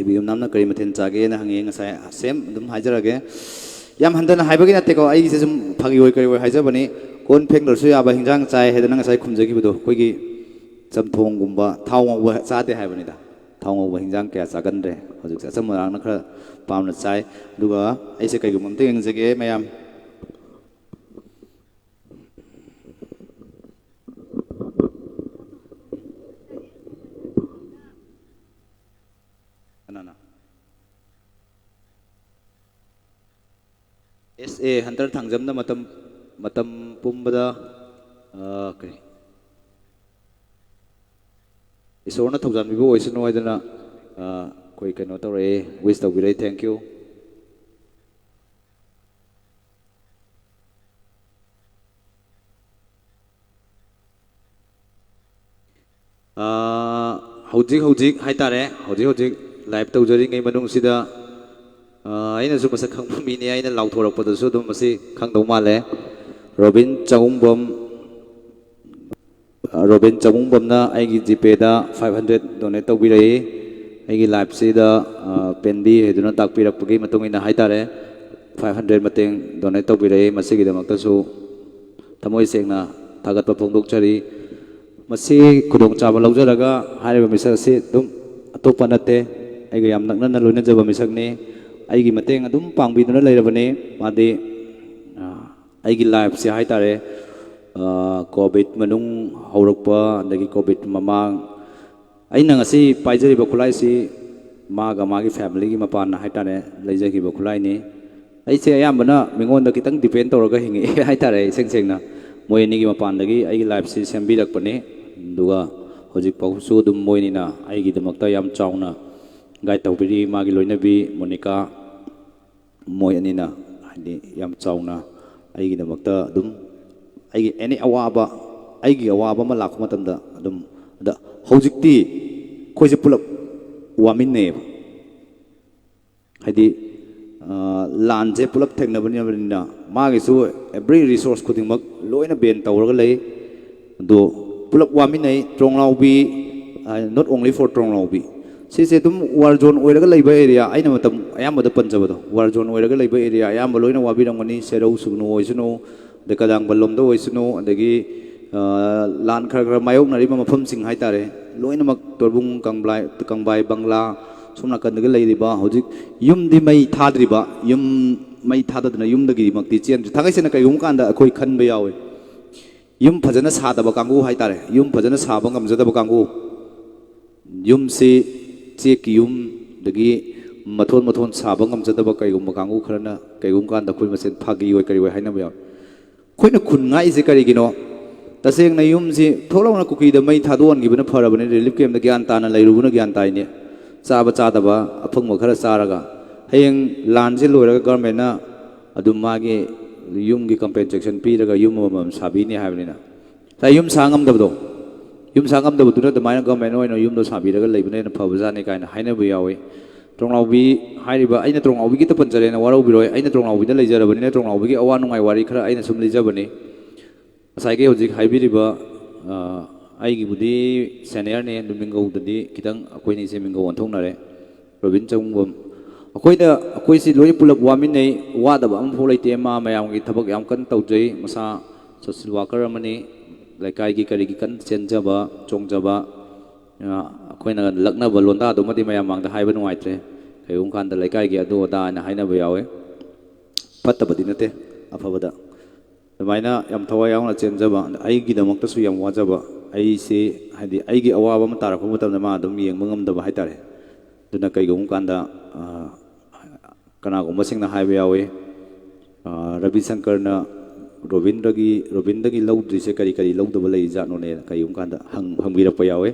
ꯏꯕꯤ ꯌꯨꯝꯅꯥꯝꯅ ꯀꯔꯤ ꯃꯊꯦꯜ ꯆꯥꯒꯦꯅ ꯍꯪꯉꯤ ꯉꯁꯥꯏ꯫ ꯁꯦꯝ ꯑꯗꯨꯝ ꯍꯥꯏꯖꯔꯒꯦ꯫ ꯌꯥꯝ ꯍꯟꯊꯅ ꯍꯥꯏꯕꯒꯤ ꯅꯠꯇꯦꯀꯣ, ꯑꯩꯒꯤꯁꯦ ꯁꯨꯝ ꯐꯥꯒꯤ ꯑꯣꯏ ꯀꯔꯤ ꯑꯣꯏ ꯍꯥꯏꯖꯕꯅꯤ꯫ ꯀꯣꯟ ꯐꯦꯡꯗ꯭ꯔꯁꯨ ꯌꯥꯕ ꯍꯤꯟꯖꯥꯡ ꯆꯥꯏ ꯍꯥꯏꯗꯅ ꯉꯁꯥꯏ ꯈꯨꯝꯖꯈꯤꯕꯗꯣ, ꯑꯩꯈꯣꯏꯒꯤ ꯆꯝꯊꯣꯡꯒꯨꯝꯕ ꯊꯥꯎ ꯉꯧꯕ ꯆꯥꯗꯦ ꯍꯥꯏꯕꯅꯤꯗ꯫ ꯊꯥꯎ ꯉꯧꯕ ꯍꯤꯟꯖꯥꯡ ꯀꯌꯥ ꯆꯥꯒꯟꯗ꯭ꯔꯦ꯫ ꯍꯧꯖꯤꯛꯁꯦ ꯑꯆꯝꯕ ꯉꯥꯛꯅ ꯈꯔ ꯄꯥꯝꯅ ꯆꯥꯏ꯫ ꯑꯗꯨꯒ ꯑꯩꯁꯦ ꯀꯩꯒꯨꯝꯕ ꯑꯝꯇ ꯌꯦꯡꯖꯒꯦ ꯃꯌꯥꯝ꯫ ꯀꯅꯥꯅ? ꯑꯦꯁ ꯑꯦ ꯍꯟꯇꯔ ꯊꯥꯡꯖꯝꯅ ꯃꯇꯝ, ꯃꯇꯝ ꯄꯨꯝꯕꯗ, ꯑ, ꯀꯩ, ꯏꯁꯣꯔꯅ ꯊꯧꯖꯥꯟꯕꯤꯕ ꯑꯣꯏꯁꯅꯨ ꯍꯥꯏꯗꯅ, ꯑ, ꯑꯩꯈꯣꯏ ꯀꯩꯅꯣ ꯇꯧꯔꯛꯑꯦ, ꯋꯤꯁ ꯇꯧꯕꯤꯔꯛꯑꯦ꯫ Thank you꯫ ꯑ, ꯍꯧꯖꯤꯛ ꯍꯧꯖꯤꯛ ꯍꯥꯏꯇꯥꯔꯦ, ꯍꯧꯖꯤꯛ ꯍꯧꯖꯤꯛ ꯂꯥꯏꯚ ꯇꯧꯖꯔꯤꯉꯩ ꯃꯅꯨꯡꯁꯤꯗ, ꯑ, ꯑꯩꯅꯁꯨ ꯃꯁꯛ ꯈꯪꯕ ꯃꯤꯅꯤ, ꯑꯩꯅ ꯂꯥꯎꯊꯣꯔꯛꯄꯗꯁꯨ ꯑꯗꯨꯝ ꯃꯁꯤ ꯈꯪꯗꯧ ꯃꯥꯜꯂꯦ꯫ ꯔꯣꯕꯤꯟ ꯆꯥꯉꯨꯡꯕꯝ, ꯑ, ꯔꯣꯕꯤꯟ ꯆꯥꯉꯨꯡꯕꯝꯅ ꯑꯩꯒꯤ ꯖꯤꯄꯦꯗ five hundred donate ꯇꯧꯕꯤꯔꯛꯏ꯫ ꯑꯩꯒꯤ ꯂꯥꯏꯐꯁꯤꯗ, ꯑ, ꯄꯦꯟꯕꯤ ꯍꯥꯏꯗꯨꯅ ꯇꯥꯛꯄꯤꯔꯛꯄꯒꯤ ꯃꯇꯨꯡ ꯏꯟꯅ ꯍꯥꯏꯇꯥꯔꯦ, five hundred ꯃꯇꯦꯡ donate ꯇꯧꯕꯤꯔꯛꯏ꯫ ꯃꯁꯤꯒꯤꯗꯃꯛꯇꯁꯨ ꯊꯃꯣꯏ ꯁꯦꯡꯅ ꯊꯥꯒꯠꯄ ꯐꯣꯡꯗꯣꯛꯆꯔꯤ꯫ ꯃꯁꯤ ꯈꯨꯗꯣꯡꯆꯥꯕ ꯂꯧꯖꯔꯒ ꯍꯥꯏꯔꯤꯕ ꯃꯤꯁꯛ ꯑꯁꯤ ꯑꯗꯨꯝ ꯑꯇꯣꯞꯄ ꯅꯠꯇꯦ, ꯑꯩꯒ ꯌꯥꯝ ꯅꯛꯅꯅ ꯂꯣꯏꯅꯖꯕ ꯃꯤꯁꯛꯅꯤ꯫ ꯑꯩꯒꯤ ꯃꯇꯦꯡ ꯑꯗꯨꯝ ꯄꯥꯡꯕꯤꯗꯨꯅ ꯂꯩꯔꯕꯅꯤ꯫ ꯃꯥꯗꯤ, ꯑ, ꯑꯩꯒꯤ ꯂꯥꯏꯐꯁꯦ ꯍꯥꯏꯇꯥꯔꯦ, ꯑ, ꯀꯣꯚꯤꯗ ꯃꯅꯨꯡ ꯍꯧꯔꯛꯄ, ꯑꯗꯒꯤ ꯀꯣꯚꯤꯗ ꯃꯃꯥꯡ, ꯑꯩꯅ ꯉꯁꯤ ꯄꯥꯏꯖꯔꯤꯕ ꯈꯨꯠꯂꯥꯏꯁꯤ ꯃꯥꯒ ꯃꯥꯒꯤ ꯐꯦꯃꯤꯂꯤꯒꯤ ꯃꯄꯥꯟꯅ ꯍꯥꯏꯇꯥꯔꯦ ꯂꯩꯖꯈꯤꯕ ꯈꯨꯠꯂꯥꯏꯅꯤ꯫ ꯑꯩꯁꯦ ꯑꯌꯥꯝꯕꯅ ꯃꯤꯉꯣꯟꯗ ꯈꯤꯇꯪ ꯗꯤꯄꯦꯟ ꯇꯧꯔꯒ ꯍꯤꯡꯉꯛꯑꯦ ꯍꯥꯏꯇꯥꯔꯦ, ꯏꯁꯦꯡ ꯁꯦꯡꯅ꯫ ꯃꯣꯏ ꯑꯅꯤꯒꯤ ꯃꯄꯥꯟꯗꯒꯤ ꯑꯩꯒꯤ ꯂꯥꯏꯐꯁꯤ ꯁꯦꯝꯕꯤꯔꯛꯄꯅꯤ꯫ ꯑꯗꯨꯒ ꯍꯧꯖꯤꯛꯐꯥꯎꯁꯨ ꯑꯗꯨꯝ ꯃꯣꯏꯅꯤꯅ ꯑꯩꯒꯤꯗꯃꯛꯇ ꯌꯥꯝ ꯆꯥꯎꯅ ꯒꯥꯏꯗ ꯇꯧꯕꯤꯔꯤ꯫ ꯃꯥꯒꯤ ꯂꯣꯏꯅꯕꯤ ꯃꯣꯅꯤꯀꯥ, ꯃꯣꯏ ꯑꯅꯤꯅ ꯍꯥꯏꯗꯤ ꯌꯥꯝ ꯆꯥꯎꯅ ꯑꯩꯒꯤꯗꯃꯛꯇ ꯑꯗꯨꯝ, ꯑꯩꯒꯤ ꯑꯦꯅꯤ ꯑꯋꯥꯕ, ꯑꯩꯒꯤ ꯑꯋꯥꯕ ꯑꯃ ꯂꯥꯛꯄ ꯃꯇꯝꯗ ꯑꯗꯨꯝ, ꯑꯗ ꯍꯧꯖꯤꯛꯇꯤ ꯑꯩꯈꯣꯏꯁꯦ ꯄꯨꯂꯞ ꯋꯥꯃꯤꯟꯅꯩꯌꯦꯕ꯫ ꯍꯥꯏꯗꯤ, ꯑ, ꯂꯥꯟꯁꯦ ꯄꯨꯂꯞ ꯊꯦꯡꯅꯕꯅꯤꯅ ꯃꯥꯒꯤꯁꯨ every resource ꯈꯨꯗꯤꯡꯃꯛ ꯂꯣꯏꯅ ꯕꯦꯟ ꯇꯧꯔꯒ ꯂꯩ꯫ ꯑꯗꯣ ꯄꯨꯂꯞ ꯋꯥꯃꯤꯟꯅꯩ꯫ ꯇ꯭ꯔꯣꯡꯂꯥꯎꯕꯤ, ꯑ, not only for ꯇ꯭ꯔꯣꯡꯂꯥꯎꯕꯤ, ꯁꯤꯁꯦ ꯑꯗꯨꯝ ꯋꯥꯔ ꯖꯣꯟ ꯑꯣꯏꯔꯒ ꯂꯩꯕ ꯑꯦꯔꯤꯌꯥ, ꯑꯩꯅ ꯃꯇꯝ ꯑꯌꯥꯝꯕꯗ ꯄꯟꯖꯕꯗꯣ, ꯋꯥꯔ ꯖꯣꯟ ꯑꯣꯏꯔꯒ ꯂꯩꯕ ꯑꯦꯔꯤꯌꯥ ꯑꯌꯥꯝꯕ ꯂꯣꯏꯅ ꯋꯥꯕꯤꯔꯝꯒꯅꯤ꯫ ꯁꯦꯔꯧ ꯁꯨꯒꯅꯨ ꯑꯣꯏꯁꯅꯨ, ꯑꯗꯩ ꯀꯗꯥꯡꯕꯜ ꯂꯣꯝꯗ ꯑꯣꯏꯁꯅꯨ, ꯑꯗꯒꯤ ꯂꯥꯟ ꯈꯔ ꯈꯔ ꯃꯥꯌꯣꯛꯅꯔꯤꯕ ꯃꯐꯝꯁꯤꯡ ꯍꯥꯏꯇꯥꯔꯦ, ꯂꯣꯏꯅꯃꯛ ꯇꯣꯔꯕꯨꯡ, ꯀꯪꯕꯥꯏ, ꯀꯪꯕꯥꯏ ꯕꯪꯂꯥ, ꯁꯣꯝ ꯅꯥꯀꯟꯗꯒꯤ ꯂꯩꯔꯤꯕ ꯍꯧꯖꯤꯛ ꯌꯨꯝꯗꯤ ꯃꯩ ꯊꯥꯗ꯭ꯔꯤꯕ, ꯌꯨꯝ ꯃꯩ ꯊꯥꯗꯗꯅ ꯌꯨꯝꯗꯒꯤꯃꯛꯇꯤ ꯆꯦꯟꯗ꯭ꯔꯤ꯫ ꯊꯥꯡꯒꯩ ꯁꯦꯡꯅ ꯀꯩꯒꯨꯝꯕ ꯀꯥꯟꯗ ꯑꯩꯈꯣꯏ ꯈꯟꯕ ꯌꯥꯎꯏ, ꯌꯨꯝ ꯐꯖꯅ ꯁꯥꯗꯕ ꯀꯥꯡꯕꯨ ꯍꯥꯏꯇꯥꯔꯦ, ꯌꯨꯝ ꯐꯖꯅ ꯁꯥꯕ ꯉꯝꯖꯗꯕ ꯀꯥꯡꯕꯨ, ꯌꯨꯝꯁꯤ ꯆꯦꯛꯀꯤ ꯌꯨꯝ, ꯑꯗꯒꯤ ꯃꯊꯣꯟ ꯃꯊꯣꯟ ꯁꯥꯕ ꯉꯝꯖꯗꯕ ꯀꯩꯒꯨꯝꯕ ꯀꯥꯡꯕꯨ ꯈꯔꯅ ꯀꯩꯒꯨꯝꯕ ꯀꯥꯟꯗ ꯑꯩꯈꯣꯏ ꯃꯁꯦꯟ ꯐꯥꯒꯤ ꯑꯣꯏ ꯀꯔꯤ ꯑꯣꯏ ꯍꯥꯏꯅꯕ ꯌꯥꯎꯏ꯫ ꯑꯩꯈꯣꯏꯅ ꯈꯨꯟ ꯉꯥꯛꯏꯁꯦ ꯀꯔꯤꯒꯤꯅꯣ? ꯇꯁꯦꯡꯅ ꯌꯨꯝꯁꯤ ꯊꯣꯛꯂꯥꯎꯅ ꯀꯨꯀꯤꯗ ꯃꯩ ꯊꯥꯗꯣꯛꯍꯟꯈꯤꯕꯅ ꯐꯔꯕꯅꯤ, ꯔꯤꯂꯤꯐ ꯀꯦꯝꯞꯇ ꯒ꯭ꯌꯥꯟ ꯇꯥꯅ ꯂꯩꯔꯨꯕꯅ ꯒ꯭ꯌꯥꯟ ꯇꯥꯏꯅꯦ꯫ ꯆꯥꯕ ꯆꯥꯗꯕ ꯑꯐꯪꯕ ꯈꯔ ꯆꯥꯔꯒ ꯍꯌꯦꯡ ꯂꯥꯟꯁꯦ ꯂꯣꯏꯔꯒ ꯒꯚꯔꯟꯃꯦꯟꯠꯅ ꯑꯗꯨꯝ ꯃꯥꯒꯤ ꯌꯨꯝꯒꯤ ꯀꯝꯄꯦꯟꯁꯦꯁꯟ ꯄꯤꯔꯒ ꯌꯨꯝ ꯑꯃꯃꯝ ꯁꯥꯕꯤꯅꯤ ꯍꯥꯏꯕꯅꯤꯅ, ꯉꯁꯥꯏ ꯌꯨꯝ ꯁꯥ ꯉꯝꯗꯕꯗꯣ, ꯌꯨꯝ ꯁꯥ ꯉꯝꯗꯕꯗꯨꯅ ꯑꯗꯨꯃꯥꯏꯅ ꯒꯚꯔꯟꯃꯦꯟꯠ ꯑꯣꯏꯅ ꯌꯨꯝꯗꯣ ꯁꯥꯕꯤꯔꯒ ꯂꯩꯕꯅ ꯍꯦꯟꯅ ꯐꯕꯖꯥꯠꯅꯤ ꯀꯥꯏꯅ ꯍꯥꯏꯅꯕ ꯌꯥꯎꯏ꯫ ꯇ꯭ꯔꯣꯡꯂꯥꯎꯕꯤ ꯍꯥꯏꯔꯤꯕ, ꯑꯩꯅ ꯇ꯭ꯔꯣꯡꯂꯥꯎꯕꯤꯒꯤꯇ ꯄꯟꯖꯔꯦꯅ ꯋꯥꯔꯧꯕꯤꯔꯣꯏ, ꯑꯩꯅ ꯇ꯭ꯔꯣꯡꯂꯥꯎꯕꯤꯗ ꯂꯩꯖꯔꯕꯅꯤꯅ ꯇ꯭ꯔꯣꯡꯂꯥꯎꯕꯤꯒꯤ ꯑꯋꯥ ꯅꯨꯡꯉꯥꯏ ꯋꯥꯔꯤ ꯈꯔ ꯑꯩꯅ ꯁꯨꯝ ꯂꯤꯖꯕꯅꯤ꯫ ꯉꯁꯥꯏꯒꯤ ꯍꯧꯖꯤꯛ ꯍꯥꯏꯕꯤꯔꯤꯕ, ꯑ, ꯑꯩꯒꯤꯕꯨꯗꯤ ꯁꯦꯅꯤꯌꯔꯅꯦ, ꯑꯗꯨ ꯃꯤꯡꯒꯧꯗꯗꯤ ꯈꯤꯇꯪ ꯑꯩꯈꯣꯏꯅꯤꯁꯦ ꯃꯤꯡꯒꯧ ꯑꯣꯟꯊꯣꯛꯅꯔꯦ꯫ ꯔꯣꯕꯤꯟ ꯆꯪꯉꯨꯕꯝ꯫ ꯑꯩꯈꯣꯏꯗ, ꯑꯩꯈꯣꯏꯁꯤ ꯂꯣꯏꯅ ꯄꯨꯂꯞ ꯋꯥꯃꯤꯟꯅꯩ, ꯋꯥꯗꯕ ꯑꯃꯐꯥꯎ ꯂꯩꯇꯦ꯫ ꯃꯥ ꯃꯌꯥꯝꯒꯤ ꯊꯕꯛ ꯌꯥꯝ ꯀꯟꯅ ꯇꯧꯖꯩ, ꯃꯁꯥ ꯁꯣꯁꯦꯜ ꯋꯥꯀꯔ ꯑꯃꯅꯤ, ꯂꯩꯀꯥꯏꯒꯤ ꯀꯔꯤꯒꯤ ꯀꯟꯅ ꯆꯦꯟꯖꯕ, ꯆꯣꯡꯖꯕ, ꯑ, ꯑꯩꯈꯣꯏꯅ ꯂꯛꯅꯕ ꯂꯣꯟꯗꯥꯗꯨꯃꯗꯤ ꯃꯌꯥꯝ ꯃꯥꯡꯗ ꯍꯥꯏꯕ ꯅꯨꯡꯉꯥꯏꯇ꯭ꯔꯦ꯫ ꯀꯔꯤꯒꯨꯝꯕ ꯀꯥꯟꯗ ꯂꯩꯀꯥꯏꯒꯤ ꯑꯗꯨ ꯑꯗꯥ ꯍꯥꯏꯅ ꯍꯥꯏꯅꯕ ꯌꯥꯎꯋꯦ꯫ ꯐꯠꯇꯕꯗꯤ ꯅꯠꯇꯦ, ꯑꯐꯕꯗ꯫ ꯑꯗꯨꯃꯥꯏꯅ ꯌꯥꯝ ꯊꯋꯥꯏ ꯌꯥꯎꯅ ꯆꯦꯟꯖꯕ, ꯑꯩꯒꯤꯗꯃꯛꯇꯁꯨ ꯌꯥꯝ ꯋꯥꯖꯕ, ꯑꯩꯁꯦ, ꯍꯥꯏꯗꯤ, ꯑꯩꯒꯤ ꯑꯋꯥꯕ ꯑꯃ ꯇꯥꯔꯛꯄ ꯃꯇꯝꯗ ꯃꯥ ꯑꯗꯨꯝ ꯌꯦꯡꯕ ꯉꯝꯗꯕ ꯍꯥꯏꯇꯥꯔꯦ꯫ ꯑꯗꯨꯅ ꯀꯩꯒꯨꯝꯕ ꯀꯥꯟꯗ, ꯑ, ꯀꯅꯥꯒꯨꯝꯕꯁꯤꯡꯅ ꯍꯥꯏꯕ ꯌꯥꯎꯏ, ꯑ, "ꯔꯕꯤ ꯁꯪꯀꯔꯅ ꯔꯣꯕꯤꯟꯗꯒꯤ, ꯔꯣꯕꯤꯟꯗꯒꯤ ꯂꯧꯗ꯭ꯔꯤꯁꯦ ꯀꯔꯤ ꯀꯔꯤ ꯂꯧꯗꯕ ꯂꯩꯖꯥꯠꯅꯣꯅꯦꯅ" ꯀꯩꯒꯨꯝꯕ ꯀꯥꯟꯗ ꯍꯪ-, ꯍꯪꯕꯤꯔꯛꯄ ꯌꯥꯎꯏ꯫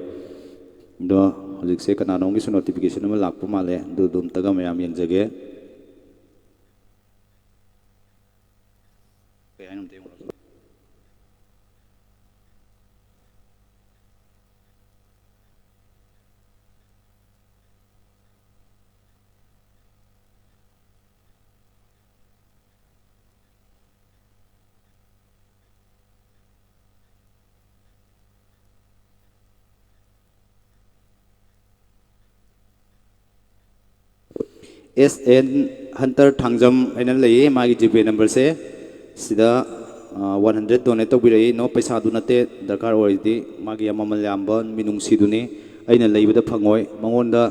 ꯑꯗꯣ ꯍꯧꯖꯤꯛꯁꯦ ꯀꯅꯥꯅꯣꯝꯒꯤꯁꯨ ꯅꯣꯇꯤꯐꯤꯀꯦꯁꯟ ꯑꯃ ꯂꯥꯛꯄ ꯃꯥꯜꯂꯦ, ꯑꯗꯨꯗꯣ ꯑꯝꯇꯒ ꯃꯌꯥꯝ ꯌꯦꯡꯖꯒꯦ꯫ ꯀꯩ ꯍꯥꯏꯅꯣ ꯑꯝꯇ ꯌꯦꯡꯉꯨꯔꯣ꯫ ꯑꯦꯁ ꯑꯦꯟ ꯍꯟꯇꯔ ꯊꯥꯡꯖꯝ ꯍꯥꯏꯅ ꯂꯩꯌꯦ, ꯃꯥꯒꯤ ꯖꯤꯄꯦ ꯅꯝꯕꯔꯁꯦ꯫ ꯁꯤꯗ ꯋꯥꯟ ꯍꯟꯗ꯭ꯔꯦꯠ ꯗꯣꯅꯦꯠ ꯇꯧꯕꯤꯔꯛꯏ꯫ ꯅꯣ, ꯄꯩꯁꯥꯗꯨ ꯅꯠꯇꯦ ꯗꯔꯀꯥꯔ ꯑꯣꯏꯔꯤꯗꯤ꯫ ꯃꯥꯒꯤ ꯌꯥꯝ ꯃꯃꯜ ꯌꯥꯝꯕ ꯃꯤꯅꯨꯡꯁꯤꯗꯨꯅꯤ꯫ ꯑꯩꯅ ꯂꯩꯕꯗ ꯐꯪꯉꯣꯏ꯫ ꯃꯉꯣꯟꯗ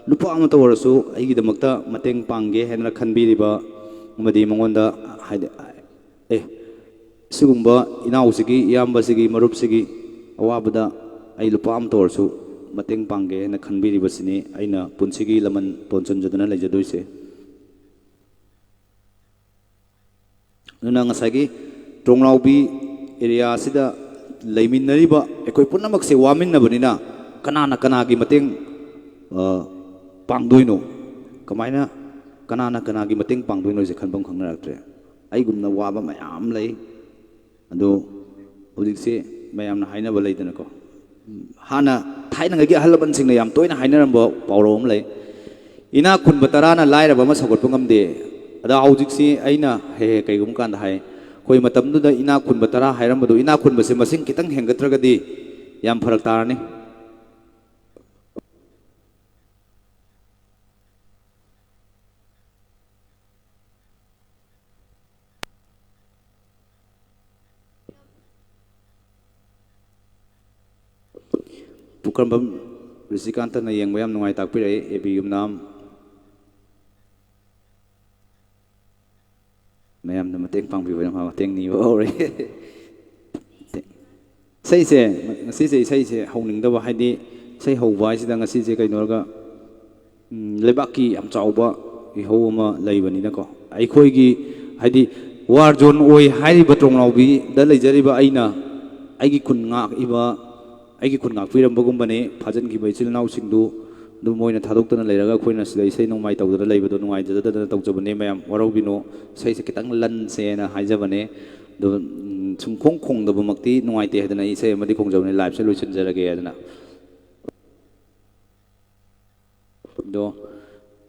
ꯂꯨꯄꯥ ꯑꯃꯇ ꯑꯣꯏꯔꯁꯨ ꯑꯩꯒꯤꯗꯃꯛꯇ ꯃꯇꯦꯡ ꯄꯥꯡꯒꯦ ꯍꯥꯏꯅ ꯈꯟꯕꯤꯔꯤꯕ ꯑꯃꯗꯤ ꯃꯉꯣꯟꯗ ꯍꯥꯏꯗꯤ ꯑꯦ, ꯁꯤꯒꯨꯝꯕ ꯏꯅꯥꯎꯁꯤꯒꯤ, ꯏꯌꯥꯝꯕꯁꯤꯒꯤ, ꯃꯔꯨꯞꯁꯤꯒꯤ ꯑꯋꯥꯕꯗ ꯑꯩ ꯂꯨꯄꯥ ꯑꯃꯇ ꯑꯣꯏꯔꯁꯨ ꯃꯇꯦꯡ ꯄꯥꯡꯒꯦ ꯍꯥꯏꯅ ꯈꯟꯕꯤꯔꯤꯕꯁꯤꯅꯤ ꯑꯩꯅ ꯄꯨꯟꯁꯤꯒꯤ ꯂꯃꯟ ꯇꯣꯟꯁꯤꯟꯖꯗꯨꯅ ꯂꯩꯖꯗꯣꯏꯁꯦ꯫ ꯑꯗꯨꯅ ꯉꯁꯥꯏꯒꯤ ꯇ꯭ꯔꯣꯡꯂꯥꯎꯕꯤ ꯑꯦꯔꯤꯌꯥꯁꯤꯗ ꯂꯩꯃꯤꯟꯅꯔꯤꯕ ꯑꯩꯈꯣꯏ ꯄꯨꯝꯅꯃꯛꯁꯦ ꯋꯥꯃꯤꯟꯅꯕꯅꯤꯅ ꯀꯅꯥꯅ ꯀꯅꯥꯒꯤ ꯃꯇꯦꯡ, ꯑ, ꯄꯥꯡꯗꯣꯏꯅꯣ? ꯀꯃꯥꯏꯅ, ꯀꯅꯥꯅ ꯀꯅꯥꯒꯤ ꯃꯇꯦꯡ ꯄꯥꯡꯗꯣꯏꯅꯣꯁꯦ ꯈꯟꯐꯝ ꯈꯪꯅꯔꯛꯇ꯭ꯔꯦ꯫ ꯑꯩꯒꯨꯝꯅ ꯋꯥꯕ ꯃꯌꯥꯝ ꯂꯩ꯫ ꯑꯗꯣ ꯍꯧꯖꯤꯛꯁꯦ ꯃꯌꯥꯝꯅ ꯍꯥꯏꯅꯕ ꯂꯩꯗꯅꯀꯣ, ꯍꯥꯟꯅ ꯊꯥꯏꯅꯉꯩꯒꯤ ꯑꯍꯜ ꯂꯃꯟꯁꯤꯡꯅ ꯌꯥꯝ ꯇꯣꯏꯅ ꯍꯥꯏꯅꯔꯝꯕ ꯄꯥꯎꯔꯧ ꯑꯃ ꯂꯩ, "ꯏꯅꯥꯛ ꯈꯨꯟꯕ ꯇꯔꯥꯅ ꯂꯥꯏꯔꯕ ꯑꯃ ꯁꯧꯒꯠꯄ ꯉꯝꯗꯦ"꯫ ꯑꯗ ꯍꯧꯖꯤꯛꯁꯤ ꯑꯩꯅ ꯍꯦꯛ ꯍꯦꯛ ꯀꯩꯒꯨꯝꯕ ꯀꯥꯟꯗ ꯍꯥꯏ, ꯑꯩꯈꯣꯏ ꯃꯇꯝꯗꯨꯗ ꯏꯅꯥꯛ ꯈꯨꯟꯕ ꯇꯔꯥ ꯍꯥꯏꯔꯝꯕꯗꯣ, ꯏꯅꯥꯛ ꯈꯨꯟꯕꯁꯦ ꯃꯁꯤꯡ ꯈꯤꯇꯪ ꯍꯦꯟꯒꯠꯇ꯭ꯔꯒꯗꯤ ꯌꯥꯝ ꯐꯔꯛ ꯇꯥꯔꯅꯤ꯫ ꯄꯨꯈ꯭ꯔꯝꯕꯝ ꯔꯤꯁꯤꯀꯥꯟꯇꯅ ꯌꯦꯡꯕ ꯌꯥꯝ ꯅꯨꯡꯉꯥꯏ ꯇꯥꯛꯄꯤꯔꯛꯏ, ꯑꯦ ꯕꯤ ꯌꯨꯝꯅꯥꯝ꯫ ꯃꯌꯥꯝꯅ ꯃꯇꯦꯡ ꯄꯥꯡꯕꯤꯕꯅ ꯃꯥ ꯃꯇꯦꯡ ꯅꯤꯕ ꯍꯧꯔꯦ꯫ ꯏꯁꯩꯁꯦ, ꯉꯁꯤꯁꯦ ꯏꯁꯩꯁꯦ ꯍꯧꯅꯤꯡꯗꯕ, ꯍꯥꯏꯗꯤ ꯏꯁꯩ ꯍꯧꯕ ꯍꯥꯏꯁꯤꯗ ꯉꯁꯤꯁꯦ ꯀꯩꯅꯣꯒ, ꯎꯝ, ꯂꯩꯕꯥꯛꯀꯤ ꯌꯥꯝ ꯆꯥꯎꯕ ꯏꯍꯧ ꯑꯃ ꯂꯩꯕꯅꯤꯅꯀꯣ, ꯑꯩꯈꯣꯏꯒꯤ, ꯍꯥꯏꯗꯤ, ꯋꯥꯔ ꯖꯣꯟ ꯑꯣꯏ ꯍꯥꯏꯔꯤꯕ ꯇ꯭ꯔꯣꯡꯂꯥꯎꯕꯤꯗ ꯂꯩꯖꯔꯤꯕ ꯑꯩꯅ, ꯑꯩꯒꯤ ꯈꯨꯟ ꯉꯥꯛꯏꯕ, ꯑꯩꯒꯤ ꯈꯨꯟ ꯉꯥꯛꯄꯤꯔꯝꯕꯒꯨꯝꯕꯅꯤ꯫ ꯐꯥꯖꯤꯟꯈꯤꯕ ꯏꯆꯤꯜ ꯏꯅꯥꯎꯁꯤꯡꯗꯨ ꯑꯗꯨꯝ ꯃꯣꯏꯅ ꯊꯥꯗꯣꯛꯇꯅ ꯂꯩꯔꯒ ꯑꯩꯈꯣꯏꯅ ꯁꯤꯗ ꯏꯁꯩ ꯅꯣꯡꯃꯥꯏ ꯇꯧꯗꯅ ꯂꯩꯕꯗꯣ ꯅꯨꯡꯉꯥꯏꯖꯗꯗꯅ ꯇꯧꯖꯕꯅꯦ꯫ ꯃꯌꯥꯝ ꯋꯥꯔꯧꯕꯤꯅꯣ, ꯏꯁꯩꯁꯦ ꯈꯤꯇꯪ ꯂꯟꯁꯦꯅ ꯍꯥꯏꯖꯕꯅꯦ꯫ ꯑꯗꯣ, ꯎꯝ, ꯁꯨꯝ ꯈꯣꯡ ꯈꯣꯡꯗꯕꯃꯛꯇꯤ ꯅꯨꯡꯉꯥꯏꯇꯦ ꯍꯥꯏꯗꯅ ꯑꯩ ꯏꯁꯩ ꯑꯃꯗꯤ ꯈꯣꯡꯖꯕꯅꯦ, ꯂꯥꯏꯞꯁꯦ ꯂꯣꯏꯁꯤꯟꯖꯔꯒꯦ ꯍꯥꯏꯗꯅ꯫ ꯑꯗꯣ,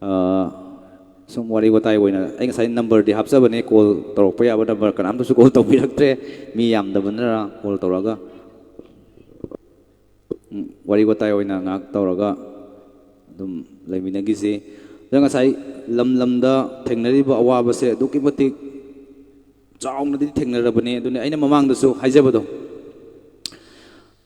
ꯑ, ꯁꯨꯝ ꯋꯥꯔꯤ ꯋꯥꯇꯥꯏ ꯑꯣꯏꯅ ꯑꯩ ꯉꯁꯥꯏ ꯅꯝꯕꯔꯗꯤ ꯍꯥꯞꯆꯕꯅꯦ, ꯀꯣꯜ ꯇꯧꯔꯛꯄ ꯌꯥꯕ ꯅꯝꯕꯔ ꯀꯅꯥꯝꯇꯁꯨ ꯀꯣꯜ ꯇꯧꯕꯤꯔꯛꯇ꯭ꯔꯦ, ꯃꯤ ꯌꯥꯝꯗꯕꯅꯔ ꯀꯣꯜ ꯇꯧꯔꯒ꯫ ꯎꯝ, ꯋꯥꯔꯤ ꯋꯥꯇꯥꯏ ꯑꯣꯏꯅ ꯉꯥꯏꯍꯥꯛ ꯇꯧꯔꯒ ꯑꯗꯨꯝ ꯂꯩꯃꯤꯟꯅꯈꯤꯁꯤ꯫ ꯑꯗ ꯉꯁꯥꯏ ꯂꯝ ꯂꯝꯗ ꯊꯦꯡꯅꯔꯤꯕ ꯑꯋꯥꯕꯁꯦ ꯑꯗꯨꯛꯀꯤ ꯃꯇꯤꯛ ꯆꯥꯎꯅꯗꯤ ꯊꯦꯡꯅꯔꯕꯅꯤ꯫ ꯑꯗꯨꯅꯤ ꯑꯩꯅ ꯃꯃꯥꯡꯗꯁꯨ ꯍꯥꯏꯖꯕꯗꯣ,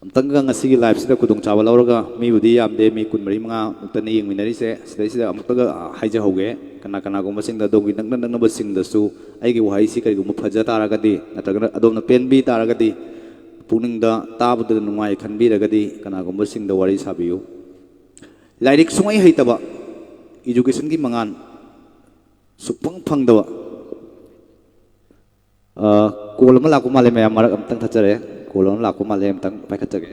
ꯑꯝꯇꯪꯒ ꯉꯁꯤꯒꯤ liveꯁꯤꯗ ꯈꯨꯗꯣꯡꯆꯥꯕ ꯂꯧꯔꯒ, ꯃꯤꯕꯨꯗꯤ ꯌꯥꯝꯗꯦ, ꯃꯤ ꯀꯨꯟꯃꯔꯤ ꯃꯉꯥ ꯃꯨꯛꯇꯅꯤ ꯌꯦꯡꯃꯤꯟꯅꯔꯤꯁꯦ, ꯁꯤꯗꯩꯁꯤꯗ ꯑꯃꯨꯛꯇꯒ ꯍꯥꯏꯖꯍꯧꯒꯦ, ꯀꯅꯥ ꯀꯅꯥꯒꯨꯝꯕꯁꯤꯡꯗ, ꯑꯗꯣꯝꯒꯤ ꯅꯛꯅ ꯅꯛꯅꯕꯁꯤꯡꯗꯁꯨ ꯑꯩꯒꯤ ꯋꯥꯍꯩꯁꯤ ꯀꯔꯤꯒꯨꯝꯕ ꯐꯖ ꯇꯥꯔꯒꯗꯤ, ꯅꯠꯇ꯭ꯔꯒꯅ ꯑꯗꯣꯝꯅ ꯄꯦꯟꯕꯤ ꯇꯥꯔꯒꯗꯤ, ꯄꯨꯛꯅꯤꯡꯗ ꯇꯥꯕꯗ ꯅꯨꯡꯉꯥꯏ ꯈꯟꯕꯤꯔꯒꯗꯤ, ꯀꯅꯥꯒꯨꯝꯕꯁꯤꯡꯗ ꯋꯥꯔꯤ ꯁꯥꯕꯤꯌꯨ꯫ ꯂꯥꯏꯔꯤꯛ ꯁꯨꯡꯍꯩ ꯍꯩꯇꯕ, educationꯒꯤ ꯃꯉꯥꯜ ꯁꯨꯛꯐꯪ ꯐꯪꯗꯕ꯫ ꯑ, call ꯑꯃ ꯂꯥꯛꯄ ꯃꯥꯜꯂꯦ ꯃꯌꯥꯝ, ꯃꯔꯛ ꯑꯝꯇꯪ ꯊꯠꯆꯔꯦ꯫ Call ꯑꯃ ꯂꯥꯛꯄ ꯃꯥꯜꯂꯦ, ꯑꯝꯇꯪ ꯄꯥꯏꯈꯠꯆꯒꯦ꯫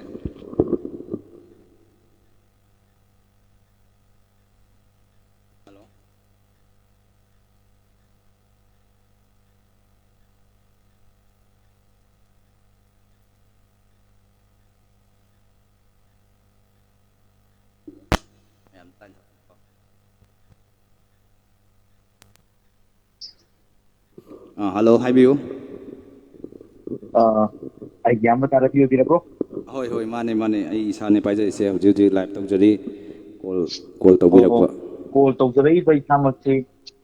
Hello? ꯃꯌꯥꯝ ꯇꯥꯏ꯫ ꯑꯥ, hello, ꯍꯥꯏꯕꯤꯌꯨ꯫ ꯑꯥ, ꯑꯩꯒꯤ ꯏꯌꯥꯝꯕ ꯇꯥꯔꯛꯄꯤ ꯑꯣꯏꯕꯤꯔꯕ꯭ꯔꯣ? ꯍꯣꯏ, ꯍꯣꯏ, ꯃꯥꯅꯦ, ꯃꯥꯅꯦ, ꯑꯩ ꯏꯁꯥꯅꯦ ꯄꯥꯏꯖꯔꯤꯁꯦ, ꯍꯧꯖꯤꯛ ꯍꯧꯖꯤꯛ live ꯇꯧꯖꯔꯤ꯫ Call, call ꯑꯣ, ꯑꯣ, ꯇꯧꯕꯤꯔꯛꯄ꯫ Call ꯇꯧꯖꯔꯛꯏꯕ ꯏꯁꯥꯃꯛꯁꯤ,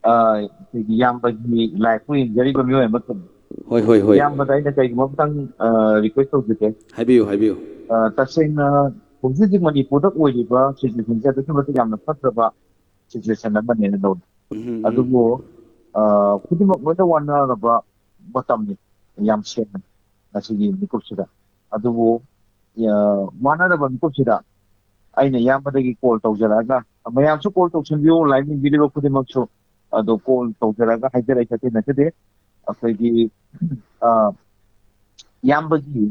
ꯑꯥ, ꯑꯩꯈꯣꯏꯒꯤ ꯏꯌꯥꯝꯕꯒꯤ liveꯄꯨ ꯌꯦꯡꯖꯔꯤꯕ ꯃꯤꯑꯣꯏ ꯑꯃꯈꯛꯅꯤ꯫ ꯍꯣꯏ, ꯍꯣꯏ, ꯍꯣꯏ꯫ ꯏꯌꯥꯝꯕꯗ ꯑꯩꯅ ꯀꯔꯤꯒꯨꯝꯕ ꯑꯝꯇꯪ, ꯑꯥ, request ꯇꯧꯖꯒꯦ꯫ ꯍꯥꯏꯕꯤꯌꯨ, ꯍꯥꯏꯕꯤꯌꯨ꯫ ꯑꯥ, ꯇꯁꯦꯡꯅ ꯍꯧꯖꯤꯛ ꯍꯧꯖꯤꯛ ꯃꯅꯤꯄꯨꯔꯗ ꯑꯣꯏꯔꯤꯕ situationꯁꯦ ꯑꯗꯨꯛꯀꯤ ꯃꯇꯤꯛ ꯌꯥꯝꯅ ꯐꯠꯇ꯭ꯔꯕ situation ꯑꯃꯅꯦꯅ ꯂꯧꯏ꯫ ꯎꯝ, ꯎꯝ꯫ ꯑꯗꯨꯕꯨ, ꯑꯥ, ꯈꯨꯗꯤꯡꯃꯛ ꯂꯣꯏꯅ ꯋꯥꯅꯔꯕ ꯃꯇꯝꯅꯤ, ꯌꯥꯝ ꯁꯦꯡꯅ, ꯉꯁꯤꯒꯤ ꯃꯤꯀꯨꯞꯁꯤꯗ꯫ ꯑꯗꯨꯕꯨ, ꯑꯥ, ꯋꯥꯅꯔꯕ ꯃꯤꯀꯨꯞꯁꯤꯗ ꯑꯩꯅ ꯏꯌꯥꯝꯕꯗꯒꯤ call ꯇꯧꯖꯔꯛꯑꯒ, ꯃꯌꯥꯝꯁꯨ call ꯇꯧꯁꯤꯟꯕꯤꯌꯨ, live ꯌꯦꯡꯕꯤꯔꯤꯕ ꯈꯨꯗꯤꯡꯃꯛꯁꯨ, ꯑꯗꯣ call ꯇꯧꯖꯔꯛꯑꯒ ꯍꯥꯏꯖꯔꯛꯏ ꯅꯠꯇꯦ, ꯅꯠꯆꯗꯦ꯫ ꯑꯩꯈꯣꯏꯒꯤ, ꯑꯥ, ꯏꯌꯥꯝꯕꯒꯤ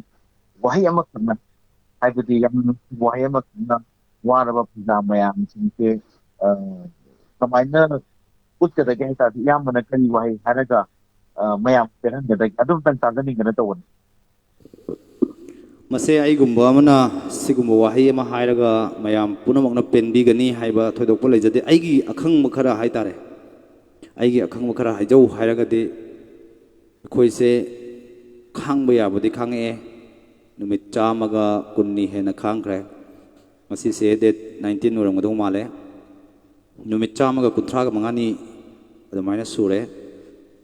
ꯋꯥꯍꯩ ꯑꯃꯈꯛꯅ, ꯍꯥꯏꯕꯗꯤ ꯌꯥꯝꯅ ꯅꯨꯡꯁꯤꯕ ꯋꯥꯍꯩ ꯑꯃꯈꯛꯅ ꯋꯥꯔꯕ ꯄ꯭ꯔꯖꯥ ꯃꯌꯥꯝꯁꯤꯡꯁꯦ, ꯑ, ꯀꯃꯥꯏꯅ ꯎꯠꯀꯗꯒꯦ ꯍꯥꯏ ꯇꯥꯔꯗꯤ, ꯏꯌꯥꯝꯕꯅ ꯀꯔꯤ ꯋꯥꯍꯩ ꯍꯥꯏꯔꯒ, ꯑ, ꯃꯌꯥꯝ ꯄꯦꯜꯍꯟꯒꯗꯒꯦ? ꯑꯗꯨꯝꯇꯪ ꯇꯥꯖꯅꯤꯡꯗꯅ ꯇꯧꯕꯅꯤ꯫ ꯃꯁꯦ ꯑꯩꯒꯨꯝꯕ ꯑꯃꯅ ꯁꯤꯒꯨꯝꯕ ꯋꯥꯍꯩ ꯑꯃ ꯍꯥꯏꯔꯒ ꯃꯌꯥꯝ ꯄꯨꯝꯅꯃꯛꯅ ꯄꯦꯟꯕꯤꯒꯅꯤ ꯍꯥꯏꯕ ꯊꯣꯏꯗꯣꯛꯄ ꯂꯩꯖꯗꯦ꯫ ꯑꯩꯒꯤ ꯑꯈꯪꯕ ꯈꯔ ꯍꯥꯏ ꯇꯥꯔꯦ, ꯑꯩꯒꯤ ꯑꯈꯪꯕ ꯈꯔ ꯍꯥꯏꯖꯧ ꯍꯥꯏꯔꯒꯗꯤ, ꯑꯩꯈꯣꯏꯁꯦ ꯈꯥꯡꯕ ꯌꯥꯕꯗꯤ ꯈꯥꯡꯉꯛꯑꯦ꯫ ꯅꯨꯃꯤꯠ ꯆꯥꯝꯃꯒ ꯀꯨꯟꯅꯤ ꯍꯦꯟꯅ ꯈꯥꯡꯈ꯭ꯔꯦ꯫ ꯉꯁꯤꯁꯦ date nineteen ꯑꯣꯏꯔꯝꯒꯗꯧ ꯃꯥꯜꯂꯦ꯫ ꯅꯨꯃꯤꯠ ꯆꯥꯝꯃꯒ ꯀꯨꯟꯊ꯭ꯔꯥꯒ ꯃꯉꯥꯅꯤ ꯑꯗꯨꯃꯥꯏꯅ ꯁꯨꯔꯦ꯫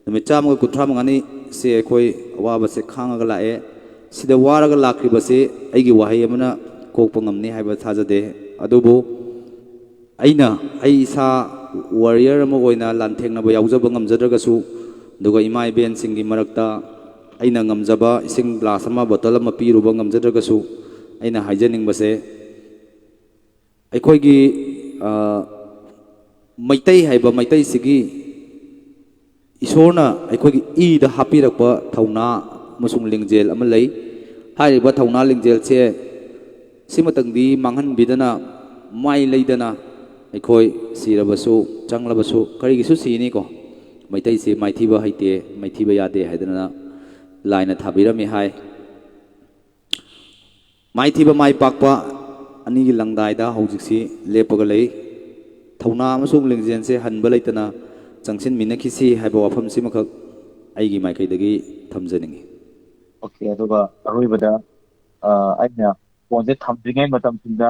ꯅꯨꯃꯤꯠ ꯆꯥꯝꯃꯒ ꯀꯨꯟꯊ꯭ꯔꯥ ꯃꯉꯥꯅꯤꯁꯦ ꯑꯩꯈꯣꯏ ꯑꯋꯥꯕꯁꯦ ꯈꯥꯡꯉꯒ ꯂꯥꯛꯑꯦ꯫ ꯁꯤꯗ ꯋꯥꯔꯒ ꯂꯥꯛꯈ꯭ꯔꯤꯕꯁꯦ ꯑꯩꯒꯤ ꯋꯥꯍꯩ ꯑꯃꯅ ꯀꯣꯛꯄ ꯉꯝꯅꯤ ꯍꯥꯏꯕ ꯊꯥꯖꯗꯦ꯫ ꯑꯗꯨꯕꯨ ꯑꯩꯅ, ꯑꯩ ꯏꯁꯥ ꯋꯥꯔꯤꯌꯔ ꯑꯃ ꯑꯣꯏꯅ ꯂꯥꯟꯊꯦꯡꯅꯕ ꯌꯥꯎꯖꯕ ꯉꯝꯖꯗ꯭ꯔꯒꯁꯨ, ꯑꯗꯨꯒ ꯏꯃꯥ ꯏꯕꯦꯟꯁꯤꯡꯒꯤ ꯃꯔꯛꯇ ꯑꯩꯅ ꯉꯝꯖꯕ ꯏꯁꯤꯡ ꯒ꯭ꯂꯥꯁ ꯑꯃ, ꯕꯣꯇꯜ ꯑꯃ ꯄꯤꯔꯨꯕ ꯉꯝꯖꯗ꯭ꯔꯒꯁꯨ, ꯑꯩꯅ ꯍꯥꯏꯖꯅꯤꯡꯕꯁꯦ, ꯑꯩꯈꯣꯏꯒꯤ, ꯑ, ꯃꯩꯇꯩ ꯍꯥꯏꯕ ꯃꯩꯇꯩꯁꯤꯒꯤ ꯏꯁꯣꯔꯅ ꯑꯩꯈꯣꯏꯒꯤ ꯏꯗ ꯍꯥꯞꯄꯤꯔꯛꯄ ꯊꯧꯅꯥ ꯑꯃꯁꯨꯡ ꯂꯤꯡꯖꯦꯜ ꯑꯃ ꯂꯩ꯫ ꯍꯥꯏꯔꯤꯕ ꯊꯧꯅꯥ ꯂꯤꯡꯖꯦꯜꯁꯦ ꯁꯤꯃꯇꯪꯗꯤ ꯃꯥꯡꯍꯟꯕꯤꯗꯅ, ꯃꯥꯏ ꯂꯩꯗꯅ, ꯑꯩꯈꯣꯏ ꯁꯤꯔꯕꯁꯨ, ꯆꯪꯂꯕꯁꯨ, ꯀꯔꯤꯒꯤꯁꯨ ꯁꯤꯅꯤꯀꯣ? ꯃꯩꯇꯩꯁꯤ ꯃꯥꯏꯊꯤꯕ ꯍꯩꯇꯦ, ꯃꯥꯏꯊꯤꯕ ꯌꯥꯗꯦ ꯍꯥꯏꯗꯅ ꯂꯥꯏꯅ ꯊꯥꯕꯤꯔꯝꯃꯤ ꯍꯥꯏ꯫ ꯃꯥꯏꯊꯤꯕ ꯃꯥꯏ ꯄꯥꯛꯄ ꯑꯅꯤꯒꯤ ꯂꯪꯗꯥꯏꯗ ꯍꯧꯖꯤꯛꯁꯤ ꯂꯦꯞꯄꯒ ꯂꯩ꯫ ꯊꯧꯅꯥ ꯑꯃꯁꯨꯡ ꯂꯤꯡꯖꯦꯜꯁꯦ ꯍꯟꯕ ꯂꯩꯇꯅ ꯆꯪꯁꯤꯟꯃꯤꯟꯅꯈꯤꯁꯤ ꯍꯥꯏꯕ ꯋꯥꯐꯝꯁꯤꯃꯈꯛ ꯑꯩꯒꯤ ꯃꯥꯏꯀꯩꯗꯒꯤ ꯊꯝꯖꯅꯤꯡꯏ꯫ ꯑꯣꯀꯦ, ꯑꯗꯨꯒ ꯑꯔꯣꯏꯕꯗ, ꯑ, ꯑꯩꯅ ꯐꯣꯟꯁꯦ ꯊꯝꯗ꯭ꯔꯤꯉꯩ ꯃꯇꯝꯁꯤꯗ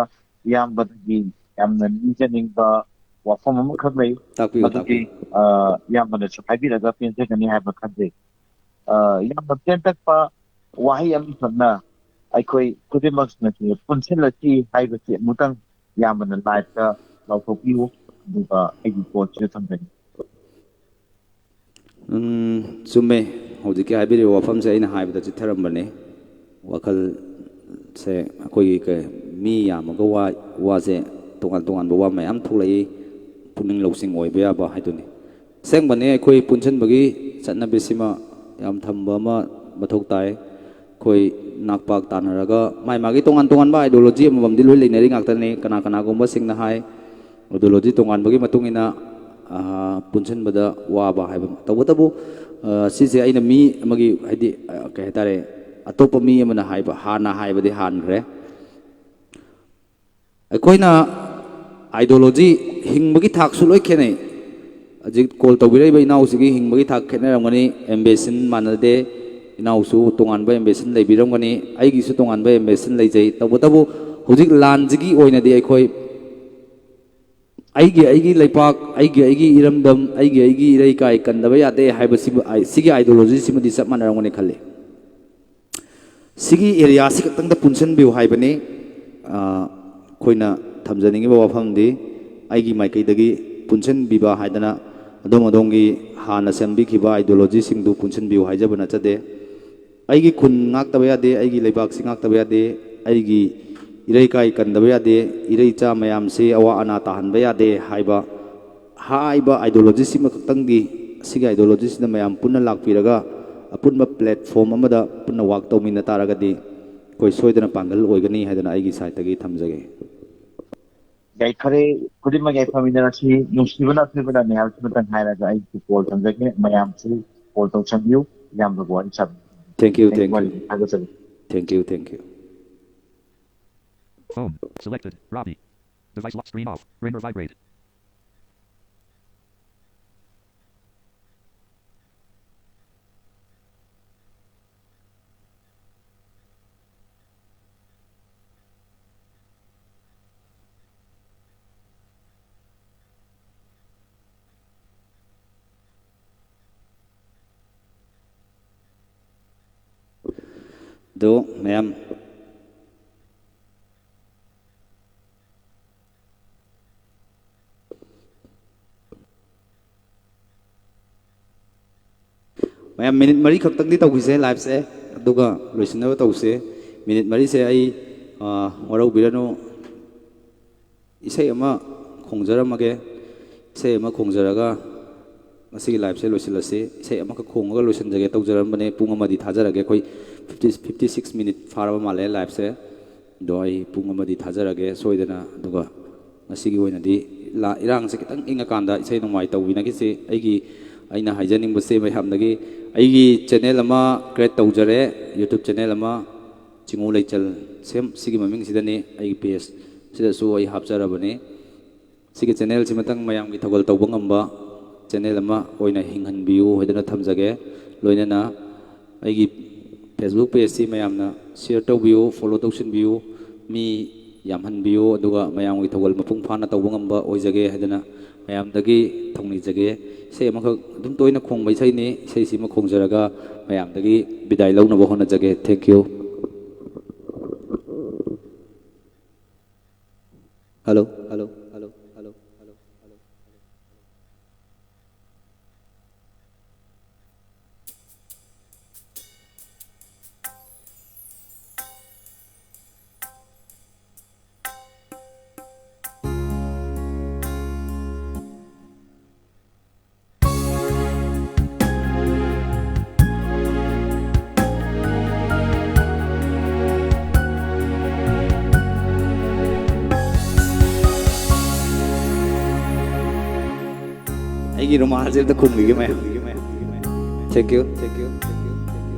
ꯏꯌꯥꯝꯕꯗꯒꯤ ꯌꯥꯝꯅ ꯅꯤꯡꯖꯅꯤꯡꯕ ꯋꯥꯐꯝ ꯑꯃꯈꯛ ꯂꯩ꯫ ꯇꯥꯛꯄꯤꯌꯨ, ꯃꯗꯨꯗꯤ, ꯇꯥꯛꯄꯤꯌꯨ꯫ ꯑ, ꯏꯌꯥꯝꯕꯅꯁꯨ ꯍꯥꯏꯕꯤꯔꯒ ꯄꯦꯟꯖꯒꯅꯤ ꯍꯥꯏꯕ ꯈꯟꯖꯩ꯫ ꯑ, ꯌꯥꯝꯅ ꯄꯦꯟꯇꯛꯄ ꯋꯥꯍꯩ ꯑꯃꯈꯛꯅ ꯑꯩꯈꯣꯏ ꯈꯨꯗꯤꯡꯃꯛꯁꯤꯅꯁꯨ ꯄꯨꯟꯁꯤꯜꯂꯁꯤ ꯍꯥꯏꯕꯁꯤ ꯑꯃꯨꯛꯇꯪ ꯏꯌꯥꯝꯕꯅ ꯂꯥꯏꯐꯇ ꯂꯥꯎꯊꯣꯛꯄꯤꯌꯨ, ꯑꯗꯨꯒ ꯑꯩꯒꯤ ꯄꯣꯠꯁꯤꯁꯨ ꯊꯝꯖꯒꯦ꯫ ꯎꯝ, ꯆꯨꯝꯃꯦ꯫ ꯍꯧꯖꯤꯛꯀꯤ ꯍꯥꯏꯕꯤꯔꯤꯕ ꯋꯥꯐꯝꯁꯦ ꯑꯩꯅ ꯍꯥꯏꯕꯗ ꯆꯤꯠꯊꯔꯝꯕꯅꯦ꯫ ꯋꯥꯈꯜꯁꯦ ꯑꯩꯈꯣꯏꯒꯤ ꯀꯩ, ꯃꯤ ꯌꯥꯝꯃꯒ ꯋꯥ, ꯋꯥꯁꯦ ꯇꯣꯉꯥꯟ ꯇꯣꯉꯥꯟꯕ ꯋꯥ ꯃꯌꯥꯝ ꯊꯣꯛꯂꯛꯏ, ꯄꯨꯛꯅꯤꯡ ꯂꯧꯁꯤꯡ ꯑꯣꯏꯕ ꯌꯥꯕ ꯍꯥꯏꯗꯨꯅꯤ꯫ ꯑꯁꯦꯡꯕꯅꯦ, ꯑꯩꯈꯣꯏ ꯄꯨꯟꯁꯤꯟꯕꯒꯤ ꯆꯠꯅꯕꯤꯁꯤꯃ ꯌꯥꯝ ꯊꯝꯕ ꯑꯃ ꯃꯊꯧ ꯇꯥꯏ꯫ ꯑꯩꯈꯣꯏ ꯅꯥꯛꯄꯥꯛ ꯇꯥꯟꯅꯔꯒ ꯃꯥꯏ ꯃꯥꯒꯤ ꯇꯣꯉꯥꯟ ꯇꯣꯉꯥꯟꯕ ideology ꯑꯃꯃꯝꯗꯤ ꯂꯣꯏ ꯂꯩꯅꯔꯤ ꯉꯥꯛꯇꯅꯤ꯫ ꯀꯅꯥ ꯀꯅꯥꯒꯨꯝꯕꯁꯤꯡꯅ ꯍꯥꯏ, ideology ꯇꯣꯉꯥꯟꯕꯒꯤ ꯃꯇꯨꯡ ꯏꯟꯅ, ꯑ, ꯄꯨꯟꯁꯤꯟꯕꯗ ꯋꯥꯕ ꯍꯥꯏꯕ ꯑꯃ꯫ ꯇꯧꯕꯇꯕꯨ, ꯑ, ꯁꯤꯁꯦ ꯑꯩꯅ ꯃꯤ ꯑꯃꯒꯤ, ꯍꯥꯏꯗꯤ, ꯑ, ꯀꯩ ꯍꯥꯏꯇꯥꯔꯦ, ꯑꯇꯣꯞꯄ ꯃꯤ ꯑꯃꯅ ꯍꯥꯏꯕ, ꯍꯥꯟꯅ ꯍꯥꯏꯕꯗꯤ ꯍꯥꯟꯈ꯭ꯔꯦ꯫ ꯑꯩꯈꯣꯏꯅ ideology, ꯍꯤꯡꯕꯒꯤ ꯊꯥꯛꯁꯨ ꯂꯣꯏ ꯈꯦꯠꯅꯩ꯫ ꯍꯧꯖꯤꯛ call ꯇꯧꯕꯤꯔꯛꯏꯕ ꯏꯅꯥꯎꯁꯤꯒꯤ ꯍꯤꯡꯕꯒꯤ ꯊꯥꯛ ꯈꯦꯠꯅꯔꯝꯒꯅꯤ, ambition ꯃꯥꯟꯅꯗꯦ꯫ ꯏꯅꯥꯎꯁꯨ ꯇꯣꯉꯥꯟꯕ ambition ꯂꯩꯕꯤꯔꯝꯒꯅꯤ, ꯑꯩꯒꯤꯁꯨ ꯇꯣꯉꯥꯟꯕ ambition ꯂꯩꯖꯩ꯫ ꯇꯧꯕꯇꯕꯨ ꯍꯧꯖꯤꯛ ꯂꯥꯟꯁꯤꯒꯤ ꯑꯣꯏꯅꯗꯤ ꯑꯩꯈꯣꯏ ꯑꯩꯒꯤ ꯑꯩꯒꯤ ꯂꯩꯄꯥꯛ, ꯑꯩꯒꯤ ꯑꯩꯒꯤ ꯏꯔꯝꯗꯝ, ꯑꯩꯒꯤ ꯑꯩꯒꯤ ꯏꯔꯩꯀꯥꯏ ꯀꯟꯗꯕ ꯌꯥꯗꯦ ꯍꯥꯏꯕꯁꯤꯕꯨ, ꯑꯩ, ꯁꯤꯒꯤ ideology ꯁꯤꯃꯗꯤ ꯆꯞ ꯃꯥꯟꯅꯔꯝꯒꯅꯤ ꯈꯜꯂꯤ꯫ ꯁꯤꯒꯤ area ꯁꯤ ꯈꯛꯇꯪꯗ ꯄꯨꯟꯁꯤꯟꯕꯤꯌꯨ ꯍꯥꯏꯕꯅꯤ꯫ ꯑ, ꯑꯩꯈꯣꯏꯅ ꯊꯝꯖꯅꯤꯡꯉꯤꯕ ꯋꯥꯐꯝꯗꯤ, ꯑꯩꯒꯤ ꯃꯥꯏꯀꯩꯗꯒꯤ ꯄꯨꯟꯁꯤꯟꯕꯤꯕ ꯍꯥꯏꯗꯅ ꯑꯗꯣꯝ ꯑꯗꯣꯝꯒꯤ ꯍꯥꯟꯅ ꯁꯦꯝꯕꯤꯈꯤꯕ ideology ꯁꯤꯡꯗꯨ ꯄꯨꯟꯁꯤꯟꯕꯤꯌꯨ ꯍꯥꯏꯖꯕ ꯅꯠꯆꯗꯦ꯫ ꯑꯩꯒꯤ ꯈꯨꯟ ꯉꯥꯛꯇꯕ ꯌꯥꯗꯦ, ꯑꯩꯒꯤ ꯂꯩꯕꯥꯛꯁꯤ ꯉꯥꯛꯇꯕ ꯌꯥꯗꯦ, ꯑꯩꯒꯤ ꯏꯔꯩꯀꯥꯏ ꯀꯟꯗꯕ ꯌꯥꯗꯦ, ꯏꯔꯩꯆꯥ ꯃꯌꯥꯝꯁꯤ ꯑꯋꯥ ꯑꯅꯥ ꯇꯥꯍꯟꯕ ꯌꯥꯗꯦ ꯍꯥꯏꯕ, ꯍꯥꯏꯕ ideology ꯁꯤꯃꯈꯛꯇꯪꯗꯤ, ꯑꯁꯤꯒꯤ ideology ꯁꯤꯗ ꯃꯌꯥꯝ ꯄꯨꯟꯅ ꯂꯥꯛꯄꯤꯔꯒ ꯑꯄꯨꯟꯕ platform ꯑꯃꯗ ꯄꯨꯟꯅ work ꯇꯧꯃꯤꯟꯅ ꯇꯥꯔꯒꯗꯤ ꯑꯩꯈꯣꯏ ꯁꯣꯏꯗꯅ ꯄꯥꯡꯒꯜ ꯑꯣꯏꯒꯅꯤ ꯍꯥꯏꯗꯅ ꯑꯩꯒꯤ side ꯇꯒꯤ ꯊꯝꯖꯒꯦ꯫ ꯌꯥꯏꯐꯔꯦ, ꯈꯨꯗꯤꯡꯃꯛ ꯌꯥꯏꯐꯃꯤꯟꯅꯔꯁꯤ꯫ ꯅꯨꯡꯁꯤꯕꯅ ꯑꯊꯣꯏꯕꯗ ꯅꯤꯍꯥꯜ ꯁꯤꯃꯇꯪ ꯍꯥꯏꯔꯒ ꯑꯩꯁꯨ call ꯊꯝꯖꯒꯦ꯫ ꯃꯌꯥꯝꯁꯨ call ꯇꯧꯁꯟꯕꯤꯌꯨ, ꯏꯌꯥꯝꯕꯕꯨ ꯋꯥꯔꯤ ꯁꯥꯕꯤꯌꯨ꯫ Thank you, thank you꯫ ꯊꯥꯒꯠꯆꯔꯤ꯫ Thank you, thank you꯫ Phone selected. Robbie. Device lock, screen off. Ring or vibrate. ꯑꯗꯣ ꯃꯌꯥꯝ, ꯃꯌꯥꯝ, minute ꯃꯔꯤ ꯈꯛꯇꯪꯗꯤ ꯇꯧꯈꯤꯁꯦ live ꯁꯦ, ꯑꯗꯨꯒ ꯂꯣꯏꯁꯤꯟꯅꯕ ꯇꯧꯁꯦ꯫ Minute ꯃꯔꯤꯁꯦ ꯑꯩ, ꯑ, ꯋꯥꯔꯧꯕꯤꯔꯅꯨ꯫ ꯏꯁꯩ ꯑꯃ ꯈꯣꯡꯖꯔꯝꯃꯒꯦ꯫ ꯏꯁꯩ ꯑꯃ ꯈꯣꯡꯖꯔꯒ ꯉꯁꯤꯒꯤ live ꯁꯦ ꯂꯣꯏꯁꯤꯜꯂꯁꯤ꯫ ꯏꯁꯩ ꯑꯃꯈꯛ ꯈꯣꯡꯉꯒ ꯂꯣꯏꯁꯤꯟꯖꯒꯦ ꯇꯧꯖꯔꯝꯕꯅꯦ꯫ ꯄꯨꯡ ꯑꯃꯗꯤ ꯊꯥꯖꯔꯒꯦ꯫ ꯑꯩꯈꯣꯏ fifty, fifty six minute ꯐꯥꯔꯕ ꯃꯥꯜꯂꯦ live ꯁꯦ꯫ ꯑꯗꯣ ꯑꯩ ꯄꯨꯡ ꯑꯃꯗꯤ ꯊꯥꯖꯔꯒꯦ ꯁꯣꯏꯗꯅ꯫ ꯑꯗꯨꯒ ꯉꯁꯤꯒꯤ ꯑꯣꯏꯅꯗꯤ ꯂꯥ-, ꯏꯔꯥꯡꯁꯦ ꯈꯤꯇꯪ ꯏꯪꯉꯀꯥꯟꯗ ꯏꯁꯩ ꯅꯣꯡꯃꯥꯏ ꯇꯧꯕꯤꯅꯈꯤꯁꯤ꯫ ꯑꯩꯒꯤ, ꯑꯩꯅ ꯍꯥꯏꯖꯅꯤꯡꯕꯁꯦ ꯃꯌꯥꯝꯗꯒꯤ, ꯑꯩꯒꯤ channel ꯑꯃ create ꯇꯧꯖꯔꯦ, YouTube channel ꯑꯃ, ꯆꯤꯡꯉꯨ ꯂꯩꯆꯜ ꯁꯦꯝ, ꯁꯤꯒꯤ ꯃꯃꯤꯡꯁꯤꯗꯅꯤ꯫ ꯑꯩꯒꯤ page ꯁꯤꯗꯁꯨ ꯑꯩ ꯍꯥꯞꯆꯔꯕꯅꯤ꯫ ꯁꯤꯒꯤ channel ꯁꯤꯃꯇꯪ ꯃꯌꯥꯝꯒꯤ ꯊꯧꯒꯜ ꯇꯧꯕ ꯉꯝꯕ channel ꯑꯃ ꯑꯣꯏꯅ ꯍꯤꯡꯍꯟꯕꯤꯌꯨ ꯍꯥꯏꯗꯅ ꯊꯝꯖꯒꯦ꯫ ꯂꯣꯏꯅꯅ ꯑꯩꯒꯤ Facebook page ꯁꯤ ꯃꯌꯥꯝꯅ share ꯇꯧꯕꯤꯌꯨ, follow ꯇꯧꯁꯤꯟꯕꯤꯌꯨ꯫ ꯃꯤ ꯌꯥꯝꯍꯟꯕꯤꯌꯨ, ꯑꯗꯨꯒ ꯃꯌꯥꯝꯒꯤ ꯊꯧꯒꯜ ꯃꯄꯨꯡ ꯐꯥꯅ ꯇꯧꯕ ꯉꯝꯕ ꯑꯣꯏꯖꯒꯦ ꯍꯥꯏꯗꯅ ꯃꯌꯥꯝꯗꯒꯤ ꯊꯧꯅꯤꯖꯒꯦ꯫ ꯏꯁꯩ ꯑꯃꯈꯛ ꯑꯗꯨꯝ ꯇꯣꯏꯅ ꯈꯣꯡꯕ ꯏꯁꯩꯅꯤ꯫ ꯏꯁꯩꯁꯤꯃ ꯈꯣꯡꯖꯔꯒ ꯃꯌꯥꯝꯗꯒꯤ ꯕꯤꯗꯥꯏ ꯂꯧꯅꯕ ꯍꯣꯠꯅꯖꯒꯦ꯫ Thank you꯫ Hello, hello, hello, hello, hello, hello, hello. ꯑꯩꯒꯤ ꯔꯨꯃꯥꯜꯁꯦ ꯑꯝꯇ ꯈꯨꯝꯕꯤꯒꯦ ꯃꯌꯥꯝ꯫ Thank you, thank you, thank you, thank you.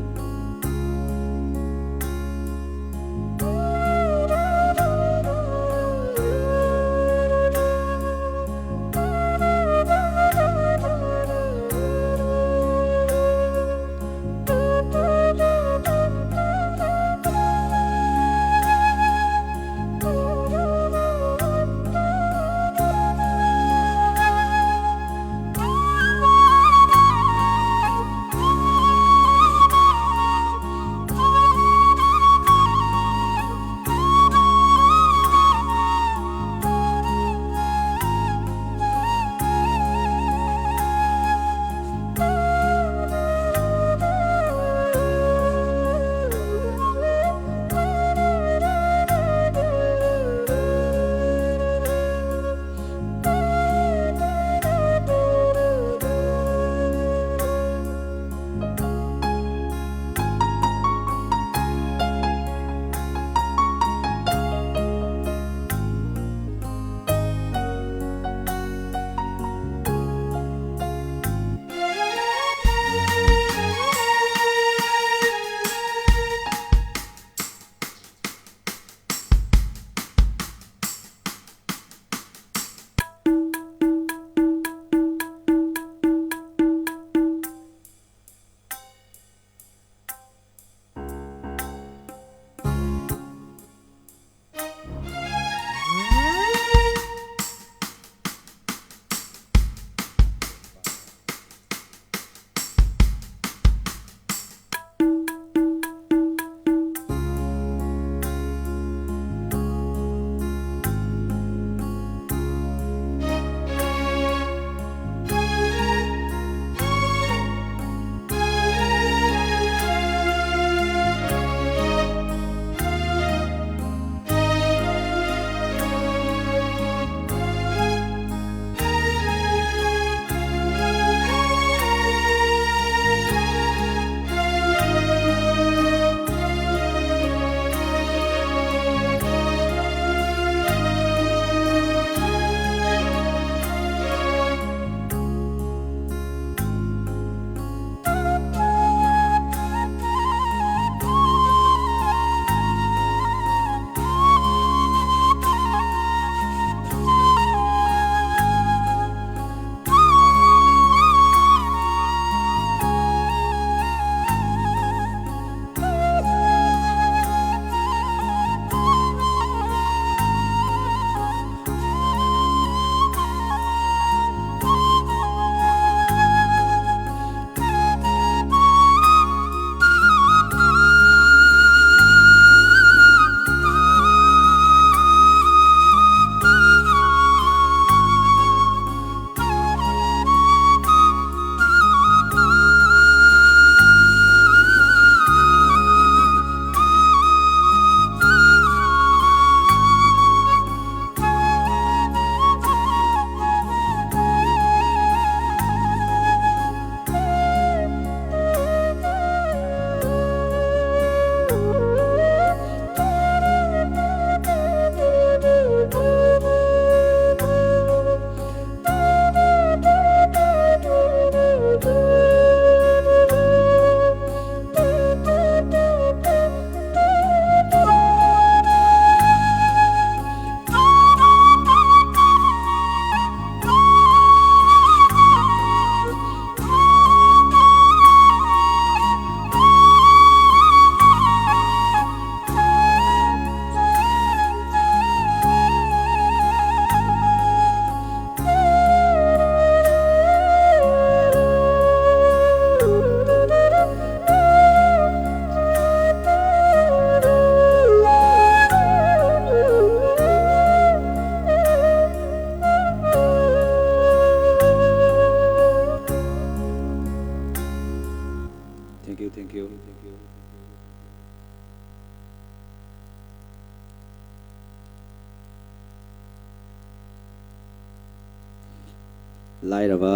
ꯂꯥꯏꯔꯕ,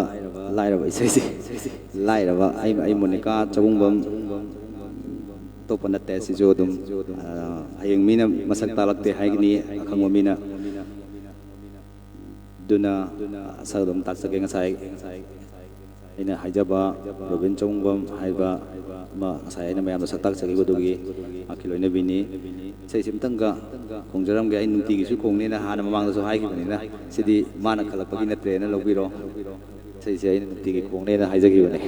ꯂꯥꯏꯔꯕ ꯏꯁꯩꯁꯦ, ꯂꯥꯏꯔꯕ꯫ ꯑꯩ, ꯑꯩ ꯃꯣꯅꯤꯀꯥ ꯆꯕꯨꯡꯕꯝ, ꯑꯇꯣꯞꯄ ꯅꯠꯇꯦ꯫ ꯁꯤꯁꯨ ꯑꯗꯨꯝ, ꯑ, ꯍꯌꯦꯡ ꯃꯤꯅ ꯃꯁꯛ ꯇꯥꯛꯂꯛꯇꯦ ꯍꯥꯏꯒꯅꯤ, ꯑꯈꯪꯕ ꯃꯤꯅ꯫ ꯑꯗꯨꯅ ꯁꯛ ꯑꯗꯨꯝ ꯇꯥꯛꯆꯒꯦ꯫ ꯉꯁꯥꯏ ꯑꯩꯅ ꯍꯥꯏꯖꯕ ꯔꯣꯕꯤꯟ ꯆꯧꯕꯝ ꯍꯥꯏꯕ ꯑꯃ, ꯉꯁꯥꯏ ꯑꯩꯅ ꯃꯌꯥꯝꯗ ꯁꯛ ꯇꯥꯛꯆꯈꯤꯕꯗꯨꯒꯤ ꯃꯍꯥꯛꯀꯤ ꯂꯣꯏꯅꯕꯤꯅꯤ꯫ ꯏꯁꯩꯁꯤ ꯑꯝꯇꯪꯒ ꯈꯣꯡꯖꯔꯝꯒꯦ꯫ ꯑꯩ ꯅꯨꯡꯇꯤꯒꯤꯁꯨ ꯈꯣꯡꯅꯦꯅ ꯍꯥꯟꯅ ꯃꯃꯥꯡꯗꯁꯨ ꯍꯥꯏꯈꯤꯕꯅꯤꯅ, ꯁꯤꯗꯤ ꯃꯥꯅ ꯈꯜꯂꯛꯄꯒꯤ ꯅꯠꯇ꯭ꯔꯦꯅ ꯂꯧꯕꯤꯔꯣ꯫ ꯏꯁꯩꯁꯦ ꯑꯩꯅ ꯅꯨꯡꯇꯤꯒꯤ ꯈꯣꯡꯅꯦꯅ ꯍꯥꯏꯖꯈꯤꯕꯅꯦ꯫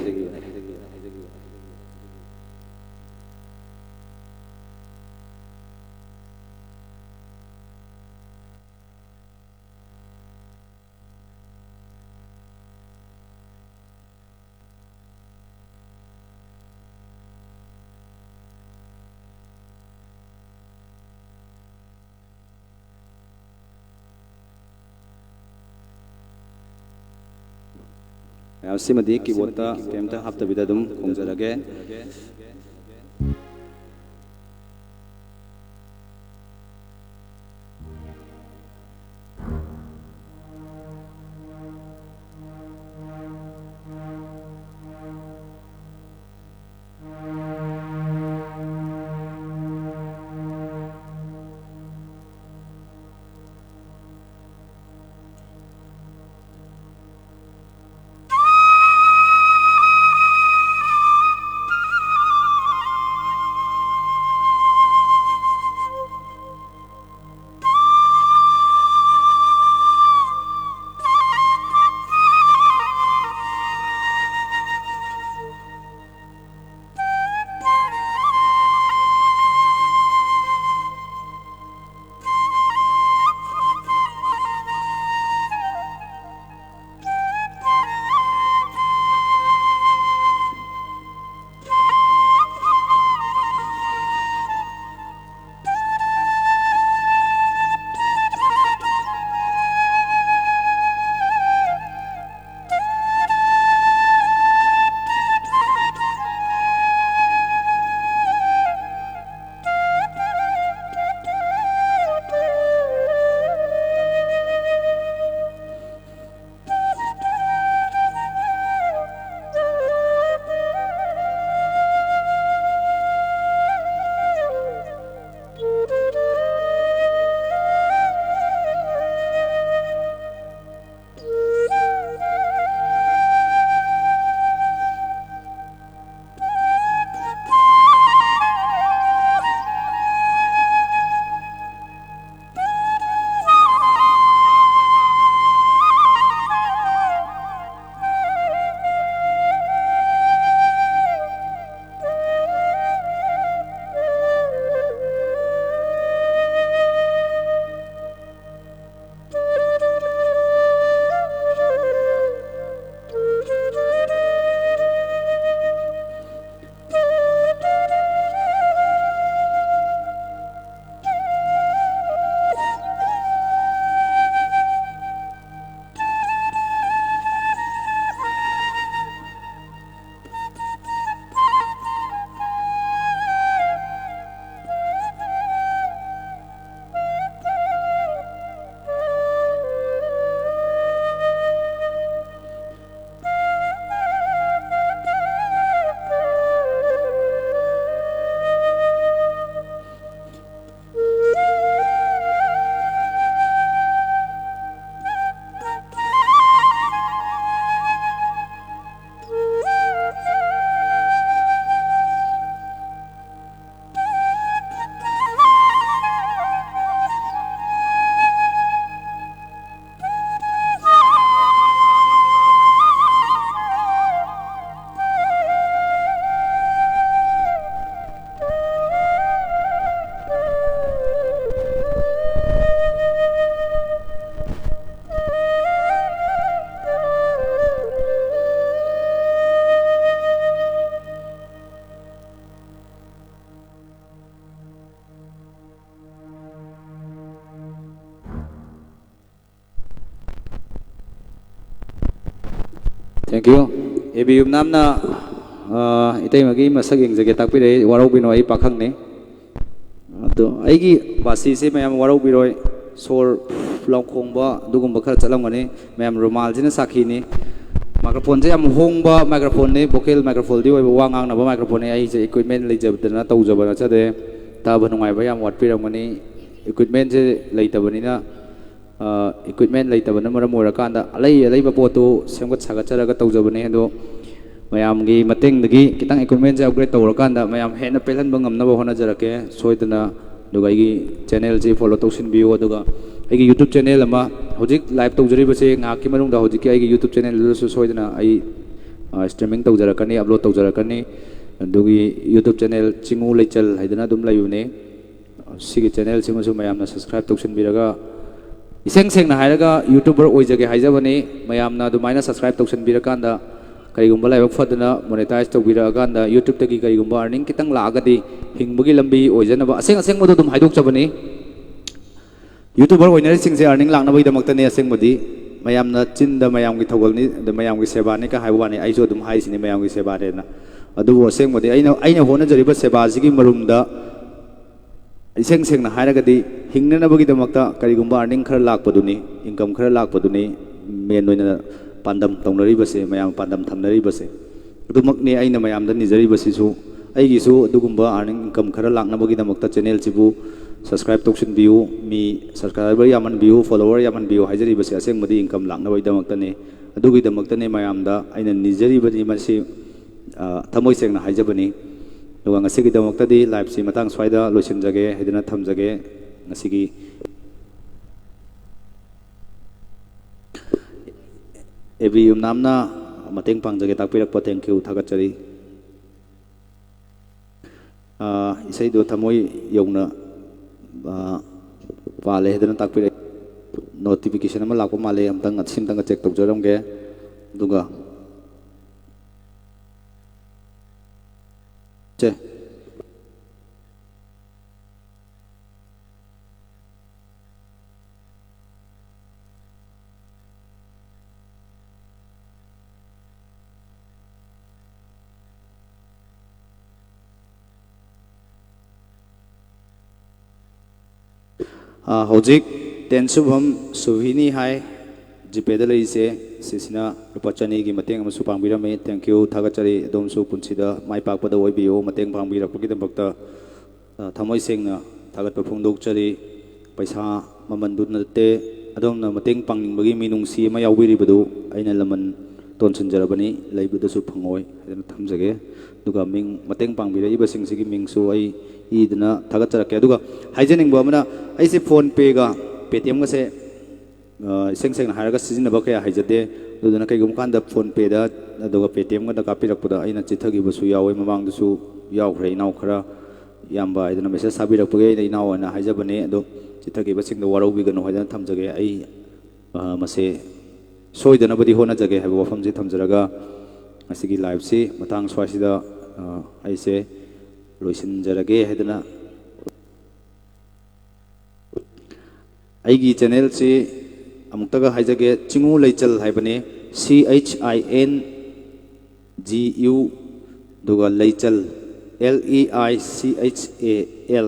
ꯃꯌꯥꯝ, ꯁꯤꯃꯗꯤ ꯀꯤꯕꯣꯔꯗꯇ ꯀꯩꯝꯇ ꯍꯥꯞꯇꯕꯤꯗ ꯑꯗꯨꯝ ꯈꯣꯡꯖꯔꯒꯦ꯫ Thank you. ꯑꯦ ꯕꯤ ꯌꯨꯝꯅꯥꯝꯅ, ꯑ, ꯏꯇꯩꯃꯒꯤ ꯃꯁꯛ ꯌꯦꯡꯖꯒꯦ ꯇꯥꯛꯄꯤꯔꯛꯏ꯫ ꯋꯥꯔꯧꯕꯤꯅꯣ, ꯑꯩ ꯄꯥꯈꯪꯅꯤ꯫ ꯑꯗꯣ ꯑꯩꯒꯤ ꯕꯥꯁꯤꯁꯦ ꯃꯌꯥꯝ ꯋꯥꯔꯧꯕꯤꯔꯣꯏ, ꯁꯣꯔ ꯂꯥꯎꯈꯣꯡꯕ ꯑꯗꯨꯒꯨꯝꯕ ꯈꯔ ꯆꯠꯂꯝꯒꯅꯤ꯫ ꯃꯌꯥꯝ ꯔꯨꯃꯥꯜꯁꯤꯅ ꯁꯥꯈꯤꯅꯤ꯫ ꯃꯥꯏꯀ꯭ꯔꯣꯐꯣꯟꯁꯦ ꯌꯥꯝ ꯍꯣꯡꯕ ꯃꯥꯏꯀ꯭ꯔꯣꯐꯣꯟꯅꯤ, ꯚꯣꯀꯦꯜ ꯃꯥꯏꯀ꯭ꯔꯣꯐꯣꯟꯗꯤ ꯑꯣꯏꯕ, ꯋꯥ ꯉꯥꯡꯅꯕ ꯃꯥꯏꯀ꯭ꯔꯣꯐꯣꯟꯅꯤ꯫ ꯑꯩꯁꯦ ꯏꯀ꯭ꯋꯤꯞꯃꯦꯟ ꯂꯩꯖꯗꯅ ꯇꯧꯖꯕ ꯅꯠꯆꯗꯦ꯫ ꯇꯥꯕ ꯅꯨꯡꯉꯥꯏꯕ ꯌꯥꯝ ꯋꯥꯠꯄꯤꯔꯝꯒꯅꯤ꯫ ꯏꯀ꯭ꯋꯤꯞꯃꯦꯟꯁꯦ ꯂꯩꯇꯕꯅꯤꯅ, ꯏꯀ꯭ꯋꯤꯞꯃꯦꯟ ꯂꯩꯇꯕꯅ ꯃꯔꯝ ꯑꯣꯏꯔꯀꯥꯟꯗ ꯑꯂꯩ ꯑꯂꯩꯕ ꯄꯣꯠꯇꯨ ꯁꯦꯝꯒꯠ ꯁꯥꯒꯠꯆꯔꯒ ꯇꯧꯖꯕꯅꯦ꯫ ꯑꯗꯣ ꯃꯌꯥꯝꯒꯤ ꯃꯇꯦꯡꯗꯒꯤ ꯈꯤꯇꯪ ꯏꯀ꯭ꯋꯤꯞꯃꯦꯟꯁꯦ ꯑꯞꯒ꯭ꯔꯦꯗ ꯇꯧꯔꯀꯥꯟꯗ ꯃꯌꯥꯝ ꯍꯦꯟꯅ ꯄꯦꯜꯍꯟꯕ ꯉꯝꯅꯕ ꯍꯣꯠꯅꯖꯔꯛꯀꯦ ꯁꯣꯏꯗꯅ꯫ ꯑꯗꯨꯒ ꯑꯩꯒꯤ ꯆꯦꯅꯦꯜꯁꯤ ꯐꯣꯂꯣ ꯇꯧꯁꯤꯟꯕꯤꯌꯨ꯫ ꯑꯗꯨꯒ ꯑꯩꯒꯤ ꯌꯨꯇ꯭ꯌꯨꯕ ꯆꯦꯅꯦꯜ ꯑꯃ ꯍꯧꯖꯤꯛ ꯂꯥꯏꯚ ꯇꯧꯖꯔꯤꯕꯁꯦ ꯉꯥꯏꯍꯥꯛꯀꯤ ꯃꯅꯨꯡꯗ ꯍꯧꯖꯤꯛꯀꯤ ꯑꯩꯒꯤ ꯌꯨꯇ꯭ꯌꯨꯕ ꯆꯦꯅꯦꯜꯗꯨꯗꯁꯨ ꯁꯣꯏꯗꯅ ꯑꯩ, ꯑ, ꯁ꯭ꯇ꯭ꯔꯤꯃꯤꯡ ꯇꯧꯖꯔꯛꯀꯅꯤ, ꯑꯞꯂꯣꯗ ꯇꯧꯖꯔꯛꯀꯅꯤ꯫ ꯑꯗꯨꯒꯤ ꯌꯨꯇ꯭ꯌꯨꯕ ꯆꯦꯅꯦꯜ ꯆꯤꯡꯉꯨ ꯂꯩꯆꯜ ꯍꯥꯏꯗꯅ ꯑꯗꯨꯝ ꯂꯩꯕꯅꯦ꯫ ꯁꯤꯒꯤ ꯆꯦꯅꯦꯜꯁꯤꯃꯁꯨ ꯃꯌꯥꯝꯅ ꯁꯕꯁꯀ꯭ꯔꯥꯏꯕ ꯇꯧꯁꯤꯟꯕꯤꯔꯒ, ꯏꯁꯦꯡ ꯁꯦꯡꯅ ꯍꯥꯏꯔꯒ ꯌꯨꯇ꯭ꯌꯨꯕꯔ ꯑꯣꯏꯖꯒꯦ ꯍꯥꯏꯖꯕꯅꯤ꯫ ꯃꯌꯥꯝꯅ ꯑꯗꯨꯃꯥꯏꯅ ꯁꯕꯁꯀ꯭ꯔꯥꯏꯕ ꯇꯧꯁꯤꯟꯕꯤꯔꯀꯥꯟꯗ, ꯀꯔꯤꯒꯨꯝꯕ ꯂꯥꯏꯕꯛ ꯐꯗꯅ ꯃꯣꯅꯦꯇꯥꯏꯁ ꯇꯧꯕꯤꯔꯛꯑꯀꯥꯟꯗ, ꯌꯨꯇ꯭ꯌꯨꯕꯇꯒꯤ ꯀꯔꯤꯒꯨꯝꯕ ꯑꯥꯔꯅꯤꯡ ꯈꯤꯇꯪ ꯂꯥꯛꯑꯒꯗꯤ, ꯍꯤꯡꯕꯒꯤ ꯂꯝꯕꯤ ꯑꯣꯏꯖꯅꯕ ꯑꯁꯦꯡ ꯑꯁꯦꯡꯕꯗꯣ ꯑꯗꯨꯝ ꯍꯥꯏꯗꯣꯛꯆꯕꯅꯤ꯫ YouTuber ꯑꯣꯏꯅꯔꯤꯁꯤꯡꯁꯦ earning ꯂꯥꯛꯅꯕꯒꯤꯗꯃꯛꯇꯅꯤ꯫ ꯑꯁꯦꯡꯕꯗꯤ ꯃꯌꯥꯝꯅ ꯆꯤꯟꯗ ꯃꯌꯥꯝꯒꯤ ꯊꯧꯒꯜꯅꯤ, ꯑꯗ ꯃꯌꯥꯝꯒꯤ ꯁꯦꯕꯥꯅꯤ ꯀ ꯍꯥꯏꯕ ꯋꯥꯅꯤ, ꯑꯩꯁꯨ ꯑꯗꯨꯝ ꯍꯥꯏꯔꯤꯁꯤꯅꯤ ꯃꯌꯥꯝꯒꯤ ꯁꯦꯕꯥꯅꯦꯅ꯫ ꯑꯗꯨꯕꯨ ꯑꯁꯦꯡꯕꯗꯤ ꯑꯩꯅ, ꯑꯩꯅ ꯍꯣꯠꯅꯖꯔꯤꯕ ꯁꯦꯕꯥꯁꯤꯒꯤ ꯃꯔꯨꯝꯗ ꯏꯁꯦꯡ ꯁꯦꯡꯅ ꯍꯥꯏꯔꯒꯗꯤ ꯍꯤꯡꯅꯅꯕꯒꯤꯗꯃꯛꯇ ꯀꯔꯤꯒꯨꯝꯕ ꯑꯥꯔꯅꯤꯡ ꯈꯔ ꯂꯥꯛꯄꯗꯨꯅꯤ, ꯏꯟꯀꯝ ꯈꯔ ꯂꯥꯛꯄꯗꯨꯅꯤ ꯃꯦꯟ ꯑꯣꯏꯅ ꯄꯥꯟꯗꯝ ꯇꯧꯅꯔꯤꯕꯁꯦ, ꯃꯌꯥꯝ ꯄꯥꯟꯗꯝ ꯊꯝꯅꯔꯤꯕꯁꯦ꯫ ꯑꯗꯨꯃꯛꯅꯤ ꯑꯩꯅ ꯃꯌꯥꯝꯗ ꯅꯤꯖꯔꯤꯕꯁꯤꯁꯨ꯫ ꯑꯩꯒꯤꯁꯨ ꯑꯗꯨꯒꯨꯝꯕ ꯑꯥꯔꯅꯤꯡ ꯏꯟꯀꯝ ꯈꯔ ꯂꯥꯛꯅꯕꯒꯤꯗꯃꯛꯇ ꯆꯦꯅꯦꯜꯁꯤꯕꯨ ꯁꯕꯁꯀ꯭ꯔꯥꯏꯕ ꯇꯧꯁꯤꯟꯕꯤꯌꯨ꯫ ꯃꯤ ꯁꯕꯁꯀ꯭ꯔꯥꯏꯕꯔ ꯌꯥꯝꯍꯟꯕꯤꯌꯨ, ꯐꯣꯂꯣꯋꯔ ꯌꯥꯝꯍꯟꯕꯤꯌꯨ ꯍꯥꯏꯖꯔꯤꯕꯁꯦ ꯑꯁꯦꯡꯕꯗꯤ ꯏꯟꯀꯝ ꯂꯥꯛꯅꯕꯒꯤꯗꯃꯛꯇꯅꯤ꯫ ꯑꯗꯨꯒꯤꯗꯃꯛꯇꯅꯤ ꯃꯌꯥꯝꯗ ꯑꯩꯅ ꯅꯤꯖꯔꯤꯕꯅꯤ꯫ ꯃꯁꯤ, ꯑ, ꯊꯃꯣꯏ ꯁꯦꯡꯅ ꯍꯥꯏꯖꯕꯅꯤ꯫ ꯑꯗꯨꯒ ꯉꯁꯤꯒꯤꯗꯃꯛꯇꯗꯤ ꯂꯥꯏꯚꯁꯤ ꯃꯇꯥꯡ ꯁ꯭ꯋꯥꯏꯗ ꯂꯣꯏꯁꯤꯟꯖꯒꯦ ꯍꯥꯏꯗꯅ ꯊꯝꯖꯒꯦ꯫ ꯉꯁꯤꯒꯤ ꯑꯦ ꯕꯤ ꯌꯨꯝꯅꯥꯝꯅ ꯃꯇꯦꯡ ꯄꯥꯡꯖꯒꯦ ꯇꯥꯛꯄꯤꯔꯛꯄ, thank you, ꯊꯥꯒꯠꯆꯔꯤ꯫ ꯑ, ꯏꯁꯩꯗꯣ ꯊꯃꯣꯏ ꯌꯧꯅ, ꯑ, ꯄꯥꯜꯂꯦ ꯍꯥꯏꯗꯅ ꯇꯥꯛꯄꯤꯔꯛꯑꯦ꯫ ꯅꯣꯇꯤꯐꯤꯀꯦꯁꯟ ꯑꯃ ꯂꯥꯛꯄ ꯃꯥꯜꯂꯦ, ꯑꯝꯇꯪ, ꯁꯤꯝꯇꯪꯒ ꯆꯦꯛ ꯇꯧꯖꯔꯝꯒꯦ꯫ ꯑꯗꯨꯒ ꯁꯦ꯫ ꯑꯥ, ꯍꯧꯖꯤꯛ ꯇꯦꯟꯁꯨꯕꯝ ꯁꯨꯍꯤꯅꯤ ꯍꯥꯏ, ꯖꯤꯄꯦꯗ ꯂꯩꯔꯤꯁꯦ, ꯁꯤꯁꯤꯅ ꯂꯨꯄꯥ ꯆꯅꯤꯒꯤ ꯃꯇꯦꯡ ꯑꯃꯁꯨ ꯄꯥꯡꯕꯤꯔꯝꯃꯤ꯫ Thank you, ꯊꯥꯒꯠꯆꯔꯤ꯫ ꯑꯗꯣꯝꯁꯨ ꯄꯨꯟꯁꯤꯗ ꯃꯥꯏ ꯄꯥꯛꯄꯗ ꯑꯣꯏꯕꯤꯌꯨ꯫ ꯃꯇꯦꯡ ꯄꯥꯡꯕꯤꯔꯛꯄꯒꯤꯗꯃꯛꯇ, ꯑ, ꯊꯃꯣꯏ ꯁꯦꯡꯅ ꯊꯥꯒꯠꯄ ꯐꯣꯡꯗꯣꯛꯆꯔꯤ꯫ ꯄꯩꯁꯥ ꯃꯃꯟꯗꯨ ꯅꯠꯇꯦ, ꯑꯗꯣꯝꯅ ꯃꯇꯦꯡ ꯄꯥꯡꯅꯤꯡꯕꯒꯤ ꯃꯤꯅꯨꯡꯁꯤ ꯑꯃ ꯌꯥꯎꯕꯤꯔꯤꯕꯗꯨ ꯑꯩꯅ ꯂꯃꯟ ꯇꯣꯟꯁꯤꯟꯖꯔꯕꯅꯤ, ꯂꯩꯕꯗꯁꯨ ꯐꯪꯉꯣꯏ ꯍꯥꯏꯗꯅ ꯊꯝꯖꯒꯦ꯫ ꯑꯗꯨꯒ ꯃꯤꯡ, ꯃꯇꯦꯡ ꯄꯥꯡꯕꯤꯔꯛꯏꯕꯁꯤꯡꯁꯤꯒꯤ ꯃꯤꯡꯁꯨ ꯑꯩ ꯏꯗꯅ ꯊꯥꯒꯠꯆꯔꯛꯀꯦ꯫ ꯑꯗꯨꯒ ꯍꯥꯏꯖꯅꯤꯡꯕ ꯑꯃꯅ, ꯑꯩꯁꯦ PhonePeꯒ Paytmꯒꯁꯦ, ꯑ, ꯏꯁꯦꯡ ꯁꯦꯡꯅ ꯍꯥꯏꯔꯒ ꯁꯤꯖꯤꯟꯅꯕ ꯀꯌꯥ ꯍꯩꯖꯗꯦ꯫ ꯑꯗꯨꯗꯨꯅ ꯀꯩꯒꯨꯝꯕ ꯀꯥꯟꯗ PhonePeꯗ ꯑꯗꯨꯒ Paytmꯒꯗ ꯀꯥꯞꯄꯤꯔꯛꯄꯗ ꯑꯩꯅ ꯆꯤꯊꯈꯤꯕꯁꯨ ꯌꯥꯎꯋꯦ, ꯃꯃꯥꯡꯗꯁꯨ ꯌꯥꯎꯈ꯭ꯔꯦ꯫ ꯏꯅꯥꯎ ꯈꯔ, ꯏꯌꯥꯝꯕ ꯍꯥꯏꯗꯅ message ꯊꯥꯕꯤꯔꯛꯄꯒꯤ ꯑꯩꯅ ꯏꯅꯥꯎ ꯑꯣꯏꯅ ꯍꯥꯏꯖꯕꯅꯤ꯫ ꯑꯗꯣ ꯆꯤꯊꯈꯤꯕꯁꯤꯡꯗꯣ ꯋꯥꯔꯧꯕꯤꯒꯅꯨ ꯍꯥꯏꯗꯅ ꯊꯝꯖꯒꯦ꯫ ꯑꯩ, ꯑ, ꯃꯁꯦ ꯁꯣꯏꯗꯅꯕꯗꯤ ꯍꯣꯠꯅꯖꯒꯦ ꯍꯥꯏꯕ ꯋꯥꯐꯝꯁꯤ ꯊꯝꯖꯔꯒ, ꯉꯁꯤꯒꯤ liveꯁꯤ ꯃꯇꯥꯡ ꯁ꯭ꯋꯥꯏꯁꯤꯗ, ꯑ, ꯑꯩꯁꯦ ꯂꯣꯏꯁꯤꯟꯖꯔꯒꯦ ꯍꯥꯏꯗꯅ, ꯑꯩꯒꯤ channelꯁꯤ ꯑꯃꯨꯛꯇꯒ ꯍꯥꯏꯖꯒꯦ, ꯆꯤꯡꯉꯨ ꯂꯩꯆꯜ ꯍꯥꯏꯕꯅꯤ, C H I N G U, ꯑꯗꯨꯒ ꯂꯩꯆꯜ, L E I C H A L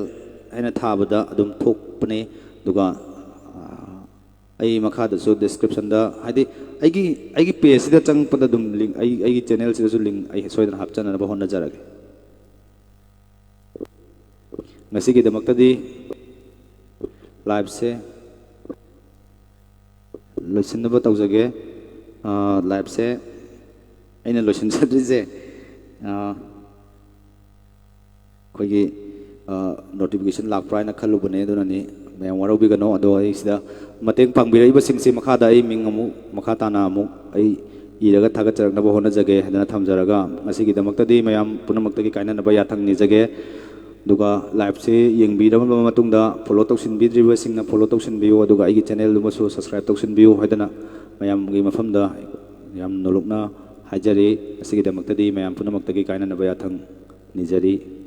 ꯍꯥꯏꯅ ꯊꯥꯕꯗ ꯑꯗꯨꯝ ꯊꯣꯛꯄꯅꯤ꯫ ꯑꯗꯨꯒ, ꯑ, ꯑꯩ ꯃꯈꯥꯗꯁꯨ descriptionꯗ, ꯍꯥꯏꯗꯤ ꯑꯩꯒꯤ, ꯑꯩꯒꯤ pageꯁꯤꯗ ꯆꯪꯉꯛꯄꯗ ꯑꯗꯨꯝ link, ꯑꯩ, ꯑꯩꯒꯤ channelꯁꯤꯗꯁꯨ link ꯑꯩ ꯁꯣꯏꯗꯅ ꯍꯥꯞꯆꯅꯅꯕ ꯍꯣꯠꯅꯖꯔꯒꯦ꯫ ꯉꯁꯤꯒꯤꯗꯃꯛꯇꯗꯤ liveꯁꯦ ꯂꯣꯏꯁꯤꯟꯅꯕ ꯇꯧꯖꯒꯦ꯫ ꯑ, liveꯁꯦ ꯑꯩꯅ ꯂꯣꯏꯁꯤꯟꯖꯗ꯭ꯔꯤꯁꯦ, ꯑ, ꯑꯩꯈꯣꯏꯒꯤ, ꯑ, notification ꯂꯥꯛꯄ꯭ꯔꯥ ꯍꯥꯏꯅ ꯈꯜꯂꯨꯕꯅꯦ, ꯑꯗꯨꯅꯅꯤ꯫ ꯃꯌꯥꯝ ꯋꯥꯔꯧꯕꯤꯒꯅꯨ꯫ ꯑꯗꯣ ꯑꯩ ꯁꯤꯗ ꯃꯇꯦꯡ ꯄꯥꯡꯕꯤꯔꯛꯏꯕꯁꯤꯡꯁꯤ ꯃꯈꯥꯗ ꯑꯩ ꯃꯤꯡ ꯑꯃꯨꯛ, ꯃꯈꯥ ꯇꯥꯅ ꯑꯃꯨꯛ ꯑꯩ ꯏꯔꯒ ꯊꯥꯒꯠꯆꯔꯛꯅꯕ ꯍꯣꯠꯅꯖꯒꯦ ꯍꯥꯏꯗꯅ ꯊꯝꯖꯔꯒ, ꯉꯁꯤꯒꯤꯗꯃꯛꯇꯗꯤ ꯃꯌꯥꯝ ꯄꯨꯝꯅꯃꯛꯇꯒꯤ ꯀꯥꯏꯅꯅꯕ ꯌꯥꯊꯪ ꯅꯤꯖꯒꯦ꯫ ꯑꯗꯨꯒ liveꯁꯤ ꯌꯦꯡꯕꯤꯔꯕ ꯃꯇꯨꯡꯗ, follow ꯇꯧꯁꯤꯟꯕꯤꯗ꯭ꯔꯤꯕꯁꯤꯡꯅ follow ꯇꯧꯁꯤꯟꯕꯤꯌꯨ, ꯑꯗꯨꯒ ꯑꯩꯒꯤ channelꯗꯨꯃꯁꯨ subscribe ꯇꯧꯁꯤꯟꯕꯤꯌꯨ ꯍꯥꯏꯗꯅ ꯃꯌꯥꯝꯒꯤ ꯃꯐꯝꯗ ꯌꯥꯝ ꯅꯣꯂꯨꯛꯅ ꯍꯥꯏꯖꯔꯤ꯫ ꯉꯁꯤꯒꯤꯗꯃꯛꯇꯗꯤ ꯃꯌꯥꯝ ꯄꯨꯝꯅꯃꯛꯇꯒꯤ ꯀꯥꯏꯅꯅꯕ ꯌꯥꯊꯪ ꯅꯤꯖꯔꯤ꯫